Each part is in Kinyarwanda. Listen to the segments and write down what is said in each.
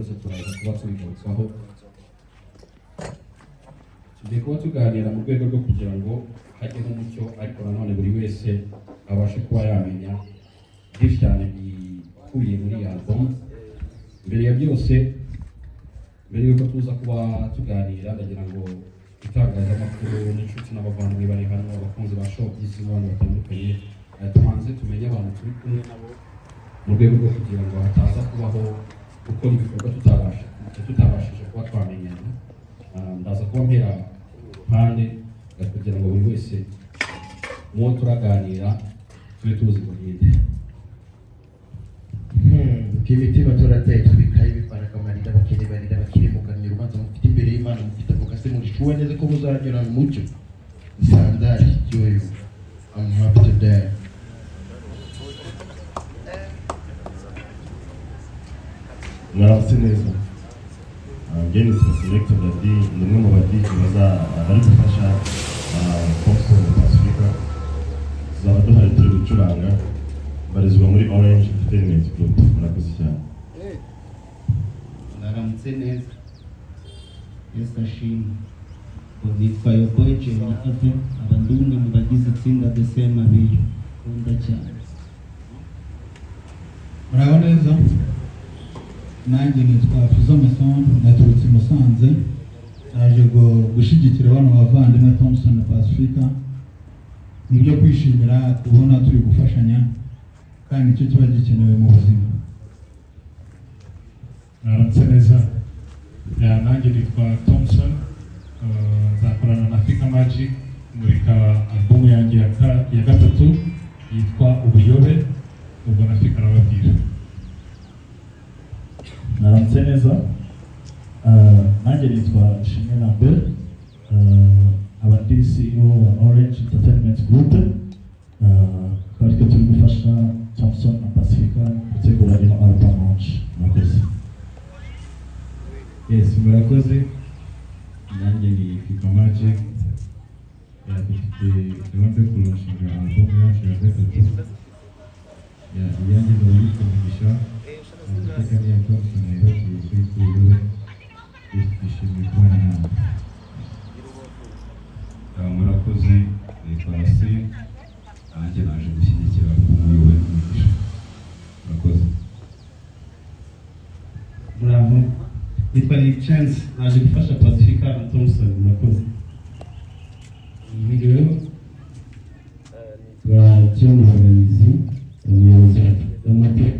byose turaza kuba tubigarukaho. Tugiye kuba tuganira mu rwego rwo kugira ngo hajyeho umucyo, ariko nanone buri wese abashe kuba yamenya byinshi cyane bikubiye muri iyi album. Mbere ya byose, mbere y'uko tuza kuba tuganira, ndagira ngo itangazamakuru n'inshuti n'abavandimwe bari hano, abakunzi ba showbiz n'abandi batandukanye, tubanze tumenye abantu turi kumwe nabo mu rwego rwo kugira ngo hataza kubaho gukora ibikorwa tutabashije kuba twamenyana. Ndaza kuba mpera mpande kugira ngo buri wese muwo turaganira tube tuzi ngo ninde. Imitima turateye, tubikaye bivanaga amarira, abakene barira bakiri mugannye urubanza mufite imbere y'Imana, mufite avoka se murishuwe neza ko muzanyura mu mucyo. Sandari yoyo, I'm happy today. Mwaramutse neza. Njye nitwa Selector Dadi, ni umwe mu ba DJ bari gufasha Thompson na Pacifica. Tuzaba duhari turi gucuranga, mbarizwa muri Orange Entertainment Group. Murakoze cyane. Mwaramutse neza, Yesu ashimwe. Ngo nitwa Yoboy Jenny Ave, aba ndi umwe mu bagize itsinda The Same Abiyo nkunda cyane. Muraho neza, nanjye nitwa Fizo Mason, naturutse i Musanze, naje gushyigikira bano bavandimwe Thompson na Pacifica. Ni ibyo kwishimira kubona turi gufashanya, kandi nicyo kiba gikenewe mu buzima. Mwaramutse neza. Yeah, nanjye nitwa Thompson. Nzakorana na Fika Magic kumurika album yanjye ya gatatu yitwa Ubuyobe. Ubwo na Fika arababwira. Mwaramutse neza. Nanjye nitwa Nshimwe Lambert, nkaba ndi CEO wa Orange Entertainment Group. Akaba aritwe turi gufasha Thompson na Pacifica gutegura ino album launch. Murakoze. Yes, murakoze. Nanjye ni Fika Magic. Yeah, dufite gahunda yo kulaunchinga album yacu ya gatatu. Yeah, iyanjye izaba yitwa Mugisha, amateka niya Thompson yabagiye kuri Ubuyobe. Yes, twishimiye kubana namwe. Murakoze, nitwa Racine, nanjye naje gushyigikira album yiwe Mugisha. Murakoze. Muraho, nitwa Nick Chance, naje gufasha Pacifica na Thompson. Murakoze. Mwiriweho, nitwa John Baganizi, umuyobozi wa Mate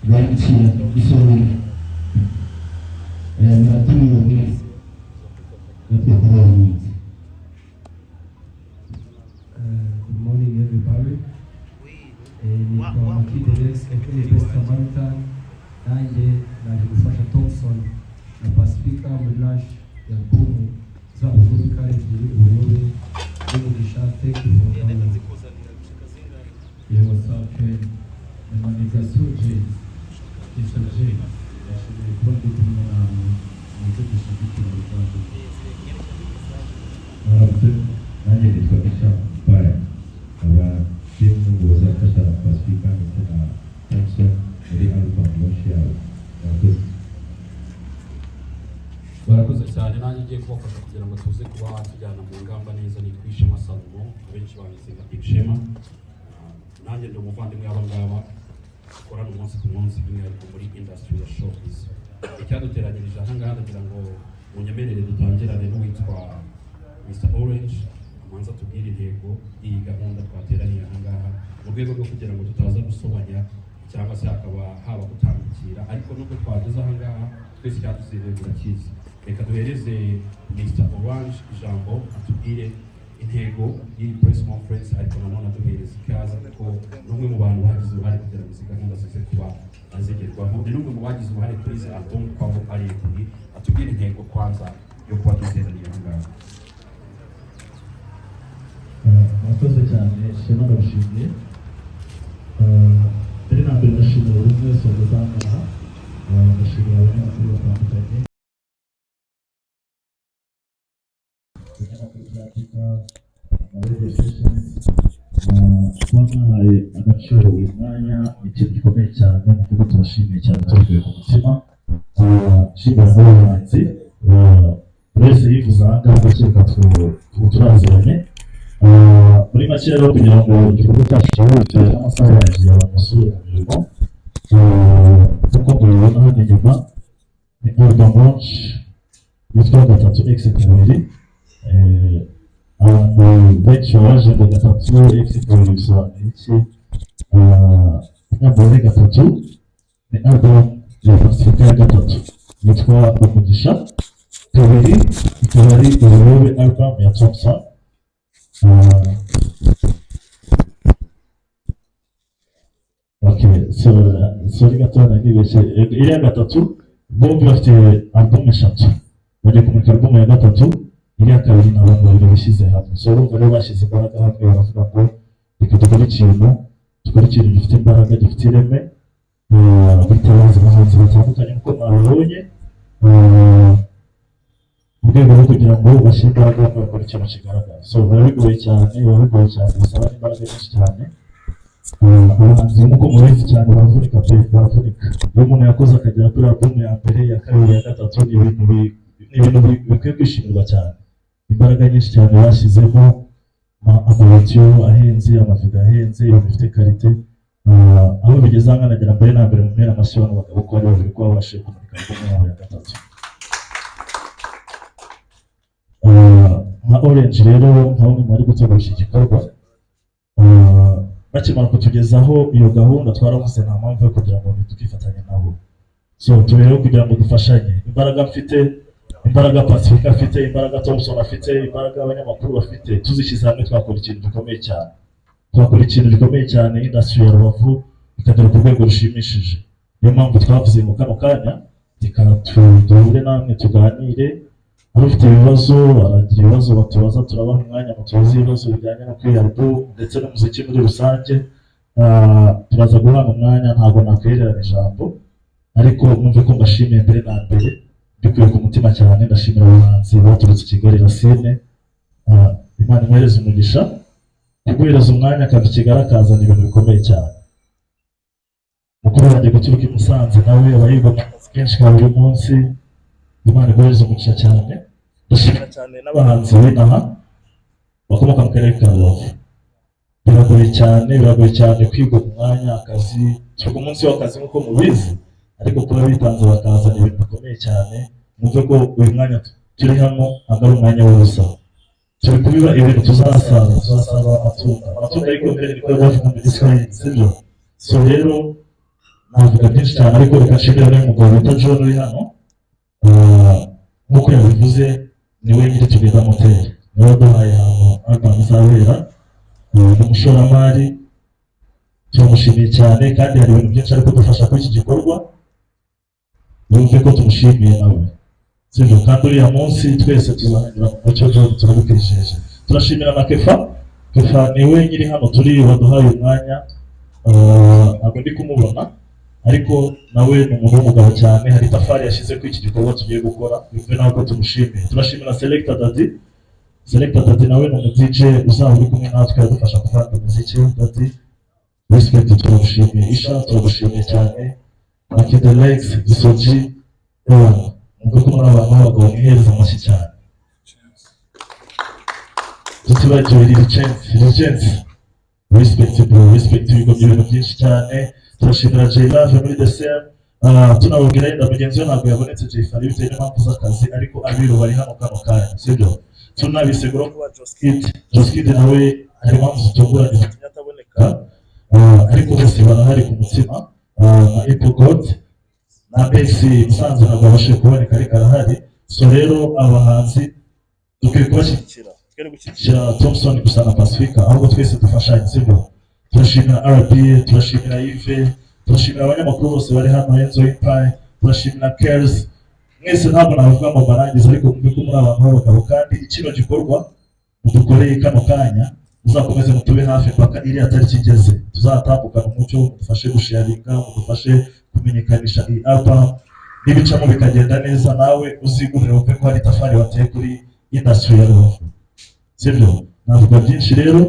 bakira isonga. Muratumiwe mwese natwe kubaha umunsi. Good morning, everybody. Nitwa Maki Deles, aka Best Samaritan. Nanjye naje gufasha Thompson na Pacifica muri launch ya album zabo zombi ari ebyiri, Ubuyobe n'Umugisha. Thank you for coming. Yeah, what's up, Ken? My name is J. Mr. J. Ndashimiye kuba ndi kumwe namwe, muze dushyigikire abavandimwe. Mwaramutse, nanjye nitwa Misha Mpaya, nkaba ndi umwe mu bazafasha Pacifica ndetse na Thompson muri album launch yabo. Murakoze. Barakoze cyane. Nanjye ngiye kubafasha kugira ngo tuze kuba tujyana mu ngamba neza. Nitwa Ishema Salomo, abenshi banzi nka Big Shema. Nanjye ndi umuvandimwe w'aba ngaba dukorana umunsi ku munsi, by'umwihariko muri industry ya showbiz. Icyaduteranyirije aha ngaha, ndagira ngo munyemerere dutangirane n'uwitwa Mr Orange, amanza tubwire intego y'iyi gahunda twateraniye aha ngaha, mu rwego rwo kugira ngo tutaza gusobanya cyangwa se hakaba haba gutandukira. Ariko nubwo twageze aha ngaha, twese icyatuziriye turakizi. Reka duhereze Mr Orange ijambo, atubwire intego y'iyi press conference, ariko nanone aduhereza ikaze kuko ni umwe mu bantu bagize uruhare kugira ngo izi gahunda zize kuba zigerwaho. Ni n'umwe mu bagize uruhare kuri izi album uko aho ari ebyiri. Atubwire intego kwanza yo kuba duteraniye aha ngaha. Murakoze cyane Shema, ndagushimiye. Mbere na mbere ndashimira buri umwe wese wageze aha ngaha. Ndashimira abanyamakuru batandukanye, ibinyamakuru bya Afrika, ama radio stations, Kuba mwahaye agaciro uyu mwanya ni ikintu gikomeye cyane mu kuko turashimiye cyane tubikuye ku mutima. Nshimira n'abahanzi, buri wese yivuze aha ngaha, ndakeka ubu turaziranye. Muri make rero, kugira ngo igikorwa cyacu cyihute, amasaha yagiye, abantu basubire mu mirimo. Nk'uko mubibona hano inyuma ni album launch yitwa gatatu x kabiri. Abantu benshi babaje ngo gatatu x kabiri bisobanuye iki? Inambere gatatu ni album ya Pasifika ya gatatu yitwa Umugisha, kabiri ikaba ari Ubuyobe album ya Thompson. Okay, so sorry gato nari nibeshye. Iriya gatatu, bombi bafite album eshatu, bagiye kumurika album ya gatatu. Iriya kabiri ni abantu babiri bishyize hamwe. So urumva rero bashyize imbaraga hamwe, baravuga ngo reka dukore ikintu gifite imbaraga, gifite ireme. Bitabaza abahanzi batandukanye nk'uko mwabibonye, mu rwego rwo kugira ngo bashyire imbaraga hamwe bakore ikintu kigaragara. So biba bigoye cyane, bisaba n'imbaraga nyinshi cyane. Abahanzi nk'uko mubizi cyane baravunika pe, baravunika. Iyo umuntu yakoze akagera kuri album ya mbere, ya kabiri, ya gatatu, ni ibintu bikwiye kwishimirwa cyane. Imbaraga nyinshi cyane bashyizemo, amawudiyo ahenze, amavideo ahenze, ibintu bifite qualité. Aho bigeze aha nagera mbere na mbere mu mpera amashyi bano bagabo ko ari babiri kuba babashije kumurika album yabo ya gatatu. Nka Orange rero, nka bamwe mu bari gutegura iki gikorwa, bakimara kutugezaho iyo gahunda twaravuze nta mpamvu yo kugira ngo ntitukifatanye nabo. So turi rero kugira ngo dufashanye. Imbaraga mfite, imbaraga Pacifique afite, imbaraga Thompson afite, imbaraga abanyamakuru bafite, tuzishyize hamwe twakora ikintu gikomeye cyane, twakora ikintu gikomeye cyane, industry ya Rubavu ikagera ku rwego rushimishije. Niyo mpamvu twavuze ngo kano kanya reka duhure namwe tuganire. Hari ufite ibibazo, aragira ibibazo batubaza, turabaha umwanya mutubaze ibibazo bijyanye no kuri album ndetse n'umuziki muri rusange. Turaza guhana umwanya, ntabwo nakwihererana ijambo, ariko mwumve ko mbashimiye mbere na mbere mbikuye ku mutima cyane. Ndashimira abahanzi baturutse i Kigali. Racine, Imana imuhereze umugisha, kuguhereza umwanya akava i Kigali akazana ibintu bikomeye cyane. Mukuru wanjye guturuka i Musanze nawe aba yigomwa akazi kenshi ka buri munsi, Imana iguhereze umugisha cyane. Ndashimira cyane n'abahanzi b'inaha bakomoka mu karere ka Rubavu. Biragoye cyane, biragoye cyane kwiga umwanya akazi, turi ku munsi w'akazi nk'uko mubizi, ariko kuba bitanze bakazana ibintu bikomeye cyane, mwumve ko uyu mwanya turi hano ntabwo ari umwanya w'ubusa. Turi kubiba ibintu tuzasarura, tuzasarura amatunda, amatunda ariko mbere niko bavuga mu Giswahili, sibyo? So rero navuga byinshi cyane, ariko reka nshimire n'uyu mugabo bita John uri hano. Nk'uko yabivuze, niwe nyiri Together Motel, niwe waduhaye ahantu album izabera. Ni umushoramari, turamushimiye cyane, kandi hari ibintu byinshi ari kudufasha kuri iki gikorwa. Yumve ko tumushimiye nawe, sibyo? Kandi uriya munsi twese tuzahanyura mu mucyo, John turabikwisheje. Turashimira na Kefa. Kefa niwe nyiri hano turi, waduhaye umwanya. Ntabwo ndi kumubona, ariko nawe ni umuntu w'umugabo cyane, hari itafari yashyize kuri iki gikorwa tugiye gukora, yumve nawe ko tumushimiye. Turashimira Selector Daddy. Selector Daddy nawe ni umu DJ uzaba uri kumwe natwe, adufasha kuvanga imiziki. Daddy, respect, turagushimiye. Isha, turagushimiye cyane. Lucky the Legs, Gisoji, Ewana, mwumve ko muri abantu b'abagabo, mwihereza amashyi cyane. Tutibagiwe Lil Chance, Lil Chance, respect bro, respect, ibigo ibintu byinshi cyane. Turashimira Jay Love muri The Same. Tunababwira yenda mugenzi we ntabwo yabonetse, Jay Fari, bitewe n'impamvu z'akazi, ariko abiru bari hano kano kanya, sibyo? Tunabisegura kuba Joskid, Joskid nawe hari impamvu zitunguranye zitumye ataboneka. Ariko bose barahari ku mutima. Na Apple God na Messi Musanze ntabwo babashije kuboneka, ariko arahari. So rero abahanzi dukwiye kubashyigikira, twere gushyigikira Thompson gusa na Pacifica, ahubwo twese dufashanye, sibyo? Turashimira RBA, turashimira Yves, turashimira abanyamakuru bose bari hano, Enzo Empire, turashimira Cares mwese. Ntabwo navuga ngo mbarangize, ariko mwumve ko muri abantu b'abagabo, kandi kino gikorwa mudukoreye kano kanya muzakomeze mutube hafi mpaka iriya tariki igeze, tuzatambukana umucyo. Mudufashe gusharinga, mudufashe kumenyekanisha iyi album. N'ibicamo bikagenda neza, nawe uzigumire wumve ko hari itafari wateye kuri industry ya Rubavu, sibyo? Navuga byinshi rero.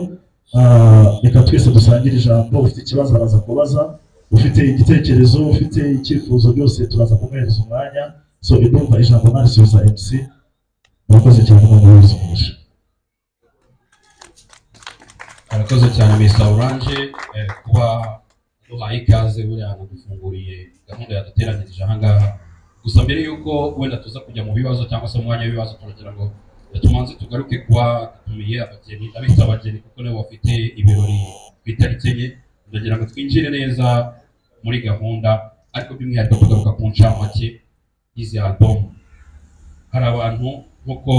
Reka twese dusangire ijambo. Ufite ikibazo araza kubaza, ufite igitekerezo, ufite icyifuzo, byose turaza kumuhereza umwanya. So ndumva ijambo narisubiza MC. Murakoze cyane, Imana ibahe umugisha. Arakoze cyane Mr Orange kuba duhaye ikaze, buriya anadufunguriye gahunda yaduteranyirije ahangaha. Gusa mbere y'uko wenda tuza kujya mu bibazo cyangwa se mu mwanya w'ibibazo, turagira ngo tumanze tugaruke kuba dutumiye abageni, abita abageni kuko nibo bafite ibirori ku itariki 4. Ndagira ngo twinjire neza muri gahunda, ariko by'umwihariko tugaruka ku ncamake y'izi album. Hari abantu, nk'uko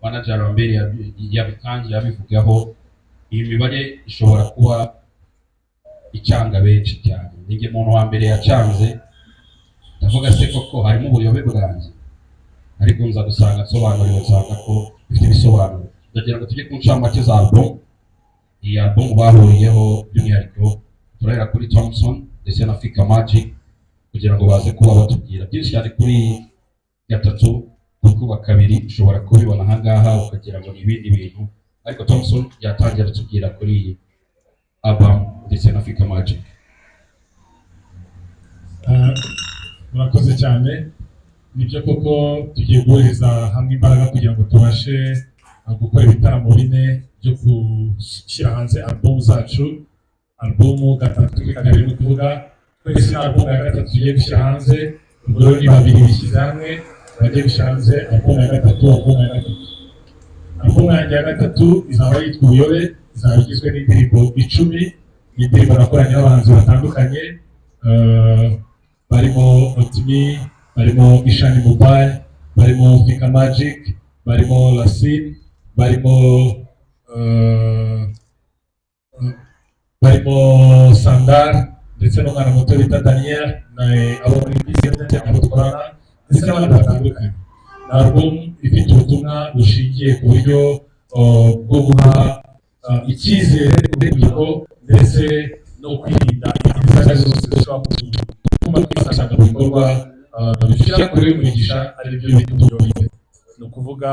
manager Lambert yabitangiye abivugaho, iyi mibare ishobora kuba icanga benshi cyane. Ninjye muntu wa mbere yacanze, ndavuga se koko harimo ubuyobe bwanjye? Ariko nza gusanga nsobanuriwe, nsanga ko bifite ibisobanuro. Ndagira ngo tujye ku ncamake za album, iyi album bahuriyeho. By'umwihariko turahera kuri Thompson ndetse na Fika Magic kugira ngo baze kuba batubwira byinshi cyane kuri gatatu gukuba kabiri. Ushobora kubibona ahangaha ukagira ngo ni ibindi bintu, ariko Thompson yatangira atubwira kuri iyi album ndetse na Fika Magic. Murakoze cyane. Nibyo koko, tugiye guhuriza hamwe imbaraga kugira ngo tubashe gukora ibitaramo bine byo gushyira hanze album zacu. Album gatatu kuri kabiri, ni ukuvuga twese ni album ya gatatu tugiye gushyira hanze. Ubwo rero ni babiri bishyize hamwe bagiye gushyira hanze album ya gatatu. Album yanjye ya gatatu izaba yitwa Ubuyobe, izaba igizwe n'indirimbo 10. Ni indirimbo nakoranye n'abahanzi batandukanye, barimo Otimi, barimo Ishani Mobile, barimo Fika Magic, barimo Racine, barimo Sandar ndetse n'umwana muto bita Daniel, na abo muri business, abo dukorana ndetse n'abandi batandukanye. Ni album ifite ubutumwa bushingiye ku buryo bwo guha icyizere urubyiruko ndetse no kwirinda inzira zose zishobora gutuma twisanga mu bikorwa bidushyira kure y'umugisha, ari byo bita ubuyobe. Ni ukuvuga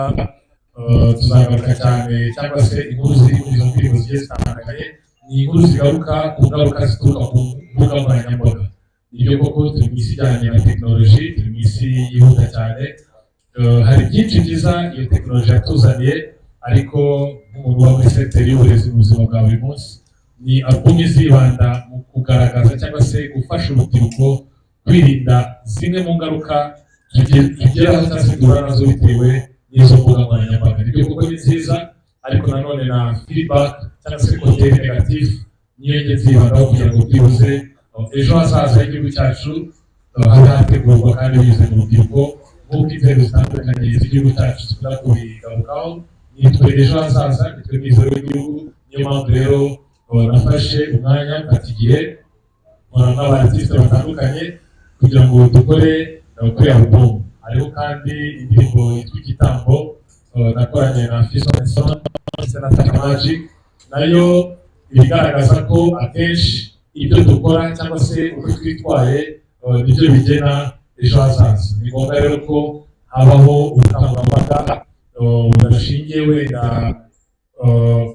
tuzagaruka cyane, cyangwa se inkuru ziri muri izo ndirimbo zigiye zitandukanye ni inkuru zigaruka ku ngaruka zituruka ku mbuga nkoranyambaga. Nibyo koko, turi mu isi ijyanye na tekinoloji, turi mu isi yihuta cyane. Hari byinshi byiza iyo tekinoloji yatuzaniye, ariko nk'umuntu uba muri secteur y'uburezi mu buzima bwa buri munsi, ni album izibanda mu kugaragaza cyangwa se gufasha urubyiruko kwirinda zimwe mu ngaruka tugeraho cyangwa se duhura nazo bitewe n'izo mbuga nkoranyambaga. Nibyo koko ni nziza, ariko nanone na feedback cyangwa se côté négatif niyo njye nzibandaho kugira ngo byibuze ejo hazaza h'igihugu cyacu habe hategurwa kandi binyuze mu rubyiruko, nk'uko inzego zitandukanye z'igihugu cyacu zikunda kubigarukaho. Nitwe ejo hazaza, nitwe mizero w'igihugu. Niyo mpamvu rero nafashe umwanya, mfata igihe, nkorana n'aba artiste batandukanye kugira ngo dukore kuri album. Hariho kandi indirimbo yitwa Igitambo, nakoranye na Fiso Nelson ndetse na Fika Magic, nayo ibigaragaza ko akenshi ibyo dukora cyangwa se uko twitwaye nibyo bigena ejo hazaza. Ni ngombwa rero ko habaho ubukangurambaga budashingiye wenda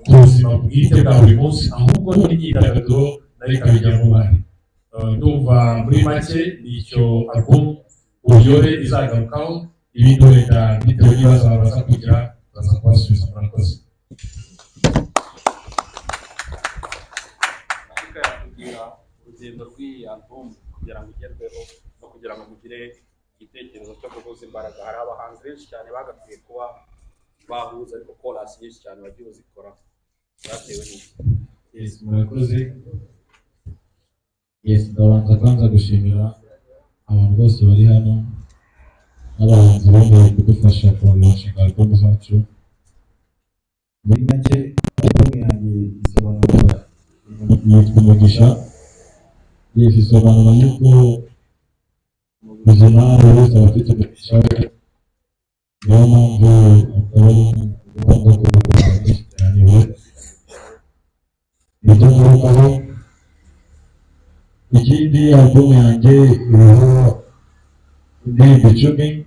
ku buzima bwite bwa buri munsi, ahubwo n'imyidagaduro nayo ikabigiramo uruhare. Ndumva muri make ni icyo album Ubuyobe izagarukaho. Ibindi wenda bitewe n'ibibazo baza kugira, baza kubasubiza. Murakoze. Afrika yatubwira urugendo rw'iyi album kugira ngo igerweho no kugira ngo mugire igitekerezo cyo guhuza imbaraga. Hari abahanzi benshi cyane bagakwiye kuba bahuza, ariko chorus nyinshi cyane bagiye bazikora, byatewe n'iki? Yes, murakoze. Yes, ndabanza kwanza gushimira abantu bose bari hano n'abahanzi bemeye kudufasha kulaunchinga album zacu. Muri make, album yanjye isobanura, yitwa Umugisha. Yes, isobanura yuko mu buzima buri wese aba afite umugisha we, niyo mpamvu akaba ari ngombwa ko dukora byinshi cyane ibyo ngarukaho. Ikindi, album yanjye iriho indirimbo 10.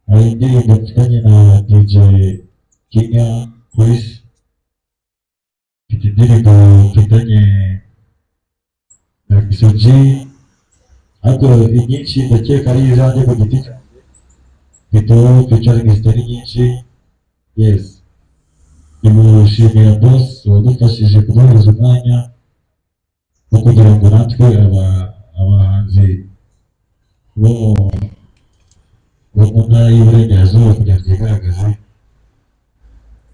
Hari indirimbo mfitanye na DJ Kenya Chris. Mfite indirimbo mfitanye na Misogi, ariko inyinshi ndakeka ari izanjye ku giti cyanjye. Mfiteho featuring zitari nyinshi. Yes, ni gushimira boss wadufashije kuduhereza umwanya wo kugira ngo natwe abahanzi bo mu ntara y'Iburengerazuba kugira ngo twigaragaze.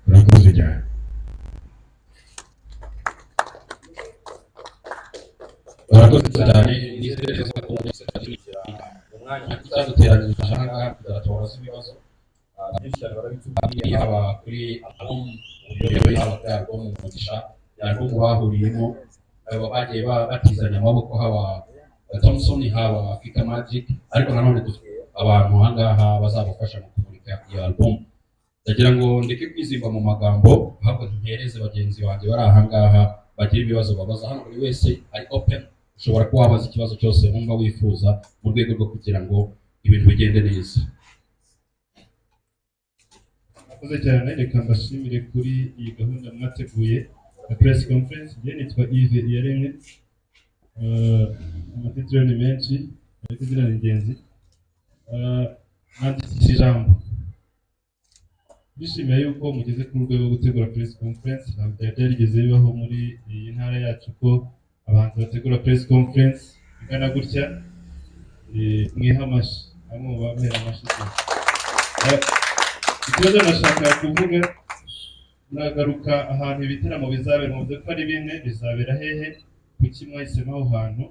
Murakoze cyane. Barakoze cyane. Nizere neza ko mwese kugira umwanya cyaduteranyirije aha ngaha kugira ngo tubabaze ibibazo byinshi cyane. Barabitubwiye, haba kuri album Ubuyobe, haba kuri album Umugisha, album bahuriyemo, bagiye batizanya amaboko, haba Thompson, haba Fika Magic. Ariko nanone dufite abantu aha ngaha bazabafasha mu kumurika iyo album. Ndagira ngo ndeke kwizimba mu magambo, ahubwo ntereze bagenzi banjye bari aha ngaha bagira ibibazo babaza. Hano buri wese ari open, ushobora kuba wabaza ikibazo cyose wumva wifuza mu rwego rwo kugira ngo ibintu bigende neza. Murakoze cyane. Reka mbashimire kuri iyi gahunda mwateguye ya press conference. Njye nitwa Yves Iyaremye. Amatitiro ni menshi ariko izina ni ingenzi. Nandikisha ijambo bishimiye yuko mugeze ku rwego rwo gutegura press conference. Ntabwo byari byarigeze bibaho muri iyi ntara yacu ko abahanzi bategura press conference ingana gutya. Mwihe amashyi, bamwe mu bamera amashyi. Ikibazo nashakaga kuvuga, nagaruka ahantu ibitaramo bizabera. Muvuze ko ari bine, bizabera hehe? Kuki mwahisemo aho hantu?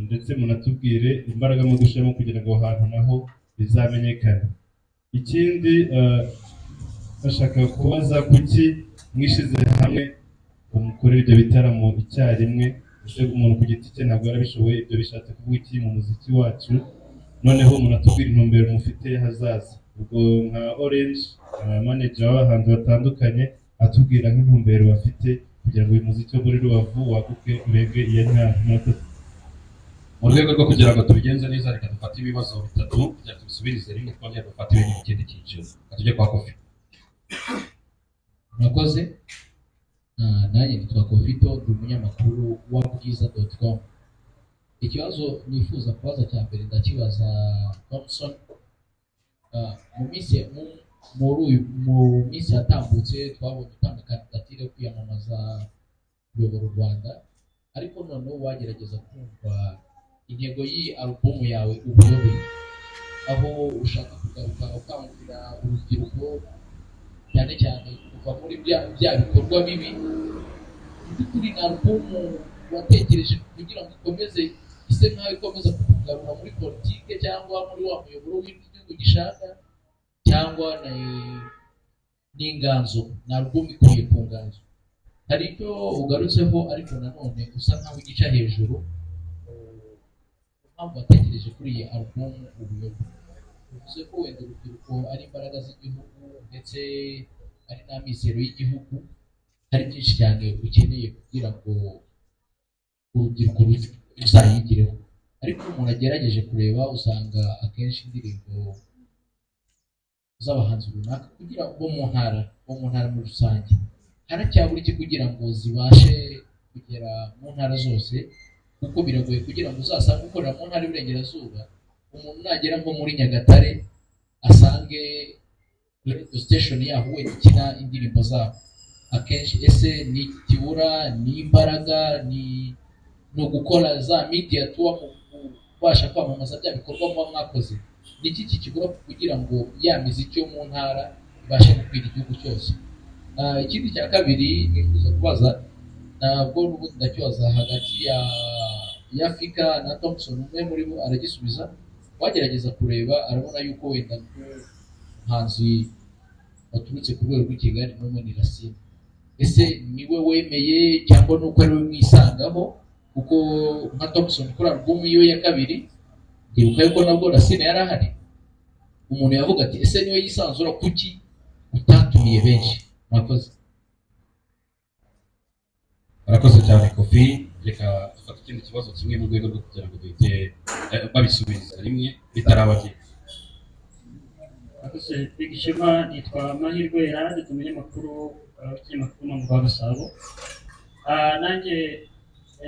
Ndetse munatubwire imbaraga mu gushyiramo kugira ngo aho hantu naho bizamenyekane. Ikindi nashakaga kubaza, kuki mwishyize hamwe ngo mukorere ibyo bitaramo icyarimwe? Ese umuntu ku giti cye ntabwo yarabishoboye? Ibyo bishatse kuvuga iki mu muziki wacu? Noneho munatubwira intumbero mufite hazaza. Ubwo nka Orange, manager w'abahanzi batandukanye, atubwira nk'intumbero bafite kugira ngo uyu muziki wo muri Rubavu waguke urenge iya ntara. Murakoze. Mu rwego rwo kugira ngo tubigenze neza, reka dufate ibibazo bitatu kugira ngo tubisubirize rimwe, twongere dufate ibindi mu kindi cyiciro. Reka tujye kwa Kofi. Murakoze. Nanjye nitwa Kofito, ndi umunyamakuru wa bwiza.com. Ikibazo nifuza kubaza cya mbere ndakibaza Thompson. Mu minsi yatambutse twabonye utanga kandidatire yo kwiyamamaza kuyobora u Rwanda, ariko noneho wagerageza kumva intego y'iyi alubumu yawe Ubuyobe, aho ushaka kugaruka ukangurira urubyiruko cyane cyane kuva muri bya bikorwa bibi. Mu by'ukuri ni alubumu watekereje kugira ngo ikomeze ise nkaho ikomeza kukugarura muri politike cyangwa muri wa muyoboro w'igihugu gishaka, cyangwa n'inganzo? Ni alubumu ikwiye ku nganzo. Hari icyo ugarutseho ariko nanone usa nkaho ugica hejuru. Impamvu watekereje kuri iyi alubumu Ubuyobe, bivuze ko wenda urubyiruko ari imbaraga z'igihugu ndetse ari n'amizero y'igihugu. Hari byinshi cyane ukeneye kugira ngo urubyiruko ruzayigireho, ariko iyo umuntu agerageje kureba usanga akenshi indirimbo z'abahanzi runaka kugira bo mu ntara muri rusange haracyabura iki kugira ngo zibashe kugera mu ntara zose? Kuko biragoye kugira ngo uzasange ukorera mu ntara y'Iburengerazuba, umuntu nagera nko muri Nyagatare asange radio station yaho wenda ikina indirimbo zabo akenshi. Ese ni ikibura, ni imbaraga, ni ugukora za media tour mu kubasha kwamamaza bya bikorwa muba mwakoze? Ni iki kikibura kugira ngo ya miziki yo mu ntara ibashe gukwira igihugu cyose? Ikindi cya kabiri nifuza kubaza, ntabwo n'ubundi ndakibaza hagati ya Fika na Thompson, umwe muri bo aragisubiza. Wagerageza kureba arabona yuko wenda nk'umuhanzi waturutse ku rwego rw'i Kigali n'umwe ni Racine. Ese niwe wemeye cyangwa nuko ari we mwisangaho? Kuko nka Thompson kuri album yiwe ya kabiri ndibuka yuko nabwo Racine yari ahari. Umuntu yavuga ati ese niwe yisanzura, kuki utatumiye benshi? Murakoze. Murakoze cyane, Kofi. Reka dufate ikindi kibazo kimwe mu rwego rwo kugira ngo duhite babisubiza rimwe bitaraba byinshi. Murakoze, Big Shema. Nitwa Mahirwe Herade, umunyamakuru Ikinyamakuru Mama rwa Gasabo. Nanjye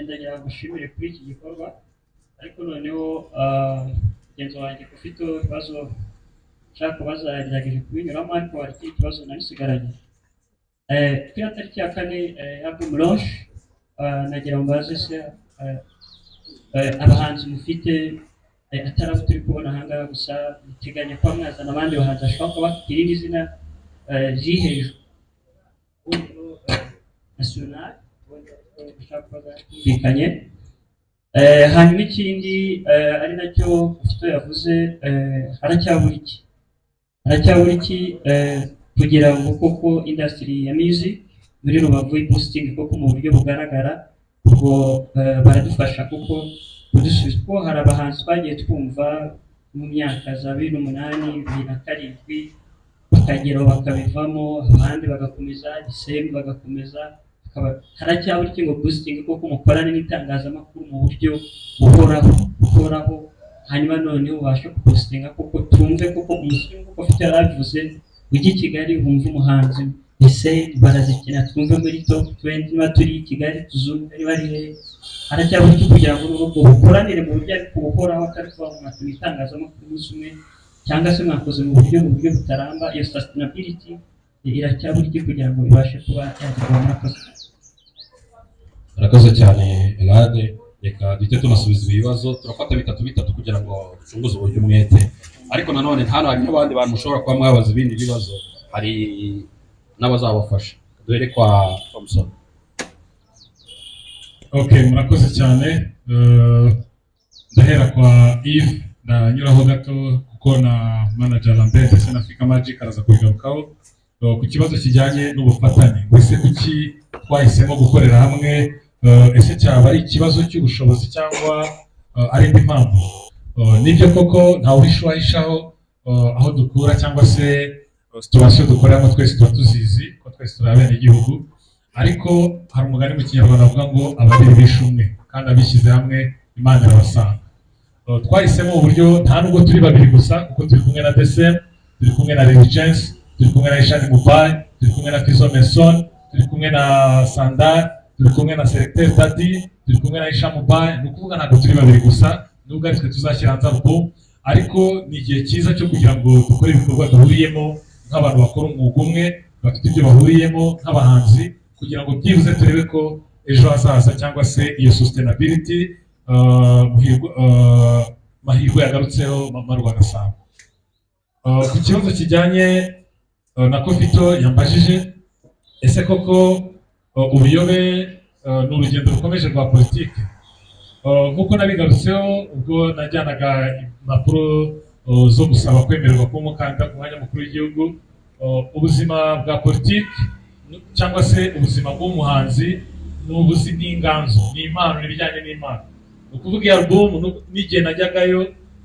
ndagira ngo ngushimire kuri iki gikorwa, ariko noneho mugenzi wanjye ufite ibibazo nshaka kubaza yagerageje kubinyuramo, ariko hari ikindi kibazo nabisigaranye. Kuri ya tariki ya 4 album launch, nagira ngo mbaze se abahanzi mufite, atari abo turi kubona ahangaha gusa, muteganya kuba mwazana abandi bahanzi bashobora kuba bafite irindi zina riri hejuru national bashobora kuba bumvikanye? Hanyuma ikindi, ari nacyo Ufite yavuze, haracyabura iki kugira ngo koko industry ya music muri Rubavu boosting koko mu buryo bugaragara? Ubwo baradufasha kuko kudusubiza, kuko hari abahanzi twagiye twumva mu myaka za 2008, 2007, bakageraho bakabivamo, abandi bagakomeza gisemu bagakomeza. Haracyabura iki ngo boosting koko mukorane n'itangazamakuru mu buryo buhoraho, hanyuma noneho ubashe kuboostinga koko, twumve koko umuziki nk'uko ufite yarabivuze, ujye i Kigali wumve umuhanzi ese barazikina, twumve muri top 20, niba turi i Kigali tuzumve niba ari hehe. Haracyabura iki kugira ngo n'ubwo bukoranire mu buryo ariko buhoraho, atari kuba mwatuma itangazamakuru umunsi umwe cyangwa se mwakoze mu buryo butaramba? Iyo sustainability iracyabura iki kugira ngo ibashe kuba yagerwaho? Murakoze. Murakoze cyane, Elade. Reka duhite tunasubiza ibibazo, turafata bitatu bitatu kugira ngo ducunguze uburyo umwete, ariko nanone hano hari n'abandi bantu mushobora kuba mwabaza ibindi bibazo, hari n'abazabafasha. Duhere kwa Thompson. Okay, murakoze cyane. Ndahera kwa Yves, ndanyuraho gato kuko na manager Lambert ndetse na Fika Magic araza kubigarukaho. Ku kibazo kijyanye n'ubufatanye, ngo ese kuki twahisemo gukorera hamwe? Ese cyaba ari ikibazo cy'ubushobozi cyangwa ari indi mpamvu? Nibyo koko ntawe uhishaho aho dukura cyangwa se situation dukoreramo, twese tuba tuzizi ko twese turi abenegihugu, ariko hari umugani mu Kinyarwanda bavuga ngo ababiri bishe umwe, kandi abishyize hamwe Imana irabasanga. Twahisemo uburyo nta nubwo turi babiri gusa, kuko turi kumwe na DSM, turi kumwe na Religions, turi kumwe na Ishani Mobile, turi kumwe na Fizo Mason, turi kumwe na Sandar, turi kumwe na Selecteur Dadi, turi kumwe na Isha Mobile. Ni ukuvuga ntabwo turi babiri gusa, nubwo ari twe tuzashyira hanze album, ariko ni igihe cyiza cyo kugira ngo dukore ibikorwa duhuriyemo nk'abantu bakora umwuga umwe, bafite ibyo bahuriyemo nk'abahanzi, kugira ngo byibuze turebe ko ejo hazaza cyangwa se iyo sustainability Mahirwe yagarutseho, Mama Rwagasabo. Ku kibazo kijyanye na Kofito yambajije, ese koko ubuyobe ni urugendo rukomeje rwa politiki? Nk'uko nabigarutseho ubwo najyanaga impapuro zo gusaba kwemererwa kuba umukandida ku mwanya mukuru w'igihugu, ubuzima bwa politiki cyangwa se ubuzima bw'umuhanzi ni ni inganzo, ni impano, ni ibijyanye n'impano. Ni ukuvuga iyi album n'igihe najyagayo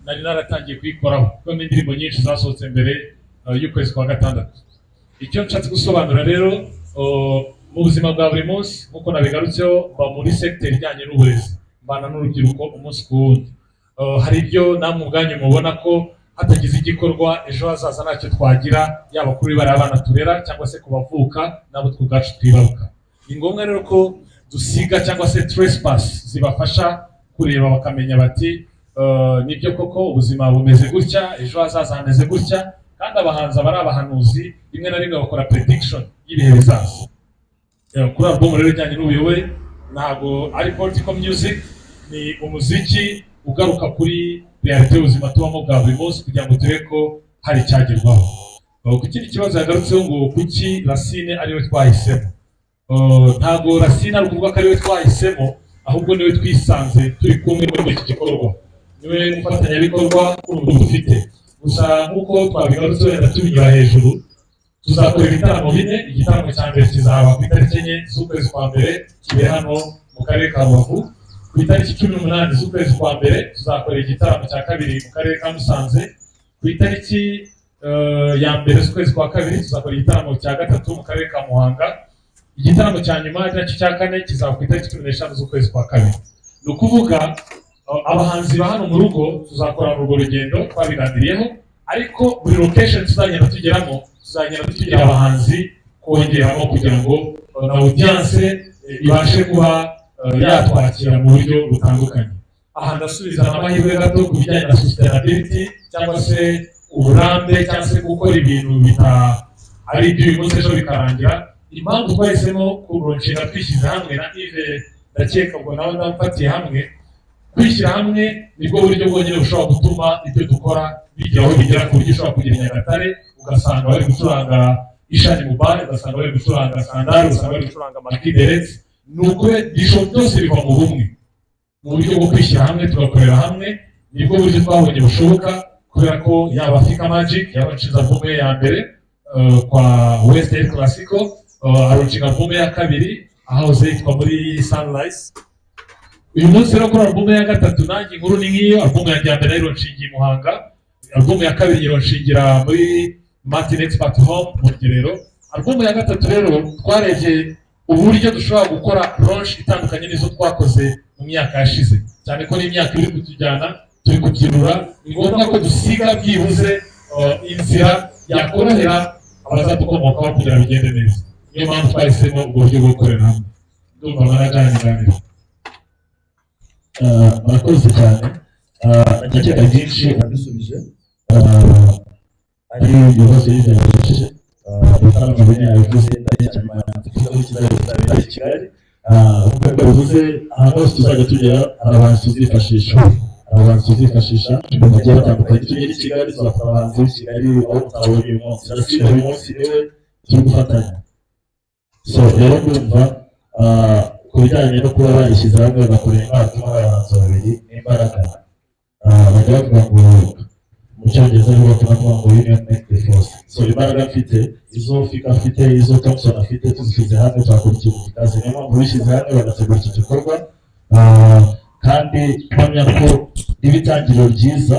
nari naratangiye kuyikoraho, kuko n'indirimbo nyinshi zasohotse mbere y'ukwezi kwa gatandatu. Icyo nshatse gusobanura rero, mu buzima bwa buri munsi, nk'uko nabigarutseho, mba muri secteur ijyanye n'uburezi, mbana n'urubyiruko umunsi ku wundi. Hari ibyo namwe ubwanyu mubona ko hatagize igikorwa ejo hazaza ntacyo twagira, yaba kuri bariya bana turera cyangwa se ku bavuka n'abo twe ubwacu twibaruka. Ni ngombwa rero ko dusiga cyangwa se trespass zibafasha kureba bakamenya bati nibyo koko ubuzima bumeze gutya, ejo hazaza hameze gutya. Kandi abahanzi aba ari abahanuzi, rimwe na rimwe bakora prediction y'ibihe bizaza. Kuri album rero ijyanye n'ubuyobe, ntabwo ari political music, ni umuziki ugaruka kuri réalité y'ubuzima tubamo bwa buri munsi kugira ngo turebe ko hari icyagerwaho. Ku kindi kibazo yagarutseho ngo kuki Racine ariwe twahisemo? Ntabwo Racine ari ukuvuga ko ariwe twahisemo, ahubwo niwe twisanze turi kumwe muri iki gikorwa, niwe mufatanyabikorwa kuri ubu dufite. Gusa nk'uko twabigarutse wenda tubinyura hejuru, tuzakora ibitaramo bine. Igitaramo cya mbere kizaba ku itariki 4 z'ukwezi kwa mbere, kibera hano mu karere ka Rubavu. Ku itariki 18 z'ukwezi kwa mbere tuzakora igitaramo cya kabiri mu karere ka Musanze. Ku itariki ya mbere z'ukwezi kwa kabiri tuzakora igitaramo cya gatatu mu karere ka Muhanga. Igitaramo cya nyuma, ari nacyo cya kane, kizaba ku itariki 15 z'ukwezi kwa kabiri. Ni ukuvuga abahanzi ba hano mu rugo tuzakorana urwo rugendo twabiganiriyeho, ariko buri location tuzagenda tugeramo tuzagenda tugira abahanzi. kongeramo kugira ngo na audience ibashe kuba yatwakira mu buryo butandukanye. Aha ndasubiza amahirwe gato ku bijyanye na sustainability cyangwa se uburambe, cyangwa se gukora ibintu bita ari iby'uyu munsi ejo bikarangira. Impamvu twahisemo kulaunchinga twishyize hamwe na Yves, ndakeka ubwo nawe ndamufatiye hamwe, kwishyira hamwe nibwo buryo bwonyine bushobora gutuma ibyo dukora bigira aho bigera, ku buryo ushobora kugera i Nyagatare ugasanga bari gucuranga Ishani Mubare, ugasanga bari gucuranga Sandari, ugasanga bari gucuranga Makideretse. Ni ukuri byose biva mu bumwe, mu buryo bwo kwishyira hamwe tugakorera hamwe, nibwo buryo twabonye bushoboka, kubera ko yaba Fika Magic yalaunchinze album ye ya mbere kwa West El Clasico, alaunchinga album ya kabiri ahahoze yitwa muri Sunrise. Uyu munsi rero kuri album ya gatatu nanjye inkuru ni nk'iyo. Album yanjye ya mbere nayilaunchingiye i Muhanga, album ya kabiri nyilaunchingira muri Martin Expert Home mu Rugerero. Album ya gatatu rero twarebye uburyo dushobora gukora launch itandukanye n'izo twakoze mu myaka yashize, cyane ko n'imyaka iri kutujyana turi kubyirura. Ni ngombwa ko dusiga byibuze inzira yakorohera abazadukomokaho kugira bigende neza. Niyo mpamvu twahisemo ubwo buryo bwo gukorera hamwe. Ndumva manager yanyiganira. Murakoze cyane. Ndakeka byinshi abisubije, ari ibibazo yibajije ibitaramo bine yabivuze i Kigali. Nk'uko bivuze, ahantu hose tuzajya tugera hari abahanzi tuzifashisha, hari abahanzi tuzifashisha bagiye batandukanye. Tugera i Kigali tuzakora abahanzi b'i Kigali aho mutabonye uyu munsi. Racine uyu munsi niwe turi gufatanya. So rero ndumva ku bijyanye no kuba barishyize hamwe bagakora impano abahanzi babiri n'imbaraga, bajya bavuga ngo mu Cyongereza nibo bakunda kuvuga ngo "union make the force". So imbaraga mfite, izo Fika afite, izo Thompson afite, tuzishyize hamwe twakora ikintu gikaze. Niyo mpamvu bishyize hamwe bagategura iki gikorwa. Kandi mpamya ko riba itangiriro ryiza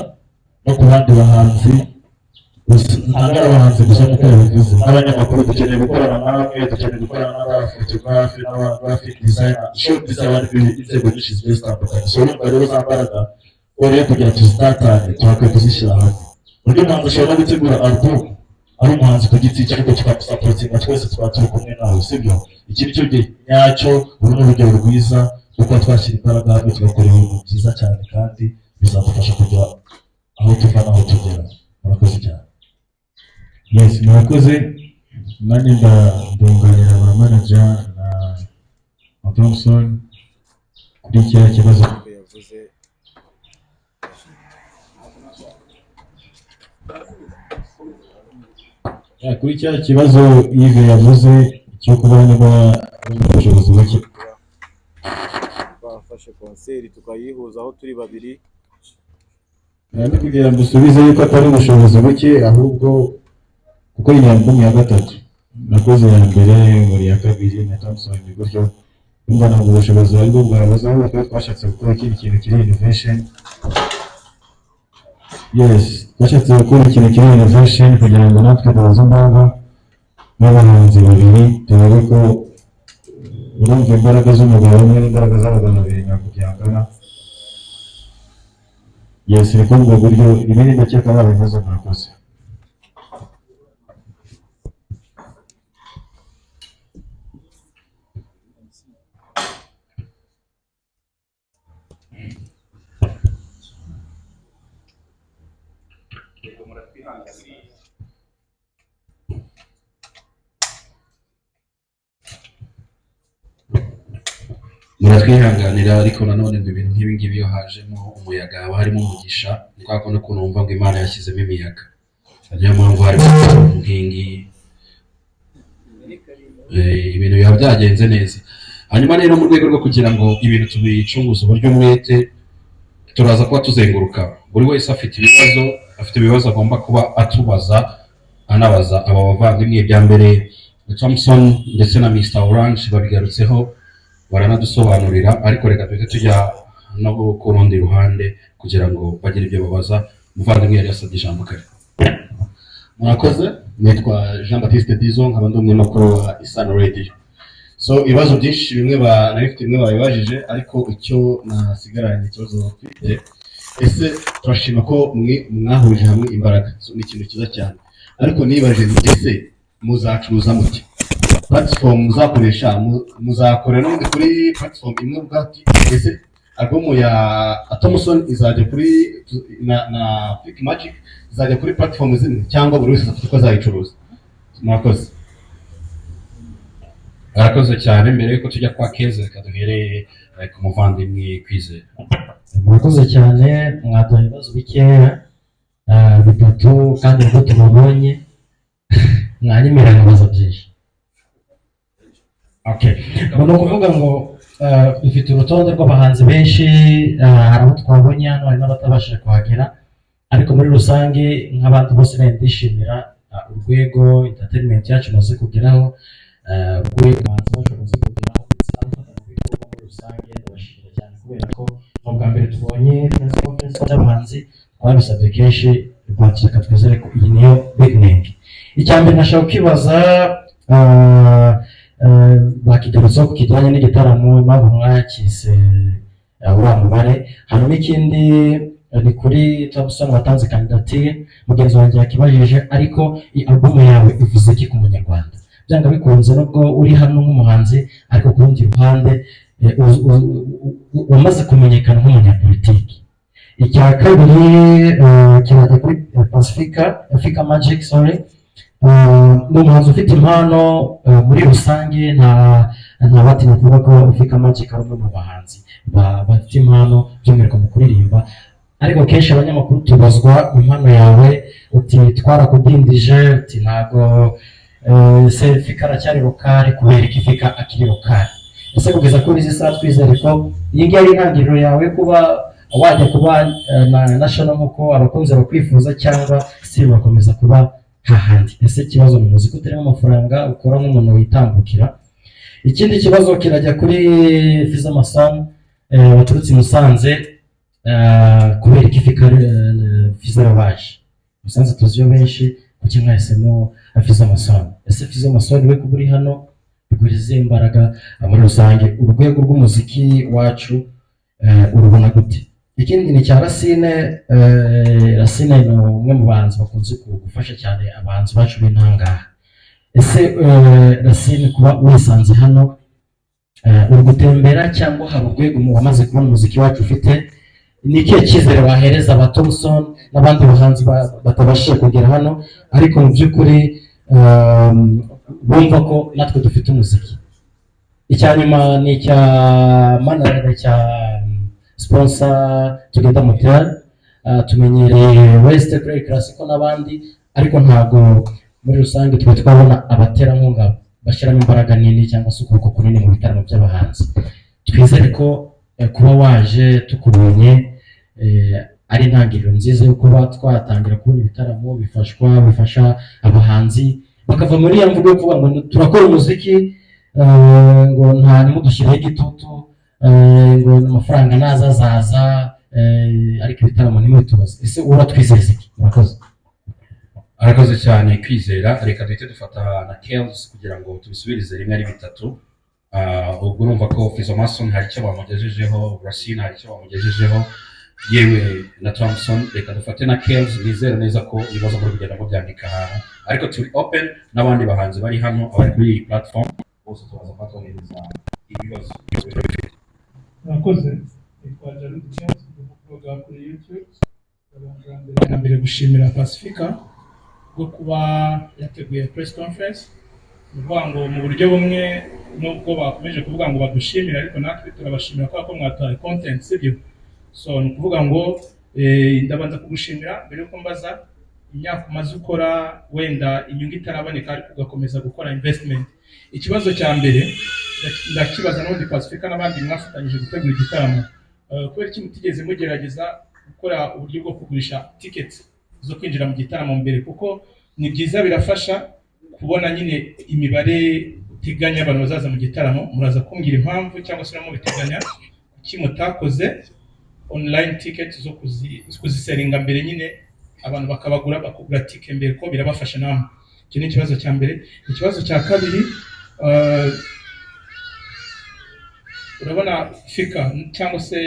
no ku bandi bahanzi. Ntabwo ari abahanzi gusa nk'uko yabivuze, n'abanyamakuru dukeneye gukorana namwe, dukeneye gukorana n'abaphotographe, n'aba graphic designer, show design, inzego nyinshi zigiye zitandukanye. So urumva rero za mbaraga ko rero kugira tuzitatanye tuhakwiye kuzishyira hamwe. Undi muhanzi ashobora no gutegura album ari umuhanzi ku giti cye, ariko tukamusupportinga twese twaba turi kumwe nawe, sibyo? Iki ni cyo gihe nyacyo. Uru ni urugero rwiza rwo kuba twashyira imbaraga hamwe tugakora ibintu byiza cyane, kandi bizadufasha kujya aho tuva n'aho tugera. Murakoze cyane. Yes, murakoze. Nanjye ndunganira ba manager na Thompson kuri kiriya kibazo yavuze. Yeah, kuri kiriya kibazo Yves yavuze cyo kuba niba ubushobozi buke Twafashe concert tukayihuza aho turi babiri. Ndi kugira ngo usubize yuko atari ubushobozi buke, ahubwo kuko iyi album ya gatatu nakoze, ya mbere muri ya kabiri na Thompson gutyo, ndumva ntabwo ubushobozi aribwo bwabuze, ahubwo twari twashatse gukora ikindi kintu kiri innovation. Yes, twashatse gukora ikintu kiri innovation kugira ngo natwe duhuze imbaraga n'abahanzi babiri, turebe ko urumva imbaraga z'umugabo umwe n'imbaraga z'abagabo babiri ntabwo byangana. Yes, ni kuri ubwo buryo. Ibindi ndakeka babivuze. Murakoze. Yego, muratwihanganira. Muratwihanganira, ariko nanone ngo ibintu nk'ibi ngibi iyo hajemo umuyaga haba harimo umugisha. Ni kwa kundi ukuntu wumva ngo Imana yashyizemo imiyaga, niyo mpamvu harimo nk'iyi ngiyi. Ibintu biba byagenze neza. Hanyuma rero mu rwego rwo kugira ngo ibintu tubicunguze uburyo umwete, turaza kuba tuzenguruka, buri wese afite ibibazo agomba kuba atubaza, anabaza aba bavandimwe. Bya mbere Thompson ndetse na Mr Orange babigarutseho baranadusobanurira, ariko reka duhite tujya no ku rundi ruhande kugira ngo bagire ibyo babaza. Umuvandimwe yari yasabye ijambo kare. Murakoze. Nitwa Jean Baptiste Dizo, nkaba ndi umunyamakuru wa Isano Radio. So ibibazo byinshi bimwe nari mfite bimwe babibajije, ariko icyo nasigaranye, ikibazo mfite, ese turashima ko mwe mwahurije hamwe imbaraga? So, ni ikintu cyiza cyane, ariko nibaje nti ese muzacuruza muke? Platform muzakoresha, muzakorera n'ubundi kuri platform imwe ubwati? Ese album ya Thompson izajya kuri na Fik Magic izajya kuri platform zimwe, cyangwa buri wese afite uko azayicuruza? Murakoze. Arakoze cyane. Mbere yuko tujya kwa Keza, reka duhereye ku muvandimwe Kwizera. Murakoze cyane. Mwaduha ibibazo bikeya, bitatu, kandi ubwo tubabonye mwanyemerera nkabaza byinshi. Okay, ngo ni ukuvuga ngo dufite urutonde rw'abahanzi benshi. Hari abo twabonye hano, hari n'abatabashije kuhagera, ariko muri rusange nk'abandi bose nari ndishimira urwego entertainment yacu imaze kugeraho, urwego abahanzi bacu bamaze kugeraho, ndetse n'abafatanyabikorwa muri rusange. Ndabashimira cyane kubera ko ni ubwa mbere tubonye press conference y'abahanzi. Twabisabye kenshi, but reka twizere ko iyi niyo beginning. Icya mbere nashaka kwibaza, bakigarutseho ku kijyanye n'igitaramo, impamvu mwakise uriya mubare. Hanyuma ikindi ni kuri Thompson watanze kandidatire, mugenzi wanjye yakibajije, ariko iyi album yawe ivuze iki ku munyarwanda? Byanga bikunze, nubwo uri hano nk'umuhanzi, ariko ku rundi ruhande wamaze kumenyekana nk'umunyapolitiki. Icya kabiri kirajya kuri Pacifica, Fika Magic, sorry. Ni umuhanzi ufite impano muri rusange. Nta batinya kuvuga ko Fika Magic ari umwe mu bahanzi bafite impano, by'umwihariko mu kuririmba. Ariko kenshi abanyamakuru tubazwa impano yawe, uti twarakudindije, uti ntago se Fika aracyari local. Kubera iki Fika akiri local? Ese kugeza kuri izi saha twizere ko iyi ngiyi ari intangiriro yawe kuba wajya kuba na national nk'uko abakunzi bakwifuza, cyangwa still bakomeza kuba hahandi? Ese ikibazo mu muziki utarimo amafaranga, ukora nk'umuntu witambukira? Ikindi kibazo kirajya kuri Fiza Masan waturutse i Musanze. Kubera iki Fika Fiza yabaje Musanze? Tuziyo benshi, kuki mwahisemo Fiza Masan? Ese Fiza Masan we kuba uri hano bigura izihe imbaraga? Muri rusange urwego rw'umuziki wacu urubona gute? Ikindi ni cya Racine. Racine ni umwe mu bahanzi bakunze gufasha cyane abahanzi bacu b'intangaha. Ese Racine, kuba wisanze hano, uri gutembera cyangwa hari urwego mu wamaze kubona umuziki wacu ufite? Ni ikihe cyizere wahereza aba Thompson n'abandi bahanzi batabashije kugera hano, ariko mu by'ukuri bumva ko natwe dufite umuziki? Icya nyuma ni icya manara cya sponsor Together Motel. Tumenyereye West Play Classico n'abandi, ariko ntabwo muri rusange tuba twabona abaterankunga bashyiramo imbaraga nini cyangwa se ukuboko kunini mu bitaramo by'abahanzi. Twizere ko kuba waje tukubonye ari intangiriro nziza yo kuba twatangira kubona ibitaramo bifasha abahanzi bakava muri ya mvugo yo kuvuga ngo turakora umuziki, ngo nta ntimudushyireho igitutu, ngo amafaranga naza azaza, ariko ibitaramo ntimubitubaze. Ese uratwizeza iki? Murakoze. Arakoze cyane Kwizera. Reka duhite dufata na Kells kugira ngo tubisubirize rimwe ari bitatu. Ubwo urumva ko Fizo Mason hari icyo bamugejejeho, Racine hari icyo bamugejejeho, yewe na Thompson. Reka dufate na Kells. Nizere neza ko ibibazo muri kugenda mubyandika ahantu, ariko turi open n'abandi bahanzi bari hano, abari kuri iyi platform bose tubaza kuba twohereza ibibazo. Murakoze. Nitwa Jarudi James, ndi umublogger kuri YouTube. Ndabanza mbere na mbere gushimira Pacifica bwo kuba yateguye press conference. Ni ukuvuga ngo mu buryo bumwe, nubwo bakomeje kuvuga ngo badushimire, ariko natwe turabashimira kubera ko mwataye content, sibyo? So ni ukuvuga ngo ndabanza kugushimira mbere yuko mbaza imyaka umaze ukora, wenda inyungu itaraboneka, ariko ugakomeza gukora investment. Ikibazo cya mbere ndakibaza n'ubundi Pacifica n'abandi mwafatanyije gutegura igitaramo. Kubera iki mutigeze mugerageza gukora uburyo bwo kugurisha tickets zo kwinjira mu gitaramo mbere? Kuko ni byiza, birafasha kubona nyine imibare uteganya abantu bazaza mu gitaramo. Muraza kumbwira impamvu cyangwa se mubiteganya, kuki mutakoze online ticket zo kuzisellinga mbere nyine, abantu bakabagura, bakugura ticket mbere, ko birabafasha namwe? Icyo ni ikibazo cya mbere. Ikibazo cya kabiri, urabona Fika cyangwa se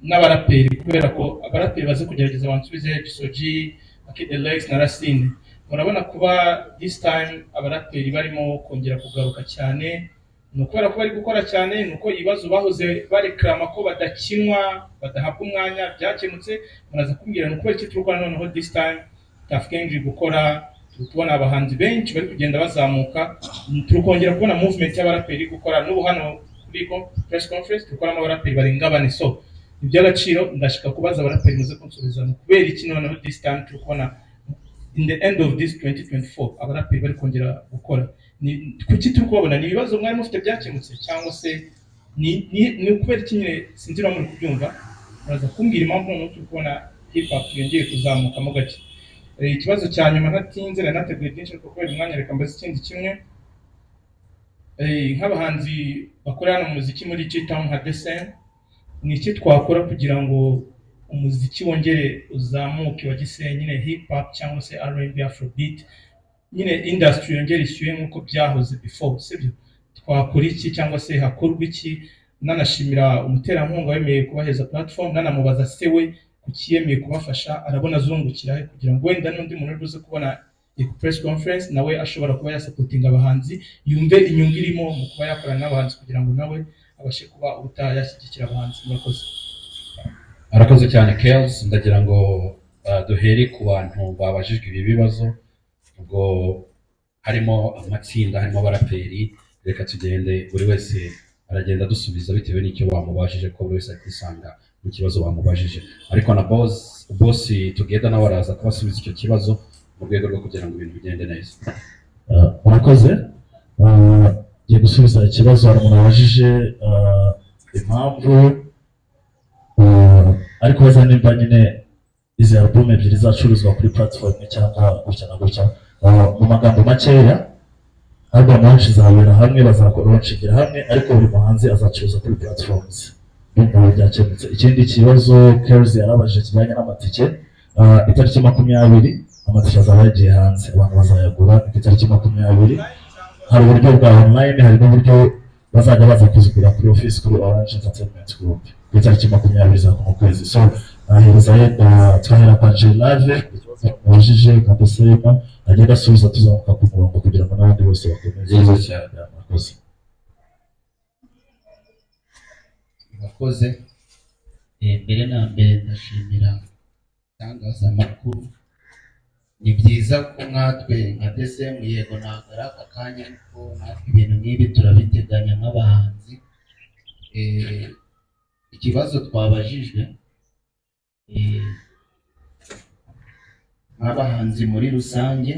n'abaraperi, kubera ko abaraperi bazi kugerageza, bansubize Gisoji, Akid Lex na Racine. Murabona kuba this time abaraperi barimo kongera kugaruka cyane, ni ukubera ko bari gukora cyane, ni uko ibibazo bahoze barekarama ko badakinwa, badahabwa umwanya, byakemutse. Muraza kumbwira ni ukubera iki turi gukora noneho this time Tuff Gang iri gukora, turi kubona abahanzi benshi bari kugenda bazamuka, turi kongera kubona movement y'abaraperi iri gukora. N'ubu hano kuri press conference turi kubonamo abaraperi barenga bane. So ni iby'agaciro. Ndashaka kubaza abaraperi, muze kunsubiza, ni ukubera iki noneho this time turi kubona in the end of this 2024 abaraperi bari kongera gukora? Ni kuki turi kubabona? Ni ibibazo mwari mufite byakemutse, cyangwa se ni ukubera iki nyine? Sinzi niba muri kubyumva. Muraza kumbwira impamvu noneho turi kubona hip hop yongeye kuzamukamo gake. Ikibazo cya nyuma, ntatinze, nari nateguye byinshi ariko kubera umwanya reka mbaze ikindi kimwe. Nk'abahanzi bakora hano umuziki muri G-Town nka Desen, ni iki twakora kugira ngo umuziki wongere uzamuke wa Gisenyi nyine, hip hop cyangwa se R&B, afrobeat nyine, industry yongere ishyuhe nk'uko byahoze before, sibyo? Twakora iki cyangwa se hakorwa iki? Nanashimira umuterankunga wemeye kubaheza platform, nanamubaza se we kuki yemeye kubafasha, arabona azungukira he, kugira ngo wenda n'undi muntu uri buze kubona iyi press conference nawe ashobora kuba yasupportinga abahanzi, yumve inyungu irimo mu kuba yakorana n'abahanzi, kugira ngo nawe abashe kuba ubutaha yashyigikira abahanzi. Murakoze. Arakoze cyane Kels. Ndagira ngo duhere ku bantu babajijwe ibi bibazo, ubwo harimo amatsinda, harimo abaraperi. Reka tugende, buri wese aragenda adusubiza bitewe n'icyo bamubajije, ko buri wese ari kwisanga mu kibazo bamubajije. Ariko na boss Together nawe araza kubasubiza icyo kibazo mu rwego rwo kugira ngo ibintu bigende neza. Murakoze. Ngiye gusubiza ikibazo. Hari umuntu wabajije impamvu, ari kubaza nimba nyine izi album ebyiri zacuruzwa kuri platform imwe cyangwa gutya na gutya. Mu magambo makeya, album launch izabera hamwe, bazakora launchingira hamwe, ariko buri muhanzi azacuruza kuri platforms. Ndumva byakemutse. Ikindi kibazo Kels yarabajije kijyanye n'amatike, itariki 20 amatike azaba yagiye hanze, abantu bazayagura ni ku itariki 20. Hari uburyo bwa online, hari n'uburyo bazajya baza kuzigura kuri office, kuri Orange Entertainment Group, ku itariki 20 za kuno kwezi. So nahereza yenda twahera kwa Jlave ikibazo mubajije, Kadosema agenda asubiza, tuzamuka ku murongo kugira ngo n'abandi bose bakomeze. Byiza cyane. Murakoze. Murakoze. Mbere na mbere ndashimira itangazamakuru. Ni byiza ko nkatwe nka DSM, yego ntabwo ari aka kanya, ariko natwe ibintu nk'ibi turabiteganya nk'abahanzi. Ikibazo twabajijwe, nk'abahanzi muri rusange,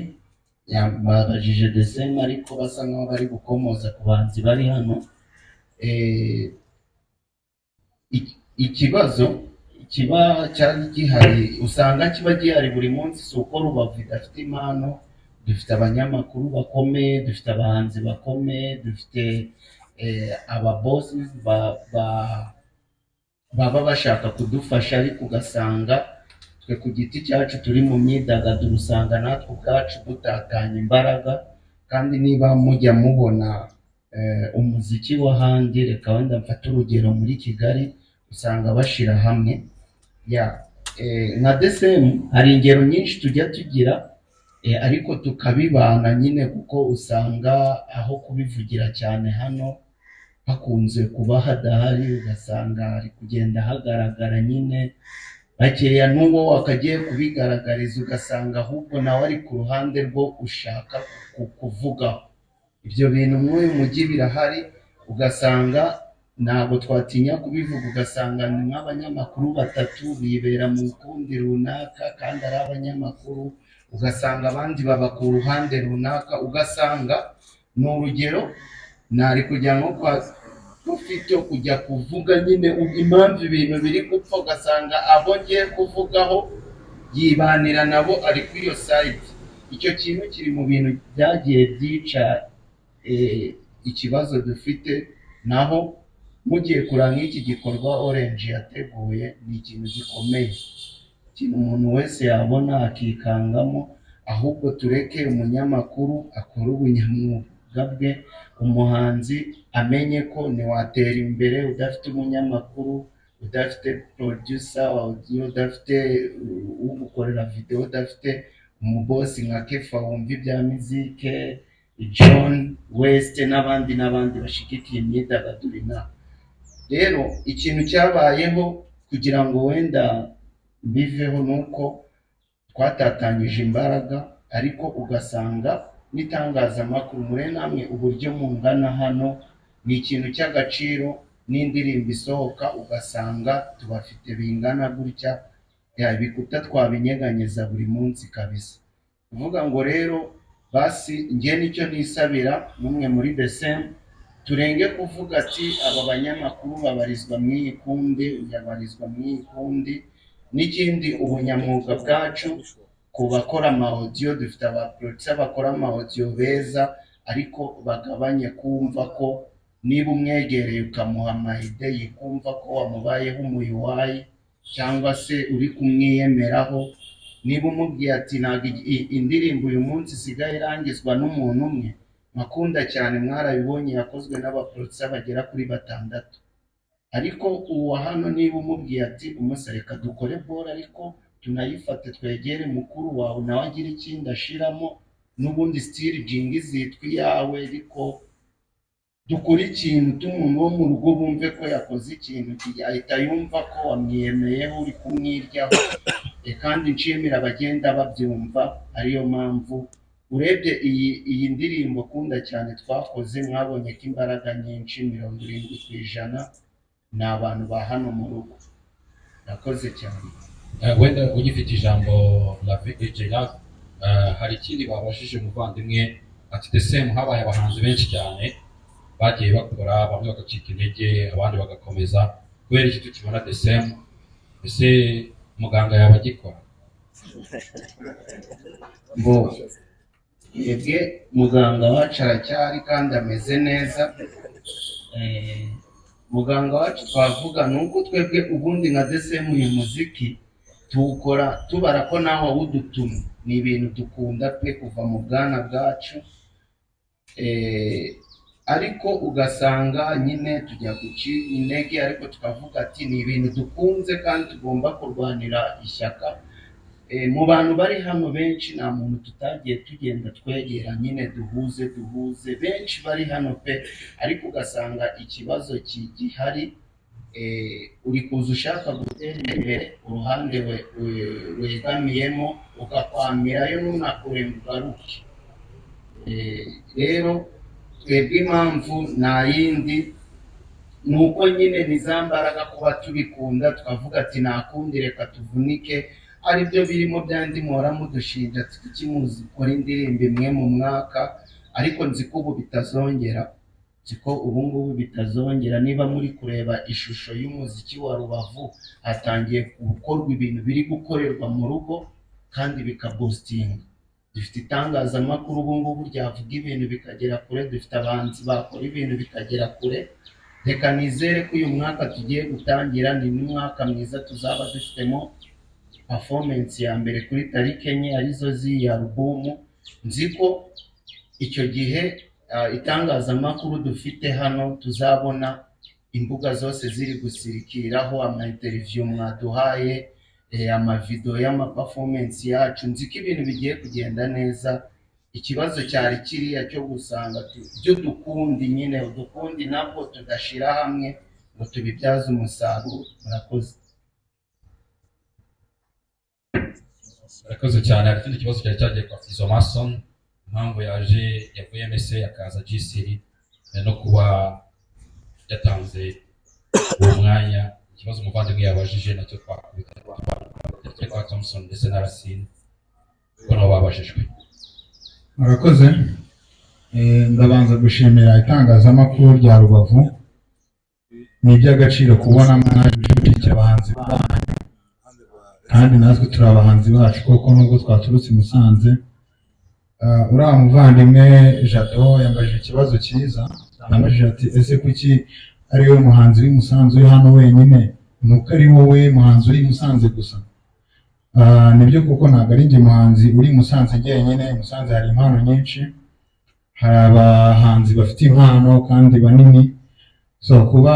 babajije DSM ariko basa nkaho bari gukomoza ku bahanzi bari hano. Ikibazo kiba cyari gihari, usanga kiba gihari buri munsi. Si uko Rubavu idafite impano, dufite abanyamakuru bakomeye, dufite abahanzi bakomeye, dufite ababosi baba bashaka kudufasha, ariko ugasanga twe ku giti cyacu turi mu myidagaduro, usanga natwe ubwacu dutatanya imbaraga. Kandi niba mujya mubona umuziki w'ahandi, reka wenda mfate urugero muri Kigali, usanga bashyira hamwe ya nka DSM. Hari ingero nyinshi tujya tugira, ariko tukabibana nyine, kuko usanga aho kubivugira cyane hano hakunze kuba hadahari, ugasanga hari kugenda hagaragara nyine bakeya, n'uwo wakagiye kubigaragariza ugasanga ahubwo nawe ari ku ruhande rwo ushaka kuvugaho. Ibyo bintu muri uyu mujyi birahari, ugasanga ntabwo twatinya kubivuga, ugasanga ni nk'abanyamakuru batatu bibera mu kundi runaka kandi ari abanyamakuru, ugasanga abandi baba ku ruhande runaka. Ugasanga ni urugero nari kujya nko kwa ufite kujya kuvuga nyine impamvu ibintu biri gupfa, ugasanga abo ngiye kuvugaho yibanira nabo, ari kuri iyo side. Icyo kintu kiri mu bintu byagiye byica ikibazo dufite. Naho mugiye kureba nk'iki gikorwa Orange yateguye, ni ikintu gikomeye, ikintu umuntu wese yabona akikangamo. Ahubwo tureke umunyamakuru akore ubunyamwuga bwe, umuhanzi amenye ko ntiwatera imbere udafite umunyamakuru, udafite producer wa audio, udafite ugukorera video, udafite Umubosi nka Kefa wumva ibya mizike, John West n'abandi n'abandi bashigikiye imyidagaduro inaha. Rero ikintu cyabayeho kugira ngo wenda mbiveho ni uko twatatanyije imbaraga, ariko ugasanga n'itangazamakuru muri namwe uburyo mungana hano ni ikintu cy'agaciro, n'indirimbo isohoka ugasanga tubafite bingana gutya, ya ibikuta twabinyeganyeza buri munsi kabisa. Kuvuga ngo rero basi njye nicyo nisabira n'umwe muri The Same, turenge kuvuga ati aba banyamakuru babarizwa mu iyi kundi, yabarizwa mu iyi kundi. N'ikindi, ubunyamwuga bwacu ku bakora ama audio, dufite aba producer bakora ama audio beza, ariko bagabanye kumva ko niba umwegereye ukamuha ama idea yikumva ko wamubayeho umuyuwayi cyangwa se uri kumwiyemeraho. Niba umubwiye ati ntabwo indirimbo uyu munsi isigaye irangizwa n'umuntu umwe, nkakunda cyane mwarabibonye yakozwe n'aba producer bagera kuri batandatu, ariko uwa hano niba umubwiye ati umusore reka dukore bora ariko tunayifate twegere mukuru wawe nawe agire ikindi ashiramo, n'ubundi still jingi zitwa iyawe, ariko dukore ikintu tumuntu wo mu rugo bumve ko yakoze ikintu, ahita yumva ko wamwiyemeyeho uri kumwiryaho. Kandi nshimira abagenda babyumva, ariyo mpamvu urebye iyi ndirimbo kunda cyane twakoze, mwabonye ko imbaraga nyinshi 70% ni abantu ba hano mu rugo. Nakoze cyane. Wenda ugifite ijambo la DJ Love, hari ikindi babajije umuvandimwe ati The Same habaye abahanzi benshi cyane bagiye bakora, bamwe bagacika intege abandi bagakomeza, kubera iki tukibona The Same? Ese muganga yaba agikora? Bo twebwe muganga wacu aracyari kandi ameze neza. Muganga wacu twavuga ni uko twebwe ubundi nka The Same uyu muziki tuwukora tubara ko nawe wawudutumye, ni ibintu dukunda pe kuva mu bwana bwacu. Ariko ugasanga nyine tujya guca intege, ariko tukavuga ati ni ibintu dukunze kandi tugomba kurwanira ishyaka. Mu bantu bari hano benshi nta muntu tutagiye tugenda twegera nyine duhuze duhuze, benshi bari hano pe, ariko ugasanga ikibazo gihari, uri kuza ushaka gutera imbere, uruhande wegamiyemo ugakwamirayo ntunakure ngo ugaruke. Rero twebwe impamvu nta yindi ni uko nyine ni za mbaraga kuba tubikunda, tukavuga ati nta kundi reka tuvunike, aribyo birimo byandi muhora mudushinja ati kuki muzikora indirimbo imwe mu mwaka, ariko nzi ko ubu bitazongera, nzi ko ubu ngubu bitazongera. Niba muri kureba ishusho y'umuziki wa Rubavu, hatangiye gukorwa ibintu biri gukorerwa mu rugo kandi bikaboostinga. Dufite itangazamakuru ubu ngubu ryavuga ibintu bikagera kure, dufite abahanzi bakora ibintu bikagera kure. Reka nizere ko uyu mwaka tugiye gutangira ni n'umwaka mwiza, tuzaba dufitemo performance ya mbere kuri tariki 4 arizo z'iyi alubumu. Nzi ko icyo gihe itangazamakuru dufite hano tuzabona imbuga zose ziri gusirikiraho ama interview mwaduhaye, amavideo y'ama performance yacu. Nzi ko ibintu bigiye kugenda neza. Ikibazo cyari kiriya cyo gusanga by'udukundi nyine, udukundi nabwo tudashira hamwe ngo tubibyaze umusaruro. Murakoze. Murakoze cyane. Hari ikindi kibazo cyari cyagiye kwa Fizo Mason, impamvu yaje yavuye MSA akaza G-City, no kuba yatanze uwo mwanya. Ikibazo umuvandimwe yabajije nacyo twakubita kwa Thompson ndetse na Racine kuko nabo babajijwe. Murakoze. Ndabanza gushimira itangazamakuru rya Rubavu, ni iby'agaciro kubona mwaje gushyigikira abahanzi banyu, kandi natwe turi abahanzi bacu koko nubwo twaturutse i Musanze. Uriya muvandimwe Jado yambajije ikibazo cyiza, yambajije ati ese kuki ari wowe muhanzi w'i Musanze uri hano wenyine? Ni uko ari wowe muhanzi uri i Musanze gusa. Nibyo kuko ntabwo ari njye muhanzi uri i Musanze njyenyine. I Musanze hari impano nyinshi, hari abahanzi bafite impano kandi banini. So kuba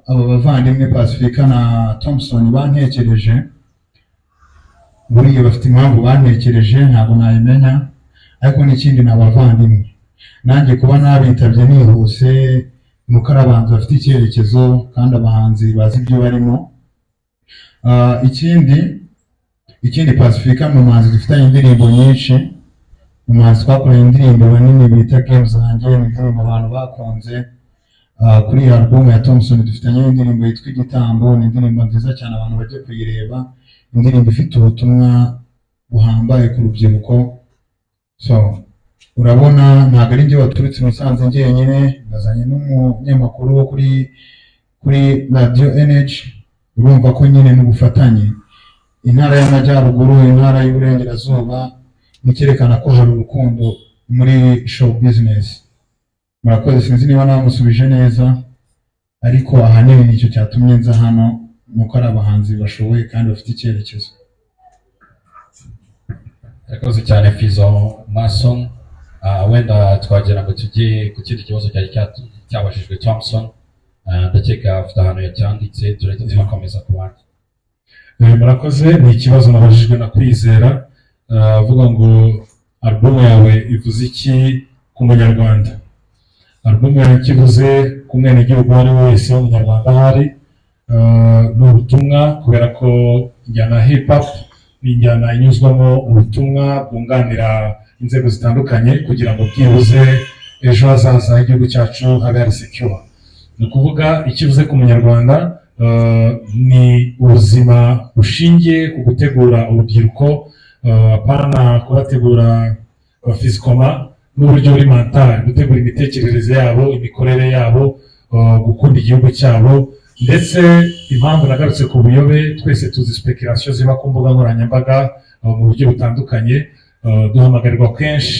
aba bavandimwe Pacifica na Thompson bantekereje, Buriya bafite impamvu bantekereje, ntabwo nayimenya, ariko n'ikindi ni abavandimwe. Nanjye kuba nabitabye nihuse ni uko ari abahanzi bafite icyerekezo kandi abahanzi bazi ibyo barimo. Ikindi Pacifica ni umuhanzi dufitanye indirimbo nyinshi, umuhanzi twakoranye indirimbo nini bita Games zanjye, ni indirimbo abantu bakunze. Kuri iyi album ya Thompson dufitanye indirimbo yitwa Igitambo, ni indirimbo nziza cyane, abantu bajye kuyireba, indirimbo ifite ubutumwa buhambaye ku rubyiruko. So urabona ntabwo ari njye waturutse i Musanze njyenyine, nazanye n'umunyamakuru wo kuri radiyo NH. Urumva ko nyine n'ubufatanye, intara y'Amajyaruguru, intara y'Uburengerazuba, nicyerekana ko hari urukundo muri show business. Murakoze. Sinzi niba namusubije neza, ariko ahanini nicyo cyatumye nza hano, ni uko ari abahanzi bashoboye kandi bafite icyerekezo. Murakoze cyane, Fizo Mason. Wenda twagira ngo tujye ku kindi kibazo cyari cyabajijwe Thompson. Ndakeka afite ahantu yacyanditse, turahita tunakomeza ku bandi. Murakoze. Ni ikibazo nabajijwe na Kwizera, avuga ngo album yawe ivuze iki ku munyarwanda? Album yawe icyo ivuze ku mwenegihugu uwo ari we wese w'umunyarwanda ahari, ni ubutumwa, kubera ko injyana ya hip hop ni injyana inyuzwamo ubutumwa bwunganira inzego zitandukanye kugira ngo byibuze ejo hazaza h'igihugu cyacu habe hari secure. Ni ukuvuga icyo ivuze ku munyarwanda, ni ubuzima bushingiye ku gutegura urubyiruko, apana kubategura physiquement, n'uburyo buri mental, gutegura imitekerereze yabo, imikorere yabo, gukunda igihugu cyabo. Ndetse impamvu nagarutse ku buyobe, twese tuzi speculation ziba ku mbuga nkoranyambaga mu buryo butandukanye. Duhamagarirwa kenshi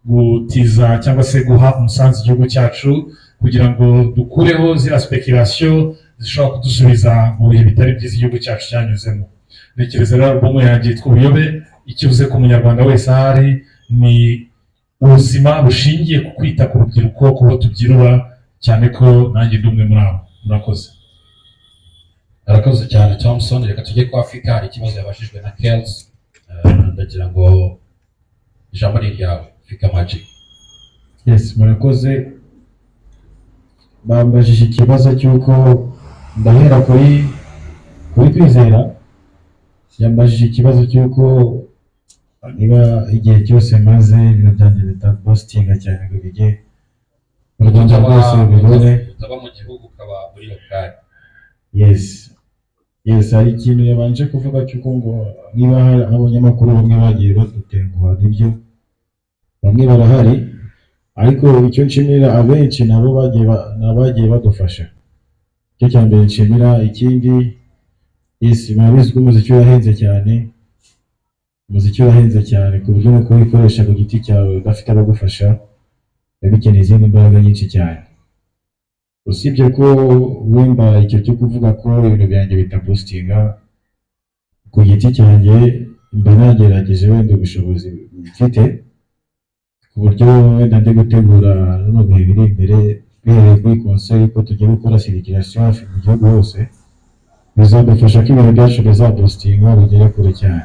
gutiza cyangwa se guha umusanzu igihugu cyacu kugira ngo dukureho ziriya speculation zishobora kudusubiza mu bihe bitari byiza igihugu cyacu cyanyuzemo. Ntekereza rero album yanjye yitwa Ubuyobe, icyo ivuze ku munyarwanda wese ahari ni ubuzima bushingiye ku kwita ku rubyiruko, ku bo tubyirura, cyane ko nanjye ndi umwe muri abo. Murakoze. Arakoze cyane Thompson. Reka tujye kwa Afrika, hari ikibazo yabajijwe na Kels. Ndagira ngo ijambo ni iryawe, Fika Magic. Yes, murakoze. Bambajije ikibazo cy'uko, ndahera kuri Kwizera, yambajije ikibazo cy'uko niba igihe cyose maze ibintu byanjye bitaboostinga cyane ngo bijye mu Rwanda rwose bibone. Utaba mu gihugu, ukaba muri local. Yes, hari ikintu yabanje kuvuga cy'uko ngo niba hari abanyamakuru bamwe bagiye badutenguha. Nibyo, bamwe barahari, ariko icyo nshimira abenshi nabo bagiye ni abagiye badufasha, icyo cya mbere nshimira. Ikindi, yes, murabizi ko umuziki urahenze cyane, umuziki urahenze cyane ku buryo no kuwukoresha ku giti cyawe udafite abagufasha biba bikeneye izindi mbaraga nyinshi cyane. Usibye ko wenda icyo cyo kuvuga ko ibintu byanjye bitaboostinga, ku giti cyanjye mba nagerageje wenda ubushobozi mfite, ku buryo wenda ndi gutegura no mu bihe biri imbere, bihereye kuri concert ko tugiye gukora circulation hafi mu gihugu hose, bizadufasha ko ibintu byacu bizaboostinga bigere kure cyane.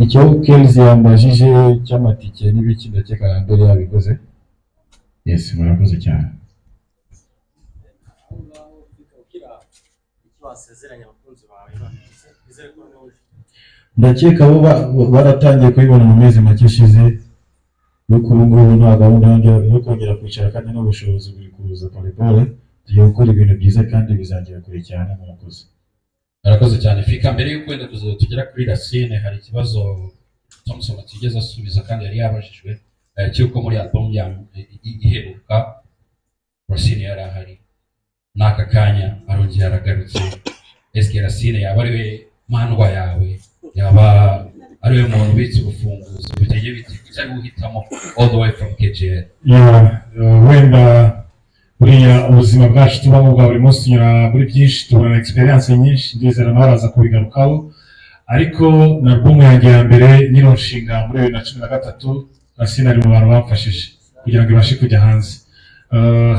Icyo Kells yambajije cy'amatike n'ibiki, ndakeka na mbere yabikoze. Yes, murakoze cyane. Aho ngaho ugira icyo wasezeranya abakunzi bawe, nizere ko noneho uje. Ndakeka bo baratangiye kubibona mu mezi make ashize, yuko ubu ngubu nta gahunda yo kongera kwicara, kandi n'ubushobozi buri kuza pole pole. Tugiye gukora ibintu byiza kandi bizagera kure cyane. Murakoze. Arakoze cyane Fika. Mbere y'uko wenda tugera kuri Racine, hari ikibazo Thompson atigeze asubiza kandi yari yabajijwe, cy'uko muri album ya iheruka Racine yari ahari, n'aka kanya arongera aragarutse. Eske Racine yaba ari we mandwa yawe, yaba ari we muntu ubitse urufunguzo? Biteye biti kuki ari we uhitamo all the way from KGL? Yeah, wenda buriya ubuzima bwacu tubamo bwa buri munsi tunyura muri byinshi, tubona experience nyinshi, ndizera nawe araza kubigarukaho. Ariko na album yanjye ya mbere nyiri nshinga muri 2013, Racine ari mu bantu bamfashije kugira ngo ibashe kujya hanze.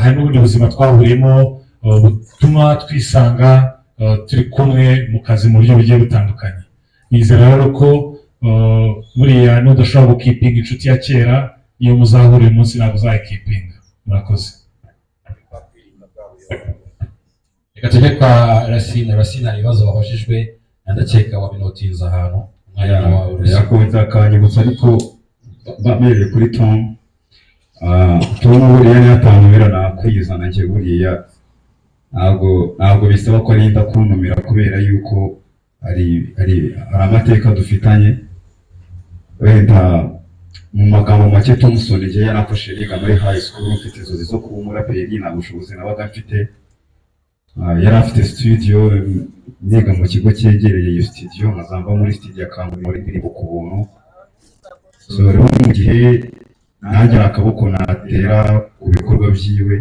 Hari n'ubundi buzima twahuriyemo, butuma twisanga turi kumwe mu kazi mu buryo bugiye butandukanye. Nizera rero ko buriya nudashobora gukeepinga inshuti ya kera, iyo muzahura uyu munsi ntabwo uzayikeepinga. Murakoze. Reka tujye kwa Racine. Racine, hari ibibazo wabajijwe, ndakeka wabinotinze ahantu. Umwanya ni wawe, Racine. Yakunze akanyibutsa, ariko bamereye kuri Tom. Tom buriya niyo atantumira nakwizana njye. Buriya ntabwo bisaba ko arinda kuntumira, kubera yuko hari amateka dufitanye. Wenda mu magambo make, Thompson njye yaramfashije niga muri high school, mfite inzozi zo kuba umuraperi, nta bushobozi nabaga mfite. Yari afite studio, niga mu kigo cyegereye iyo studio, nkazamba muri studio akankurira indirimbo ku buntu. So rero mu gihe nanjye hari akaboko natera ku bikorwa byiwe,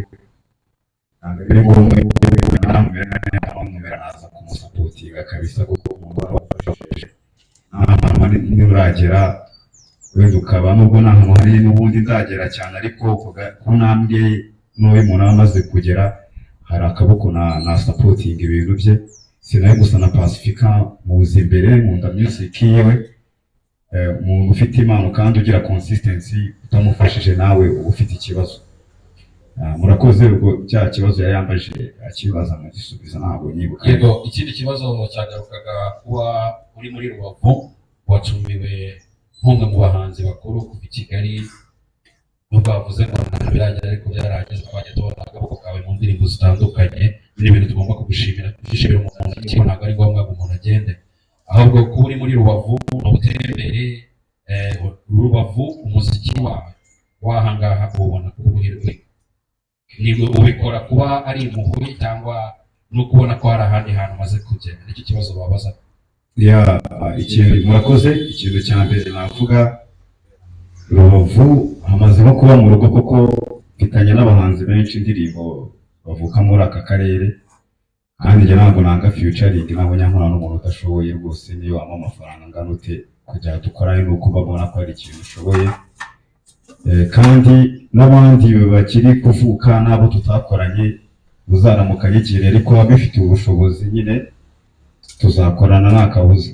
ntabwo ari ngombwa yuko namumera, naza kumusupportinga kabisa, kuko umuntu wabafashije nta hantu hanini uragera, wenda ukaba nubwo nta hantu hanini n'ubundi nzagera cyane, ariko ku ntambwe n'uwo umuntu aba amaze kugera, hari akaboko na supportinga ibintu bye. Si nawe gusa, na Pacifica muzi imbere, nkunda music yiwe. Umuntu ufite impano kandi ugira consistency, utamufashije nawe uba ufite ikibazo. Murakoze. Ubwo cya kibazo yari yambajije akibaza nkagisubiza, ntabwo nyibuka. Yego, ikindi kibazo cyagarukaga kuba uri muri Rubavu, watumiwe nk'umwe mu bahanzi bakuru kuva i Kigali, nubwo bavuze ngo ntabwo biragera, ariko byarageze, twajya tubona akaboko kawe mu ndirimbo zitandukanye. Ni ibintu tugomba kugushimira. Gushimira umuntu ariko ntabwo ari ngombwa ngo umuntu agende, ahubwo kuba uri muri Rubavu ni ubutembere. Rubavu, umuziki wawe w'ahangaha uwubona ku ruhe rwego? Ni ubikora kuba ari impuhwe cyangwa no kubona ko hari ahandi hantu umaze kugera? Nicyo kibazo babaza. Ya, ikintu, murakoze. Ikintu cya mbere navuga, Rubavu hamaze nko kuba mu rugo, kuko mfitanye n'abahanzi benshi indirimbo bavuka muri aka karere, kandi njye ntabwo nanga featuring, ntabwo nyankora n'umuntu udashoboye rwose. Niyo wampa amafaranga angana ute, kugira ngo dukorane nuko babona ko hari ikintu ushoboye. Kandi n'abandi bakiri kuvuka n'abo tutakoranye, uzaramukanye igihe ariko ababifitiye ubushobozi nyine tuzakorana nta kabuza.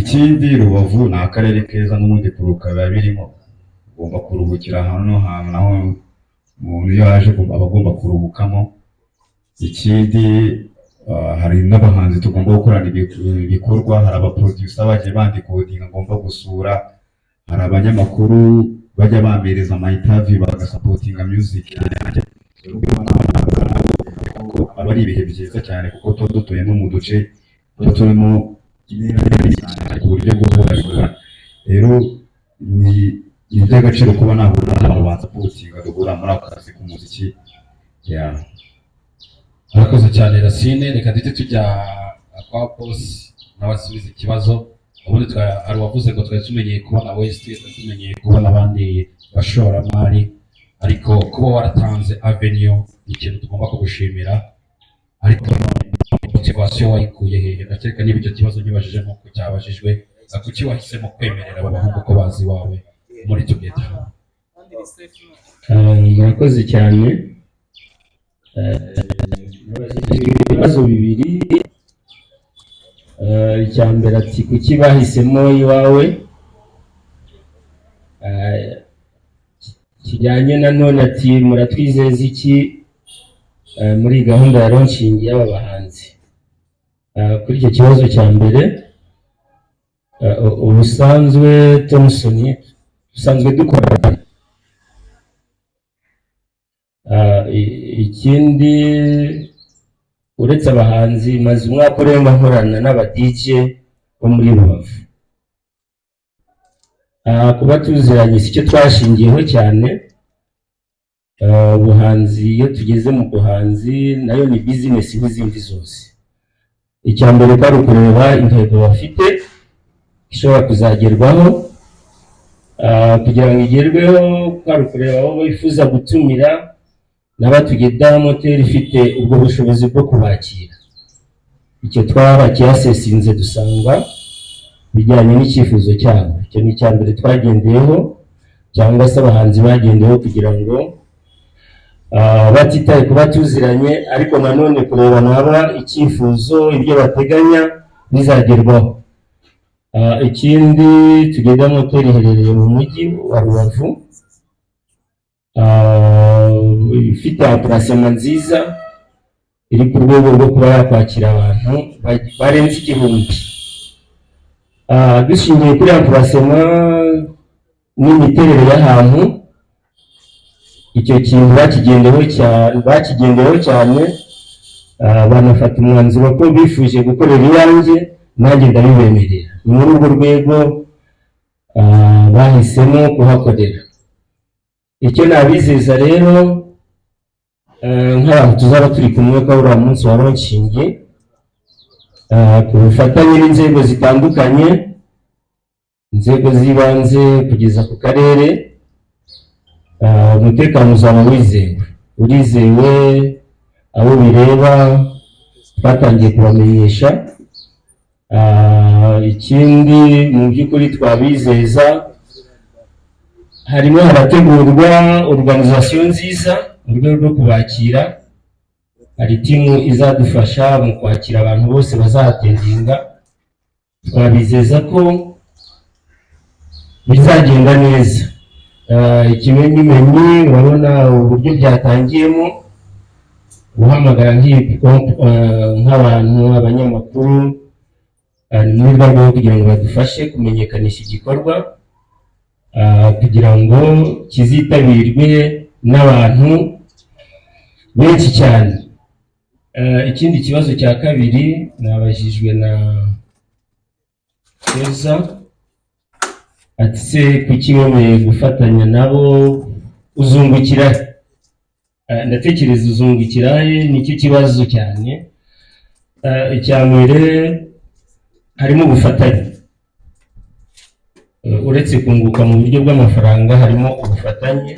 Ikindi, Rubavu ni akarere keza, n'ubundi kuruhuka biba birimo, ugomba kuruhukira ahantu no hantu naho umuntu iyo yaje aba agomba kuruhukamo. Ikindi, hari n'abahanzi tugomba gukorana ibikorwa, hari abaproducer bagiye bandikodinga ngomba gusura, hari abanyamakuru bajya bampereza ama interview bagasupportinga music yanjye. Aba ari ibihe byiza cyane, kuko tuba dutuye no mu duce tuba turimo cyane ku buryo bwo babikora. Rero ni iby'agaciro kuba nahura n'abantu bansupportinga, duhura muri ako kazi k'umuziki, yeah. Murakoze cyane, Racine. Reka duhite tujya kwa Boss, nawe asubiza ikibazo. Ubundi hari uwavuze ngo twari tumenyeye kubona West, twari tumenyeye kubona abandi bashoramari, ariko kuba waratanze avenue ni ikintu tugomba kugushimira. Ariko motivation wayikuye hehe? Ndakeka niba icyo kibazo nkibajije nk'uko cyabajijwe, kuki wahisemo kwemerera aba bahungu ko bazi iwawe muri Together? Murakoze cyane. Ibibazo bibiri. Icya mbere ati kuki bahisemo iwawe? Kijyanye na none ati muratwizeza iki muri gahunda ya launching y'aba bahanzi? Kuri icyo kibazo cya mbere, ubusanzwe Thompson dusanzwe dukora. Ikindi, uretse abahanzi, maze umwaka urenga nkorana n'aba DJ bo muri Rubavu. Kuba tuziranye si cyo twashingiyeho cyane. Ubuhanzi, iyo tugeze mu buhanzi, nayo ni business nk'izindi zose. Icya mbere kwari ukureba intego bafite ishobora kuzagerwaho. Kugira ngo igerweho, kwari ukureba abo bifuza gutumira n'abatugeda moteri ifite ubwo bushobozi bwo kubakira. Icyo twarakiyasesinze, dusanga bijyanye n'icyifuzo cyabo. Icyo ni icya mbere twagendeyeho, cyangwa se abahanzi bagendeyeho, kugira ngo batitaye kuba tuziranye, ariko nanone kureba naba icyifuzo, ibyo bateganya bizagerwaho. Ikindi, Together Motel iherereye mu mujyi wa Rubavu, ifite emplacement nziza iri ku rwego rwo kuba yakwakira abantu barenze 1000. Dushingiye kuri emplacement n'imiterere y'ahantu, icyo kintu bakigendeyeho cyane, banafata umwanzuro ko bifuje gukorera iwanjye, nanjye ndabibemerera. Ni muri urwo rwego bahisemo kuhakorera. Icyo nabizeza rero, nk'abantu tuzaba turi kumwe ko uriya munsi wa launching, ku bufatanye n'inzego zitandukanye, inzego z'ibanze kugeza ku karere, umutekano uzaba wizewe, urizewe. Abo bireba twatangiye kubamenyesha. Ikindi mu by'ukuri twabizeza, harimo harategurwa organisation nziza mu rwego rwo kubakira. Hari team izadufasha mu kwakira abantu bose bazahattendinga. Twabizeza ko bizagenda neza. Ikimenyimenyi, urabona uburyo byatangiyemo guhamagara nk'abantu, abanyamakuru, ni muri rwa rwego kugira ngo badufashe kumenyekanisha igikorwa, kugira ngo kizitabirwe n'abantu benshi cyane. Ikindi kibazo cya kabiri nabajijwe na Keza, ati: "Se kuki wemeye gufatanya nabo, uzungukira he?" Ndatekereza uzungukira he nicyo kibazo cyane. Icya mbere, harimo ubufatanye. Uretse kunguka mu buryo bw'amafaranga, harimo ubufatanye.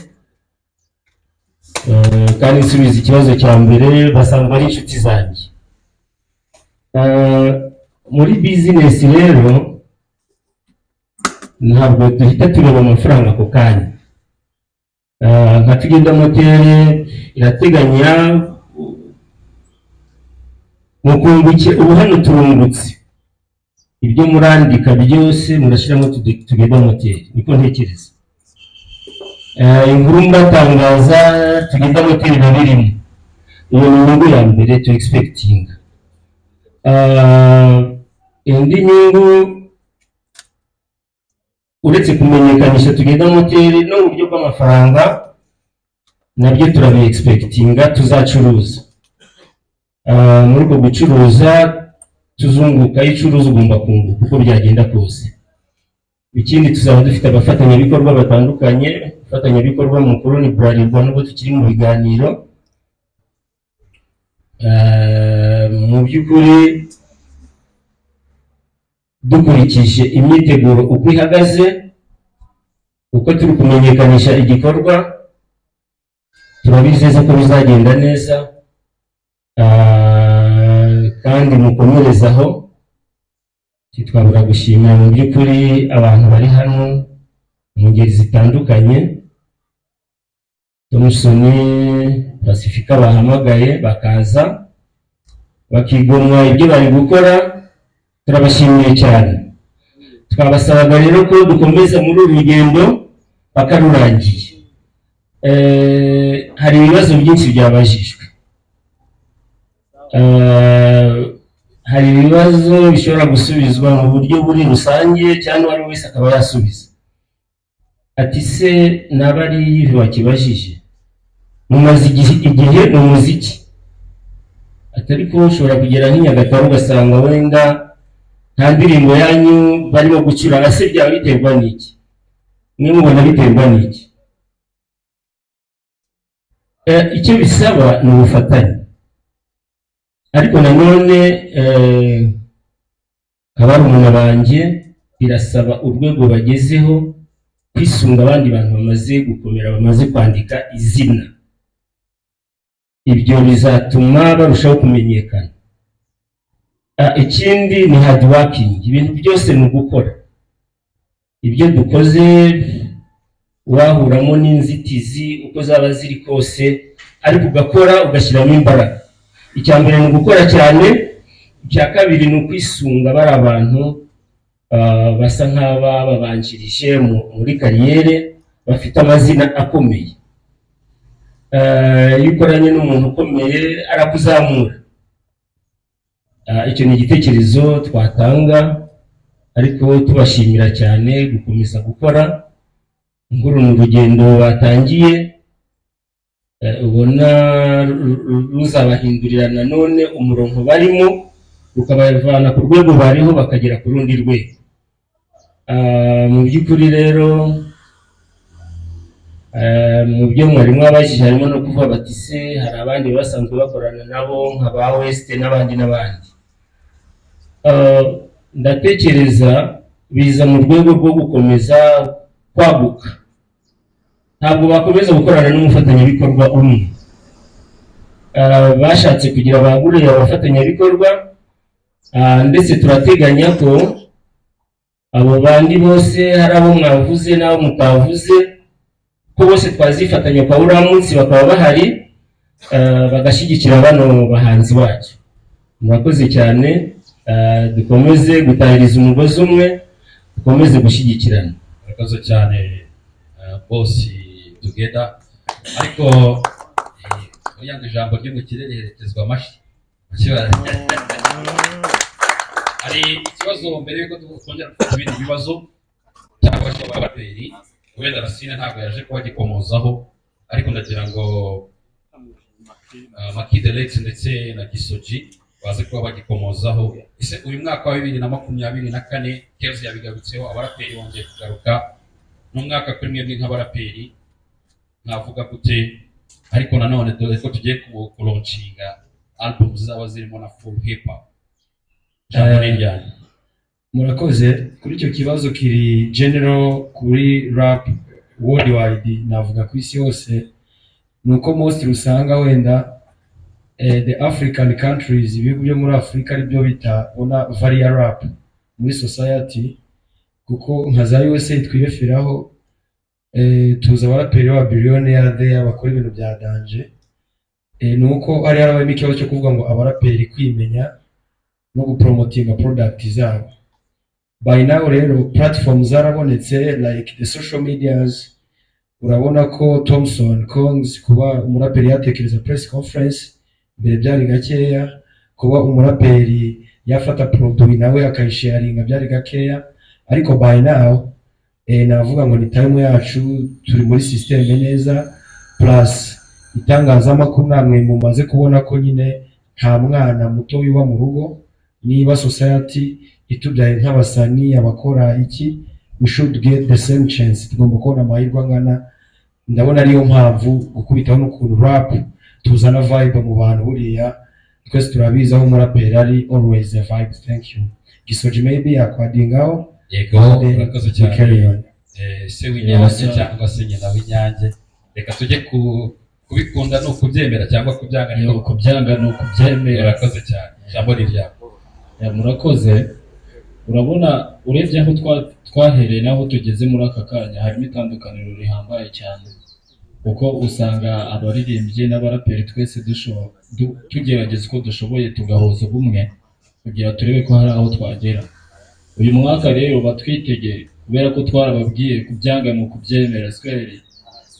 Kandi nsubiza ikibazo cya mbere, basanzwe ari inshuti zanjye. Muri business rero ntabwo duhita tureba amafaranga ako kanya. Nka Together Motel irateganya mu kungukira. Ubu hano turungutse, ibyo murandika byose murashyiramo Together Motel, niko ntekereza. Inkuru muratangaza, Together Motel biba birimo. Iyo ni inyungu ya mbere tu expectinga. Indi nyungu, uretse kumenyekanisha Together Motel, no mu buryo bw'amafaranga nabyo turabi expectinga, tuzacuruza. Muri uko gucuruza tuzunguka. Iyo ucuruza ugomba kunguka uko byagenda kose. Ikindi, tuzaba dufite abafatanyabikorwa batandukanye. Umufatanyabikorwa mukuru ni Bralirwa, nubwo tukiri mu biganiro. Mu by'ukuri, dukurikije imyiteguro uko ihagaze, uko turi kumenyekanisha igikorwa, turabizeza ko bizagenda neza. Kandi mukomerezaho. Ntitwabura gushimira mu by'ukuri abantu bari hano mu ngeri zitandukanye, Thompson, Pacifica, bahamagaye bakaza bakigomwa ibyo bari gukora. Turabashimiye cyane. Twabasabaga rero ko dukomeza muri uru rugendo bakarurangiye. Hari ibibazo byinshi byabajijwe. Hari ibibazo bishobora gusubizwa mu buryo buri rusange cyangwa uwo ari we wese akaba yasubiza, ati: "Se naba ari wakibajije, mumaze igihe mu muziki," ati: "ariko ushobora kugera nk'i Nyagatare ugasanga wenda nta ndirimbo yanyu barimo gucuranga. Se byaba biterwa n'iki? Mwe mubona biterwa n'iki?" Icyo bisaba ni ubufatanye, ariko nanone nka barumuna banjye, birasaba urwego bagezeho kwisunga abandi bantu bamaze gukomera, bamaze kwandika izina. Ibyo bizatuma barushaho kumenyekana. Ikindi ni hard working. Ibintu byose ni ugukora. Ibyo dukoze wahuramo n'inzitizi uko zaba ziri kose, ariko ugakora, ugashyiramo imbaraga. Icya mbere ni ugukora cyane. Icya kabiri ni ukwisunga bari abantu. basa nk'abababanjirije muri carrière, bafite amazina akomeye. Iyo ukoranye n'umuntu ukomeye arakuzamura. Icyo ni igitekerezo twatanga, ariko tubashimira cyane gukomeza gukora. Nguru ni urugendo batangiye, ubona ruzabahindurira nanone umurongo barimo, rukabavana ku rwego bariho bakagera ku rundi rwego. Mu by'ukuri rero, mu byo mwari mwabajije harimo no kuvuga bati: se hari abandi basanzwe bakorana nabo nka ba West n'abandi n'abandi? Ndatekereza biza mu rwego rwo gukomeza kwaguka. Ntabwo bakomeza gukorana n'umufatanyabikorwa umwe. Bashatse kugira bagure abafatanyabikorwa, ndetse turateganya ko abo bandi bose, hari abo mwavuze n'abo mutavuze, ko bose twazifatanya kwa uriya munsi bakaba bahari, bagashyigikira bano bahanzi bacu. Murakoze cyane. Dukomeze gutahiriza umugozi umwe, dukomeze gushyigikirana. Murakoze cyane, boss Together. Ariko buriya ngo ijambo ry'umukire riherekezwa amashyi. Hari ikibazo mbere y'uko twongera gufata ibindi bibazo cyangwa se abaraperi, wenda Racine ntabwo yaje kuba agikomozaho, ariko ndagira ngo Maki the Lex ndetse na Gisoji baze kuba bagikomozaho. Ese uyu mwaka wa 2024, Kezi yabigarutseho, abaraperi bongeye kugaruka, ni umwaka kuri mwebwe nk'abaraperi mwavuga gute? Ariko nanone dore ko tugiye kulaunchinga album zizaba zirimo na full hip hop. Ijambo ni iryanyu. Murakoze kuri icyo kibazo kiri general kuri rap worldwide, navuga ku isi hose. Ni uko most usanga wenda the African countries, ibihugu byo muri Afurika, aribyo bitabona value ya rap muri society, kuko nka za USA twireferaho, tuzi abaraperi b'aba billionaire there bakora ibintu bya danger. Ni uko hari harabayemo ikibazo cyo kuvuga ngo abaraperi kwimenya no gupromotinga product zabo. By now rero platform zarabonetse, like the social medias. Urabona ko Thompson Kongs, kuba umuraperi yatekereza press conference, mbere byari gakeya. Kuba umuraperi yafata produit nawe akayisharinga byari gakeya, ariko by now navuga ngo ni time yacu, turi muri system neza. Plus itangazamakuru, namwe mumaze kubona ko nyine nta mwana muto uba mu rugo. Niba society itubyaye nk'abasani, abakora iki, we should get the same chance, tugomba kubona amahirwe angana. Ndabona ariyo mpamvu gukubitaho n'ukuntu rap tuzana vibe mu bantu. Buriya twese turabizi, aho umuraperi ari always a vibe. Thank you. Gisoji maybe yakwadingaho. Yego. Then Urakoze we cyane. carry on. Se w'Inyange cyangwa se nyina w'Inyange, reka tujye ku kubikunda ni ukubyemera cyangwa kubyanga Ni ukubyanga ni ukubyemera. Urakoze cyane, ijambo ni iryawe. Yeah, murakoze. Urabona, urebye aho twahereye n'aho tugeze muri aka kanya, harimo itandukaniro rihambaye cyane, kuko usanga abaririmbyi n'abaraperi twese tugerageza uko dushoboye tugahuza ubumwe kugira turebe ko hari aho twagera. Uyu mwaka rero batwitegeye, kubera ko twarababwiye kubyanga ni ukubyemera. Sweri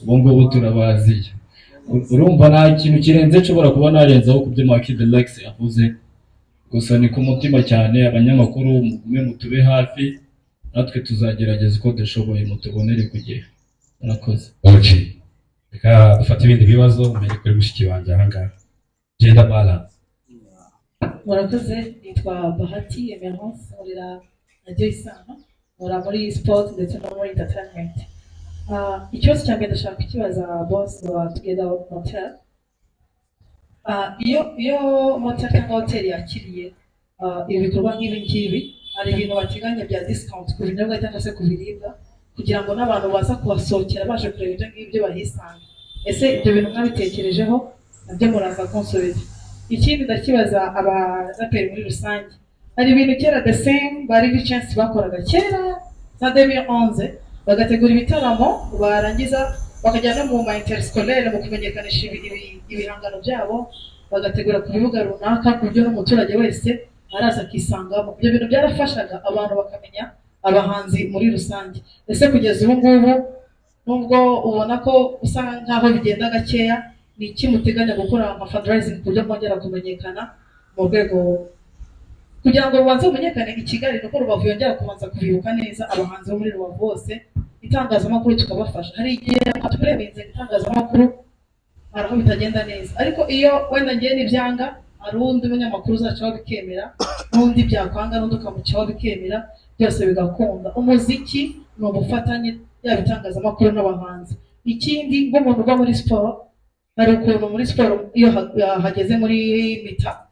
ubu ngubu turabaziye. Urumva nta kintu kirenze nshobora kuba narenzaho ku byo Maki the Lex yavuze. Gusa ni ku mutima cyane, abanyamakuru mugume mutube hafi, natwe tuzagerageza uko dushoboye mutubonere ku gihe. Murakoze. Oji, reka dufate ibindi bibazo mbere kuri mushiki wanjye ahangaha, gender balance. Murakoze. Nitwa Bahati Emerance, nkorera Radiyo Isano, nkora muri sport ndetse no muri entertainment. Ikibazo cya mbere ndashaka kukibaza boss wa Together Motel. Iyo motel cyangwa hoteli yakiriye ibikorwa nk'ibi ngibi, hari ibintu bateganya bya discount ku binyobwa cyangwa se ku biribwa, kugira ngo n'abantu baza kubasohokera baje kureba ibyo ngibyo bahisange? Ese ibyo bintu mwabitekerejeho? Nabyo muraza kunsubiza. Ikindi ndakibaza abaraperi muri rusange. Hari ibintu kera the same bari Chance bakoraga kera za 2011, bagategura ibitaramo, barangiza bakajya no mu ma interscolaire mu kumenyekanisha ibihangano byabo, bagategura ku bibuga runaka ku buryo n'umuturage wese araza akisangamo. Ibyo bintu byarafashaga abantu bakamenya. Abahanzi muri rusange, ese kugeza ubu ngubu, nubwo ubona ko usa nkaho bigenda gakeya, ni iki muteganya gukora nka fundraising ku buryo mwongera kumenyekana mu rwego kugira ngo bubanze bumenyekane i Kigali, nuko Rubavu yongera kubanza kubibuka neza, abahanzi bo muri Rubavu bose, itangazamakuru tukabafasha? Hari igihe turebinze itangazamakuru, hari aho bitagenda neza, ariko iyo wenda ngiye n'ibyanga, hari undi munyamakuru uzacaho bikemera, n'undi byakwanga n'undi ukamucaho bikemera, byose bigakunda. Umuziki ni ubufatanye, yaba itangazamakuru n'abahanzi. Ikindi, nk'umuntu uba muri siporo, hari ukuntu muri siporo iyo hageze muri mi-temps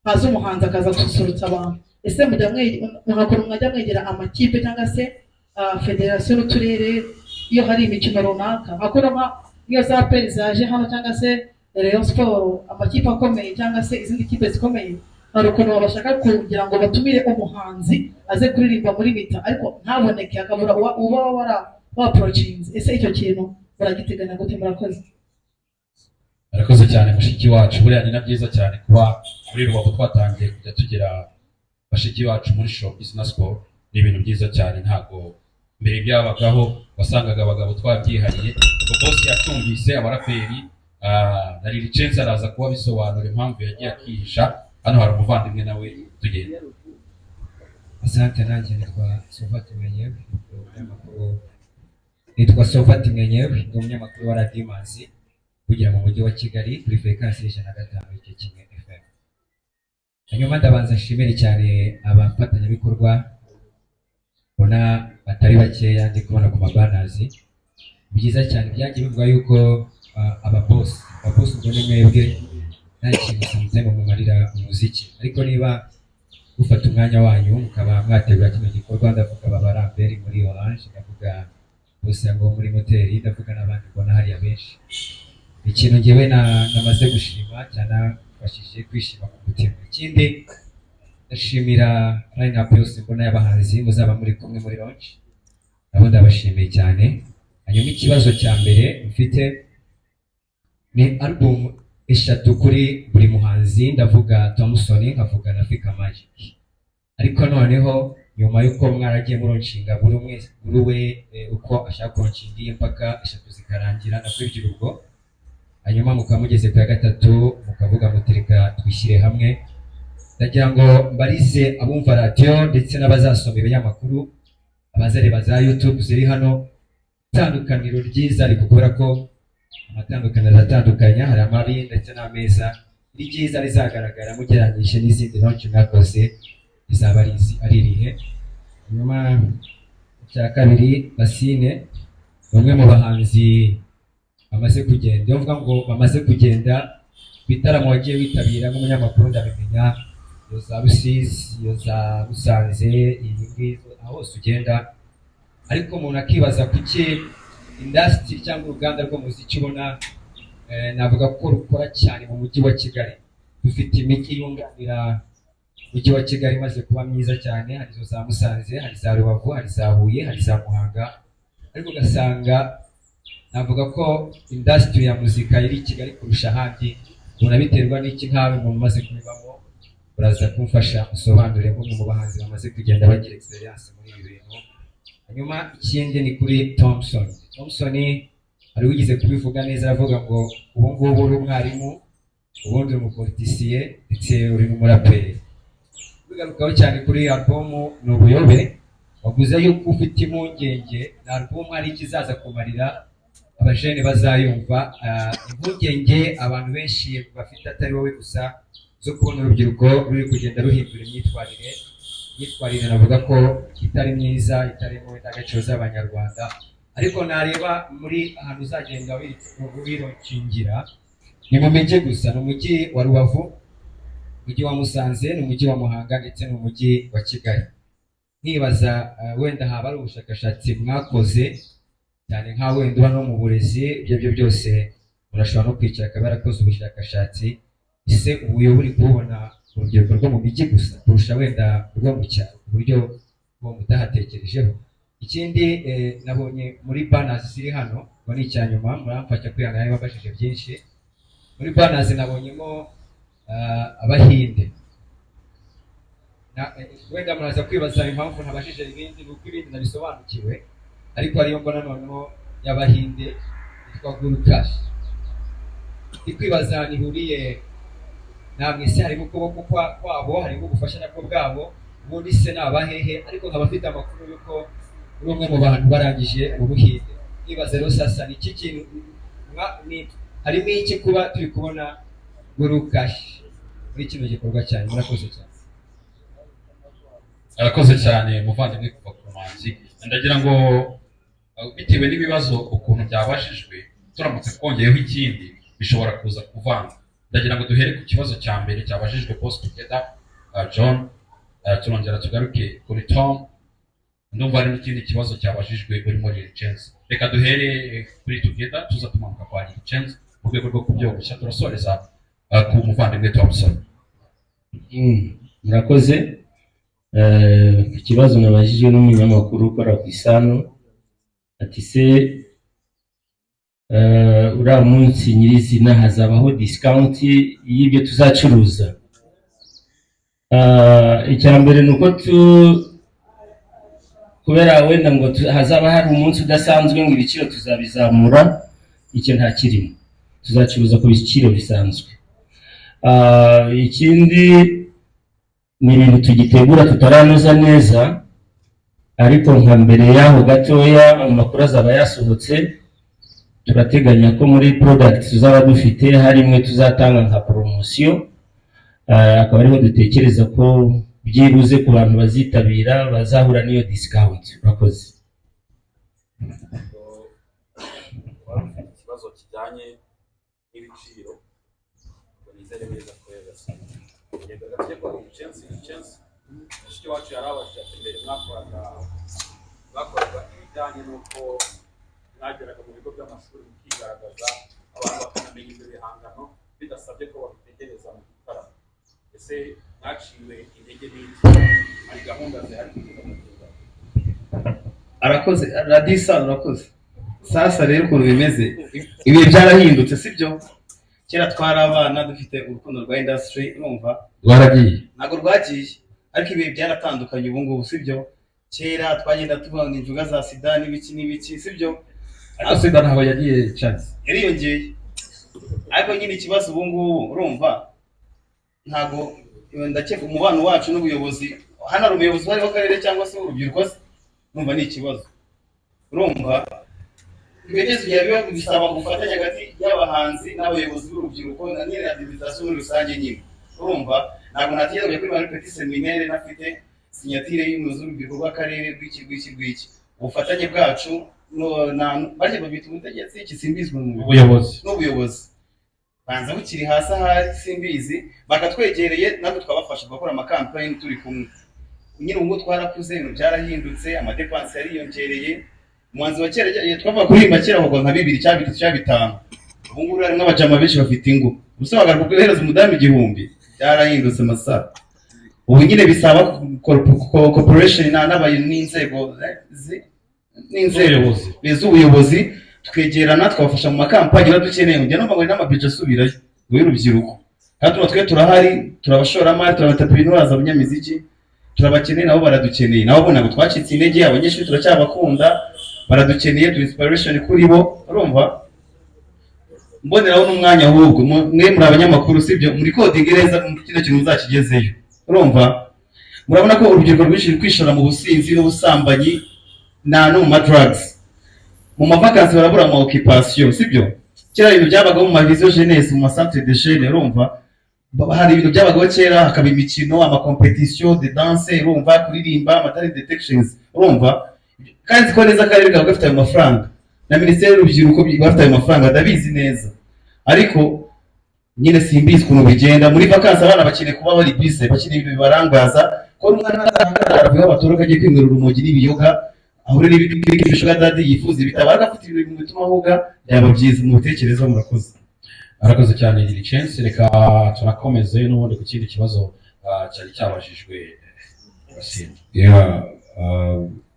haza umuhanzi akaza gususurutsa abantu. Ese mujya mwakora, mwajya mwegera amakipe cyangwa se federasiyo n'uturere iyo hari imikino runaka, nka kuno nk'iyo za APR zaje hano cyangwa se Rayon Sport, amakipe akomeye cyangwa se izindi kipe zikomeye, hari ukuntu babashaka kugira ngo batumire umuhanzi aze kuririmba muri mi-temps, ariko ntaboneke, akabura uba wara wa-approachinze. Ese icyo kintu muragiteganya gute? Murakoze. Arakoze cyane mushiki wacu. Buriya ni na byiza cyane kuba muri Rubavu twatangiye kujya tugira bashiki bacu muri showbiz na sport. Ni ibintu byiza cyane, ntabwo mbere byabagaho, wasangaga abagabo twabyihariye. Ubwo boss yatumvise abaraperi na Lil Chance araza kuba bisobanura impamvu yagiye akihisha. Hano hari umuvandimwe nawe, tugenda. Asante, nanjye nitwa Sovati Mwenyewe, ndi umunyamakuru. Nitwa Sovati Mwenyewe, ndi umunyamakuru wa Radiyo Imanzi kugira mu mujyi wa Kigali kuri fréquence 105.1 FM. Hanyuma ndabanza nshimire cyane abafatanyabikorwa mbona batari bakeya ndi kubona ku mabanners. Byiza cyane, byagiye bivuga yuko ababoss ubwo ni mwebwe, nta kintu sometimes mumarira umuziki, ariko niba gufata umwanya wanyu mukaba mwategura kino gikorwa, ndavuga baba Lambert muri Orange, ndavuga bose ngo muri moteri, ndavuga n'abandi mbona hariya benshi. Ikintu ngewe namaze gushima cyanafashije kwishima ku mutima. Ikindi, ndashimira line up yose mbona y'abahanzi muzaba muri kumwe muri launch, nabo ndabashimiye cyane. Hanyuma ikibazo cya mbere mfite ni album eshatu kuri buri muhanzi, ndavuga Thompson, nkavuga na Fika Magic. Ariko noneho nyuma y'uko mwaragiye mulaunchinga buri umwe, buri we uko ashaka kulaunchinga iye mpaka eshatu zikarangira na kuri ebyiri, ubwo hanyuma mukaba mugeze ku ya gatatu mukavuga muti reka twishyire hamwe, ndagira ngo mbarize abumva radiyo ndetse n'abazasoma ibinyamakuru, abazareba za YouTube ziri hano, itandukaniro ryiza, ariko kubera ko amatandukaniro aratandukanya, hari amabi ndetse n'ameza, iryiza rizagaragara mugereranyije n'izindi launch mwakoze rizaba ari irihe? Hanyuma icya kabiri, Basine ni umwe mu bahanzi bamaze kugenda, iyo mvuga ngo bamaze kugenda, ibitaramo wagiye witabira nk'umunyamakuru ndabimenya, iyo za Rusizi, iyo za Musanze, iyi ngiyi, aho hose ugenda. Ariko umuntu akibaza kuki industry cyangwa uruganda rw'umuziki ubona navuga ko rukora cyane mu mujyi wa Kigali. Dufite imijyi yunganira umujyi wa Kigali imaze kuba myiza cyane, hari izo za Musanze, hari za Rubavu, hari za Huye, hari za Muhanga, ariko ugasanga navuga ko industry ya muzika iri i Kigali kurusha ahandi. Ubona biterwa n'iki nkawe umuntu umaze kubibamo? Uraza kumfasha usobanure nk'umwe mu bahanzi bamaze kugenda bagira experience muri ibi bintu. Hanyuma ikindi ni kuri Thompson. Thompson hari wigeze kubivuga neza, aravuga ngo ubu ngubu uri umwarimu, ubundi uri umupoliticien, ndetse uri n'umuraperi. Bigarukaho cyane kuri album ni ubuyobe, wavuze yuko ufite impungenge na album hari ikizaza kumarira abajene bazayumva. Impungenge abantu benshi bafite, atari wowe gusa, zo kubona urubyiruko ruri kugenda ruhindura imyitwarire navuga ko itari myiza, itarimo indangagaciro z'Abanyarwanda. Ariko nareba muri ahantu uzagenda wilaunchingira ni mu mijyi gusa, ni umujyi wa Rubavu, umujyi wa Musanze, ni umujyi wa Muhanga, ndetse n'umujyi wa Kigali. Nkibaza wenda haba ari ubushakashatsi mwakoze cyane, nka wenda uba no mu burezi, ibyo byo byose murashobora no kwicara akaba yarakoze ubushakashatsi. Ese ubuyobe uri kububona urubyiruko rwo mu mijyi gusa kurusha wenda rwo mu cyaro, ku buryo uwo mutahatekerejeho? Ikindi, nabonye muri banners ziri hano, ngo ni icya nyuma, muramfasha kwihangana niba mbashije byinshi. Muri banners nabonyemo Abahinde. Wenda muraza kwibaza impamvu ntabajije ibindi, ni uko ibindi nabisobanukiwe, ariko hariyo mbona noneho y'Abahinde yitwa Guru Cash. Ndi kwibaza nihuriye namwe se, harimo ukuboko kwabo, harimo ubufasha nabwo bwabo, ubundi se ni abahehe? Ariko nkaba mfite amakuru y'uko uri umwe mu bantu barangije mu Buhinde. Nibaza rero sasa ni iki kintu harimo iki kuba turi kubona Guru Cash muri kino gikorwa cyane? Murakoze cyane. Arakoze cyane muvandimwe kuva ku manzi. Ndagira ngo bitewe n'ibibazo ukuntu byabajijwe, turamutse twongeyeho ikindi bishobora kuza kuvanga. Ndagira ngo duhere ku kibazo cya mbere cyabajijwe Boss Together, John, turongera tugaruke kuri Tom. Ndumva hari n'ikindi kibazo cyabajijwe uri muri Chance. Reka duhere kuri Together, tuza tumanuka kwa Lil Chance mu rwego rwo kubyoroshya. Turasoreza ku muvandimwe Thompson. Murakoze. Ku kibazo nabajijwe n'umunyamakuru ukora ku Isano, ati se uriya munsi nyirizina hazabaho discount y'ibyo tuzacuruza? Icya mbere ni uko kubera wenda ngo hazaba hari umunsi udasanzwe ngo ibiciro tuzabizamura, icyo nta kirimo, tuzacuruza ku biciro bisanzwe. Ikindi ni ibintu tugitegura tutaranoza neza, ariko nka mbere y'aho gatoya amakuru azaba yasohotse. Turateganya ko muri product tuzaba dufite hari imwe tuzatanga nka poromosiyo, akaba ariho dutekereza ko byibuze ku bantu bazitabira bazahura n'iyo discount. Urakoze. Wari ufite ikibazo kijyanye n'ibiciro, ngo nizere neza ko yabasabye. Yego, reka tujye kwa Lil Chance. Lil Chance, mushiki wacu yarabajije ati mbere mwakoraga ibijyanye n'uko mwageraga mu bigo by'amashuri mukigaragaza, abantu bakanamenya ibyo bihangano bidasabye ko babitegereza mu gitaramo. Ese mwaciwe intege n'iki? Hari gahunda zihari kugeza mu gihe? Arakoze Radisa, urakoze. Sasa rero ukuntu bimeze, ibihe byarahindutse, sibyo? Kera twari abana dufite urukundo rwa industry, urumva? Rwaragiye. Ntabwo rwagiye, ariko ibihe byaratandukanye ubu ngubu, sibyo? Kera twagenda tubona inzoga za sida n'ibiki n'ibiki, sibyo? Ariko sida ntabwo yagiye, Chance. Yariyongeye, ariko nyine ikibazo ubu ngubu, urumva, ntabwo ndakeka umubano wacu n'ubuyobozi hano, hari umuyobozi uhari w'akarere cyangwa se w'urubyiruko se, urumva ni ikibazo. Urumva ibyo byose biba biba bisaba ubufatanye hagati y'abahanzi n'abayobozi b'urubyiruko na nyine administration muri rusange nyine. Urumva ntabwo natekereza kujya kuri muri petit séminaire nafite signature y'umuyobozi w'urubyiruko rw'akarere rw'iki rw'iki rw'iki. Ubufatanye bwacu no na barya babita ubutegetsi iki, simbizi mu Ubuyobozi. N'ubuyobozi banza bukiri hasi ahari, simbizi, bakatwegereye natwe twabafasha tugakora amakampani turi kumwe nyine. Ubu ngubu twarakuze, ibintu byarahindutse, amadépenses yariyongereye. Umuhanzi wa kera twavuga kuririmba kera ahubwo nka bibiri cyangwa bitatu cyangwa bitanu, ubu ngubu harimo abajama benshi bafite ingo, gusa bagaruka guhereza umudamu 1000. Byarahindutse amasaha. Ubu nyine bisaba cooperation n'inzego n'inzego Z'ubuyobozi. z'ubuyobozi, tukegerana tukabafasha mu makampani niba dukeneye. Njya numva ngo hari n'amabije asubirayo ngo y'urubyiruko, kandi tuba twe turahari, turi abashoramari, turi abaentrepreneurs, abanyamiziki turabakeneye, nabo baradukeneye. Nabo ntabwo twacitse intege, abanyeshuri turacyabakunda, baradukeneye, turi inspiration kuri bo. Urumva mboneraho n'umwanya ahubwo mwe muri abanyamakuru, sibyo? Muri coding neza kino kintu muzakigezeyo. Urumva murabona ko urubyiruko rwinshi ruri kwishora mu businzi n'ubusambanyi na no mu ma drugs, mu mavakansi barabura ama occupation, sibyo? Kera ibintu byabagaho mu ma vision jeunesse, mu ma centre de jeunes, urumva hari ibintu byabagaho kera, hakaba imikino, ama competition de danse, urumva kuririmba, ama talent detections, urumva kandi nzi ko neza akarere kaba gafite ayo mafaranga na minisiteri y'urubyiruko bafite ayo mafaranga, ndabizi neza. Ariko nyine simbizi ukuntu bigenda muri vakansi, abana bakeneye kuba bari busy, bakeneye ibintu bibarangaza, ko umwana atarangara abatoroka agiye kwinywera urumogi n'ibiyoga, ahure n'ibindi sugar daddy yifuza ibitabo, ariko afite ibintu bituma ahuga, byaba byiza mu bitekerezo. Murakoze. Arakoze cyane Lil Chance. Reka tunakomeze n'ubundi ku kindi kibazo cyari cyabajijwe Racine. Yeah,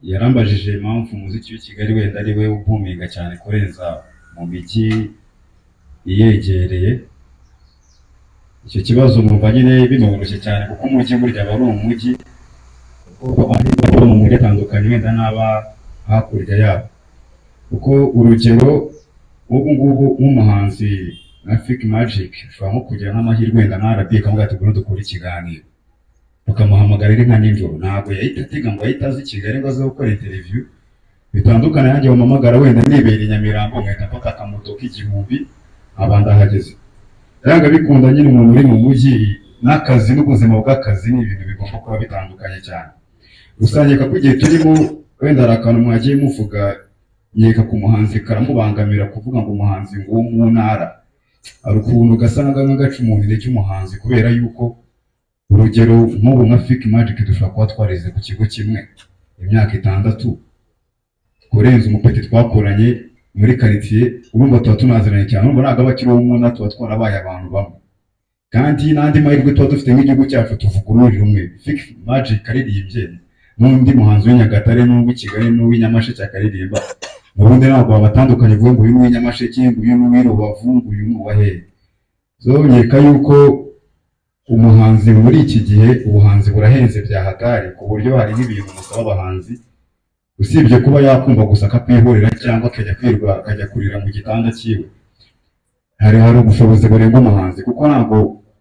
yarambajije impamvu umuziki w'i Kigali wenda ari we ubuminga cyane kurenza mu mijyi iyegereye. Icyo kibazo numva nyine binoroshye cyane, kuko umujyi burya aba ari umujyi. Bo mu mujyi atandukanye wenda n'aba hakurya yabo, kuko urugero ubu ngubu nk'umuhanzi nka Fik Magic ushobora nko kugira nk'amahirwe wenda nka RB ikavuga ati: "Ngwino dukore ikiganiro," bakamuhamagara ari nka nijoro, ntabwo yahita atega ngo ahite aza i Kigali ngo aze gukora interview. Bitandukanye nanjye wampamagara wenda nibereye i Nyamirambo, nkahita mfata akamoto k'1000 nkaba ndahageze. Yanga bikunda nyine, umuntu uri mu mujyi n'akazi n'ubuzima bw'akazi ni ibintu bigomba kuba bitandukanye cyane. Gusa nkeka ko igihe turimo, wenda hari akantu mwagiye muvuga, nkeka ku muhanzi karamubangamira, kuvuga ngo umuhanzi ngo wo mu ntara, hari ukuntu gasa nk'agaca umuntu intege umuhanzi, kubera yuko urugero nk'ubu nka Fik Magic dushobora kuba twarize ku kigo kimwe imyaka 6, kurenza umupeti twakoranye muri karitsiye, urumva tuba tunaziranye cyane, urumva ntabwo aba akiri uwo mu ntara, tuba twarabaye abantu bamwe. Kandi n'andi mahirwe tuba dufite nk'igihugu cyacu, tuvuga ururimi rumwe. Fik Magic aririmbye n'undi muhanzi w'i Nyagatare n'uw'i Kigali n'uw'i Nyamasheke akaririmba, ubundi ntabwo babatandukanye uvuge ngo uyu ni uw'i Nyamasheke, ngo uyu ni uw'i Rubavu, ngo uyu ni uwa hehe. So nkeka yuko umuhanzi muri iki gihe, ubuhanzi burahenze bya hatari, ku buryo hari n'ibintu musaba abahanzi, usibye kuba yakumva gusa akakwihorera cyangwa akajya kwirwa akajya kurira mu gitanda cyiwe, hari ubushobozi burenga umuhanzi, kuko ntabwo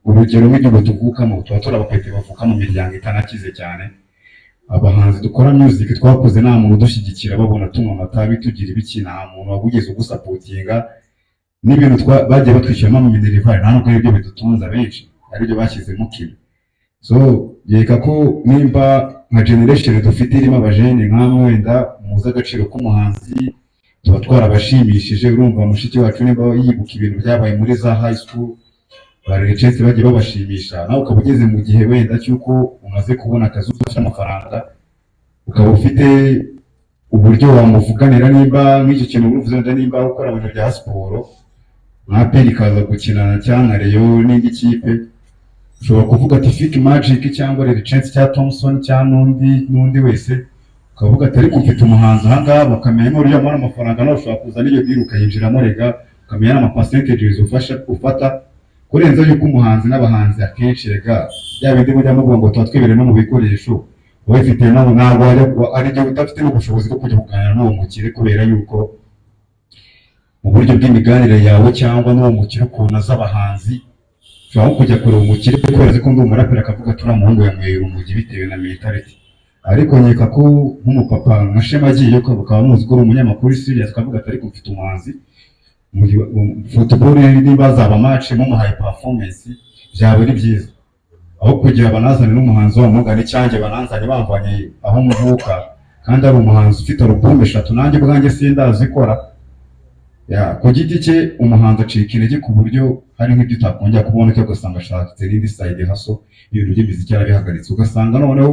urugero nk'igihugu tuvukamo tuba turi abapeti bavuka mu miryango itanakize cyane. Abahanzi dukora music twakoze nta muntu udushyigikira, babona tunywa amatabi, tugira ibiki, nta muntu wabugeze ugusupportinga n'ibintu bagiye batwishyuramo mu minerval, nta nubwo aribyo bidutunze abenshi, aribyo bashyizemo kimwe. So nkeka ko nimba nka generation dufite irimo abajene nkamwe wenda muzi agaciro k'umuhanzi, tuba twarabashimishije. Urumva mushiki wacu nimba yibuka ibintu byabaye muri za high school, ba Chance bagiye babashimisha, nawe ukaba ugeze mu gihe wenda cy'uko umaze kubona akazi, ufite amafaranga, ukaba ufite uburyo wamuvuganira, nimba nk'icyo kintu uvuze wenda nimba ukora mu bintu bya siporo, nka APR ikaza gukina cyangwa nka Rayon n'indi kipe, ushobora kuvuga ati Fik Magic cyangwa Lil Chance cyangwa Thompson cyangwa n'undi wese, ukavuga ati: "Ariko mfite umuhanzi aha ngaha," bakamenya n'uburyo bamuha amafaranga, nawe ushobora kuzana iyo deal ukayinjiramo rega, ukamenya n'ama percentages ufasha ufata, kurenza yuko umuhanzi n'abahanzi akenshi rega bya bindi mujya muvuga ngo tuba twibereye no mu bikoresho, wowe ufite nabo ntabwo wajya, hari igihe udafite n'ubushobozi bwo kujya kuganira n'uwo mukire, kubera yuko mu buryo bw'imiganire yawe cyangwa n'uwo mukire ukuntu azi abahanzi, ushobora nko kujya kureba umukire kubera azi ko ndi umuraperi, akavuga ati: "Uriya muhungu yanyweye urumogi," bitewe na mentality. Ariko nkeka ko nk'umupapa nka Shema agiye, ukaba muzi ko uri umunyamakuru serious, ukavuga ati: "Ariko mfite umuhanzi muri football, niba azaba match mumuhaye performance byaba ari byiza," aho kugira banazane n'umuhanzi wa mugani cyanjye bananzanye bamvanye aho mvuka, kandi ari umuhanzi ufite album eshatu nanjye ubwanjye sindazikora. Ya, ku giti cye umuhanzi acika intege ku buryo hari nk'ibyo utakongera kubona, cyangwa ugasanga ashatse n'indi side hustle, ibintu by'imiziki yarabihagaritse, ugasanga noneho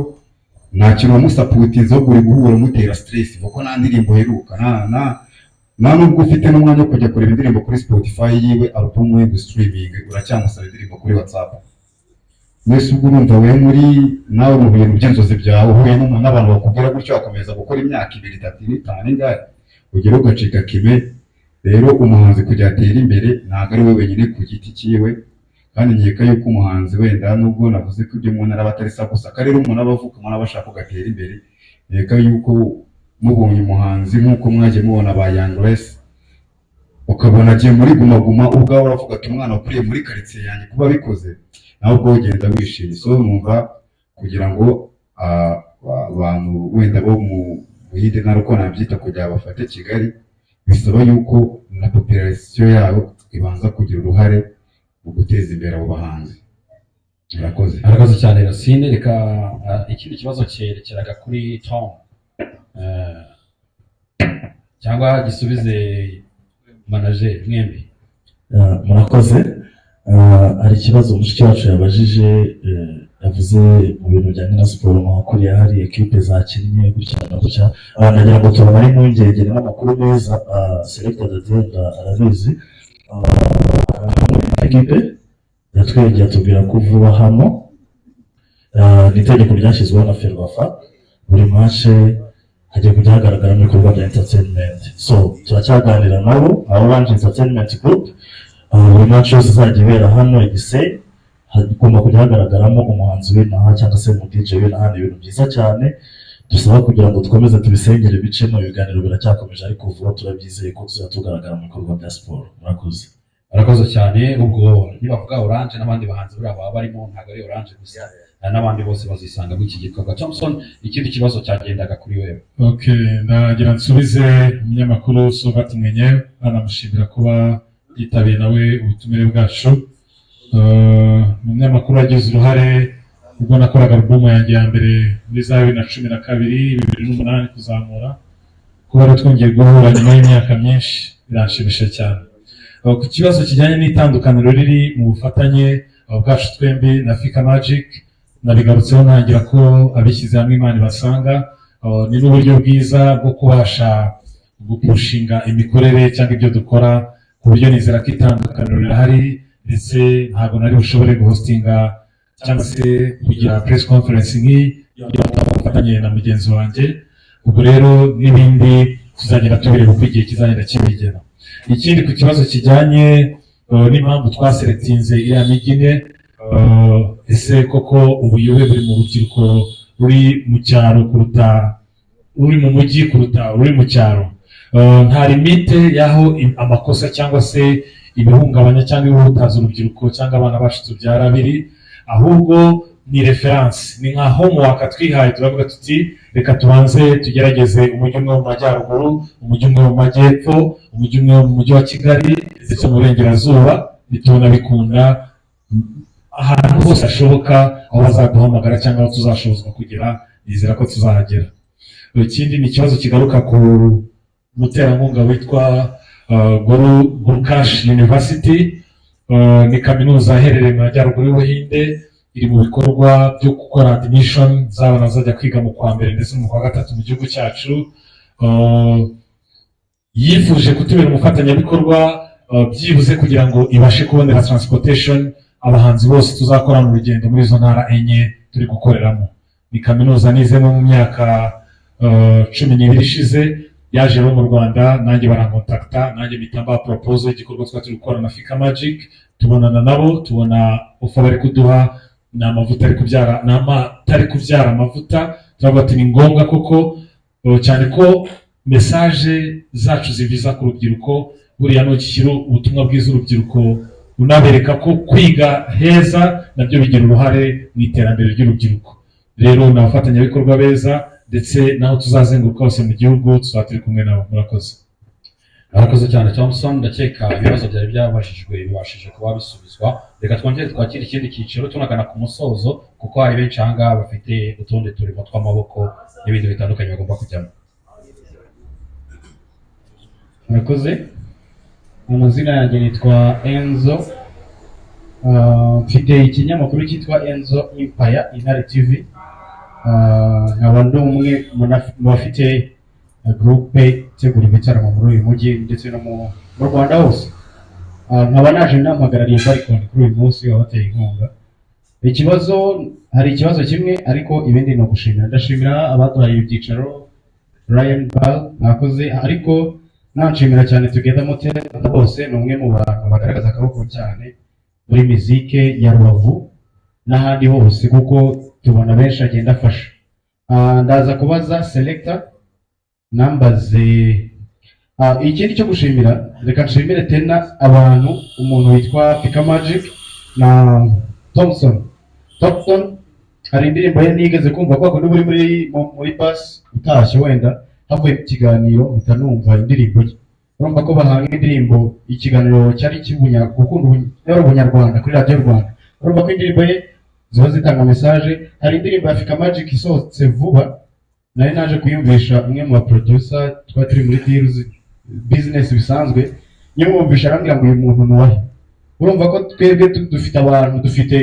nta kintu wamusupportinze, ahubwo uri guhura umutera stress kuko nta ndirimbo uheruka, nta nubwo ufite n'umwanya wo kujya kureba indirimbo kuri Spotify yiwe, album ye ngo streaming, uracyamusaba indirimbo kuri WhatsApp. Mwese ubwo urumva we muri nawe mu bintu by'inzozi byawe uhuye n'umuntu n'abantu bakubwira gutyo, wakomeza gukora imyaka 2, 3, 5, ingahe, ugera ugacika kime. Rero umuhanzi kugira atere imbere ntabwo ari we wenyine ku giti cyiwe. Kandi nkeka yuko umuhanzi wenda nubwo navuze ko ibyo umuntu araba atari sa gusa, akarere umuntu aba avukamo aba ashaka kugatera imbere, nkeka yuko mubonye umuhanzi nk'uko mwagiye mubona ba Young Grace, ukabona agiye muri Guma Guma, ubwawe uravuga ati: "Umwana wakuriye muri karitsiye yanjye kuba abikoze," nawe ubwo ugenda wishimye. So numva kugira ngo abantu wenda bo mu yindi ntara, uko nabyita, kugira bafate Kigali, bisaba yuko na population yabo ibanza kugira uruhare mu guteza imbere abo bahanzi. Murakoze. Arakoze cyane Racine. Reka ikindi kibazo cyerekeraga kuri Tom, cyangwa gisubize manager mwembi. Murakoze. Hari ikibazo mushiki wacu yabajije, yavuze mu bintu bijyanye na siporo, nka kuriya hari ekipe zakinnye gutya na gutya. Nagira ngo tubamare impungenge n'amakuru meza. Selector Dadienda arabizi. Ekipe yatwegeye atubwira ko vuba hano, ni itegeko ryashyizweho na FERWAFA, buri match hagiye kujya hagaragaramo ibikorwa bya entertainment. So turacyaganira nabo nka Orange Entertainment Group. Buri match yose izajya ibera hano i Gisenyi. Hagomba kujya hagaragaramo umuhanzi w'inaha cyangwa se umu DJ w'inaha. Ni ibintu byiza cyane dusaba kugira ngo dukomeze tubisengere bicemo. Ibiganiro biracyakomeje, ariko vuba turabyizeye ko tuzajya tugaragara mu bikorwa bya siporo. Murakoze. Barakoze cyane. Ubwo nibavuga Orange, n'abandi bahanzi buriya baba barimo, ntabwo ari Orange gusa, n'abandi bose bazisanga muri iki gikorwa. Thompson, ikindi kibazo cyagendaga kuri wewe. Okay, ndagira nsubize umunyamakuru Sovat Mwenyewe, anamushimira kuba yitabiriye nawe ubutumire bwacu. Ni umunyamakuru wagize uruhare ubwo nakoraga album yanjye ya mbere muri za 2012, 2008 kuzamura. Kuba rero twongeye guhura nyuma y'imyaka myinshi biranshimishije cyane. Ku kibazo kijyanye n'itandukaniro riri mu bufatanye bwacu twembi na Fika Magic, nabigarutseho ntangira ko abishyize hamwe Imana ibasanga. Ni n'uburyo bwiza bwo kubasha gupushinga imikorere cyangwa ibyo dukora, ku buryo nizera ko itandukaniro rirahari, ndetse ntabwo nari bushobore guhostinga cyangwa se kugira press conference nk'iyi iyo ubufatanye na mugenzi wanjye. Ubwo rero n'ibindi tuzagenda tubireba uko igihe kizagenda kibigena. Ikindi, ku kibazo kijyanye n'impamvu twaselectinze iriya mijyi ine, ese koko ubuyobe buri mu rubyiruko ruri mu cyaro kuruta ruri mu mujyi kuruta ruri mu cyaro? Nta limite y'aho amakosa cyangwa se ibihungabanya cyangwa ibihutaza urubyiruko cyangwa abana bacu tubyara biri, ahubwo ni reference, ni nka homework twihaye. Turavuga tuti: "Reka tubanze tugerageze umujyi umwe mu majyaruguru, umujyi umwe mu majyepfo, umujyi umwe mu mujyi wa Kigali ndetse mu burengerazuba." Nitubona bikunda, ahantu hose hashoboka, aho bazaduhamagara cyangwa aho tuzashobozwa kugera, nizera ko tuzahagera. Ikindi ni ikibazo kigaruka ku muterankunga witwa Guru Kashi University. Ni kaminuza iherereye mu majyaruguru y'Ubuhinde, iri mu bikorwa byo gukora admission z'abana bazajya kwiga mu kwa mbere ndetse no mu kwa gatatu mu gihugu cyacu. Yifuje kutubera umufatanyabikorwa, byibuze kugira ngo ibashe kubonera transportation abahanzi bose tuzakorana urugendo muri izo ntara enye turi gukoreramo. Ni kaminuza nizemo mu myaka 12 ishize. Yaje rero mu Rwanda, nanjye barankontakta, nanjye mpita mbaha proposal y'igikorwa twari turi gukora na Fika Magic. Tubonana nabo, tubona offer bari kuduha ni amavuta ari kubyara, ni amata ari kubyara amavuta. Turavuga ati ni ngombwa koko, cyane ko message zacu ziviza ku rubyiruko. Buriya nushyira ubutumwa bwiza urubyiruko, unabereka ko kwiga heza nabyo bigira uruhare mu iterambere ry'urubyiruko. Rero ni abafatanyabikorwa beza, ndetse n'aho tuzazenguruka hose mu gihugu tuzaba turi kumwe nabo. Murakoze. Murakoze cyane, Thompson. Ndakeka ibibazo byari byabajijwe bibashije kuba bisubizwa. Reka twongere twakire ikindi cyiciro tunagana ku musozo, kuko hari benshi aha ngaha bafite utundi turimo tw'amaboko n'ibindi bitandukanye bagomba kujyamo. Murakoze. Amazina yanjye nitwa Enzo. Mfite ikinyamakuru cyitwa Enzo Empire Intare TV. Nkaba ndi umwe mu bafite groupe itegura ibitaramo muri uyu mujyi ndetse no mu Rwanda hose. Nkaba naje nampagarariye Barcon kuri uyu munsi wabateye inkunga. Ikibazo, hari ikibazo kimwe, ariko ibindi ni ugushimira. Ndashimira abaduhaye ibyicaro, Ryan Ball mwakoze, ariko nanshimira cyane Together Motel bose. Ni umwe mu bantu bagaragaza akaboko cyane muri mizike ya Rubavu n'ahandi hose, kuko tubona benshi agenda afasha. Ndaza kubaza selector nambaze. Ikindi cyo gushimira, reka nshimire tena abantu, umuntu witwa Fika Magic na Thompson. Thompson hari indirimbo ye nigeze kumva, kwa kundi uri muri bus utashye, wenda havuye mu kiganiro, mpita numva indirimbo ye. Urumva ko bahanga indirimbo, ikiganiro cyari kibunya gukunda ubunyarwanda kuri Radiyo Rwanda. Urumva ko indirimbo ye ziba zitanga message. Hari indirimbo ya Fika Magic isohotse vuba, nari naje kuyumvisha umwe mu ba producer twari turi muri deals business bisanzwe, nyamwumvisha arambwira ngo uyu muntu ni uwahe? Urumva ko twebwe dufite abantu, dufite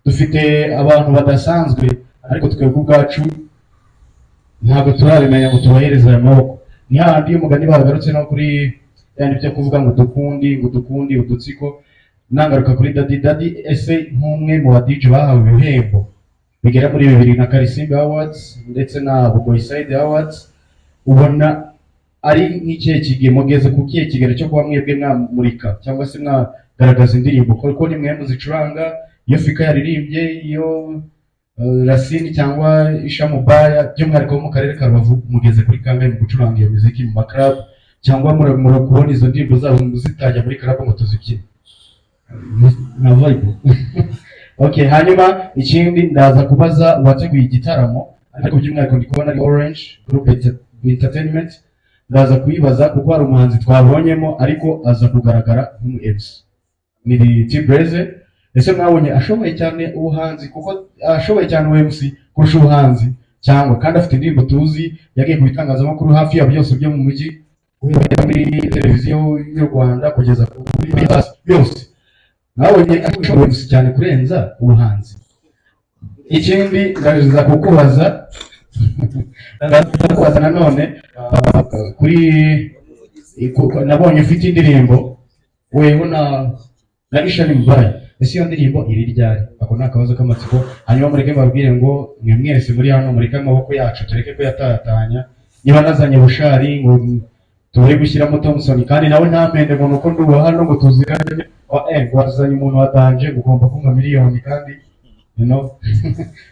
dufite abantu badasanzwe, ariko twebwe ubwacu ntabwo turabimenya ngo tubahereze aya maboko. Ni hahandi iyo umugani bagarutse no kuri yandi byo kuvuga ngo dukundi, ngo dukundi udutsiko. Nangaruka kuri Dadi. Dadi, ese nk'umwe mu ba DJ bahawe ibihembo bigera muri bibiri na Karisimbi Awards ndetse na Bugoyi Side Awards, ubona ari nk'ikihe kigihe mugeze ku kihe kigero cyo kuba mwebwe mwamurika cyangwa se Garagaza indirimbo kuko ni mwe muzicuranga. Iyo Fika yaririmbye, iyo Racine cyangwa Ishamubaya, by'umwihariko wo mu karere ka Rubavu, mugeze kuri kangahe mu gucuranga iyo muziki mu ma club, cyangwa kubona izo ndirimbo zabo zitajya muri club ngo tuzibyine na vibe? Okay, hanyuma ikindi ndaza kubaza uwateguye igitaramo, ariko by'umwihariko ndi kubona ari Orange Group Entertainment. Ndaza kuyibaza kuko hari umuhanzi twabonyemo ariko aza kugaragara nk'umu MC, ni T-Blaze. Ese mwabonye ashoboye cyane ubuhanzi, kuko ashoboye cyane ubu MC kurusha ubuhanzi, cyangwa kandi afite indirimbo tuzi, yagiye ku bitangazamakuru hafi ya byose byo mu mujyi, guhera muri televiziyo y'u Rwanda kugeza kuri byose, mwabonye ashoboye MC cyane kurenza ubuhanzi? Ikindi ndaza kukubaza nanone kuri nabonye ufite indirimbo weho na Ishani Mbaye. Ese iyo ndirimbo iri ryari? Ako ni akabazo k'amatsiko. Hanyuma mureke mbabwire ngo mwe mwese muri hano, mureke amaboko yacu tureke kuyatatanya. Niba nazanye Bushari ngo tubure gushyiramo Thompson, kandi nawe ntampende ngo nuko nduba hano ngo tuziranye, ngo wazanye umuntu wa danger ngo ugomba kumpa miliyoni, kandi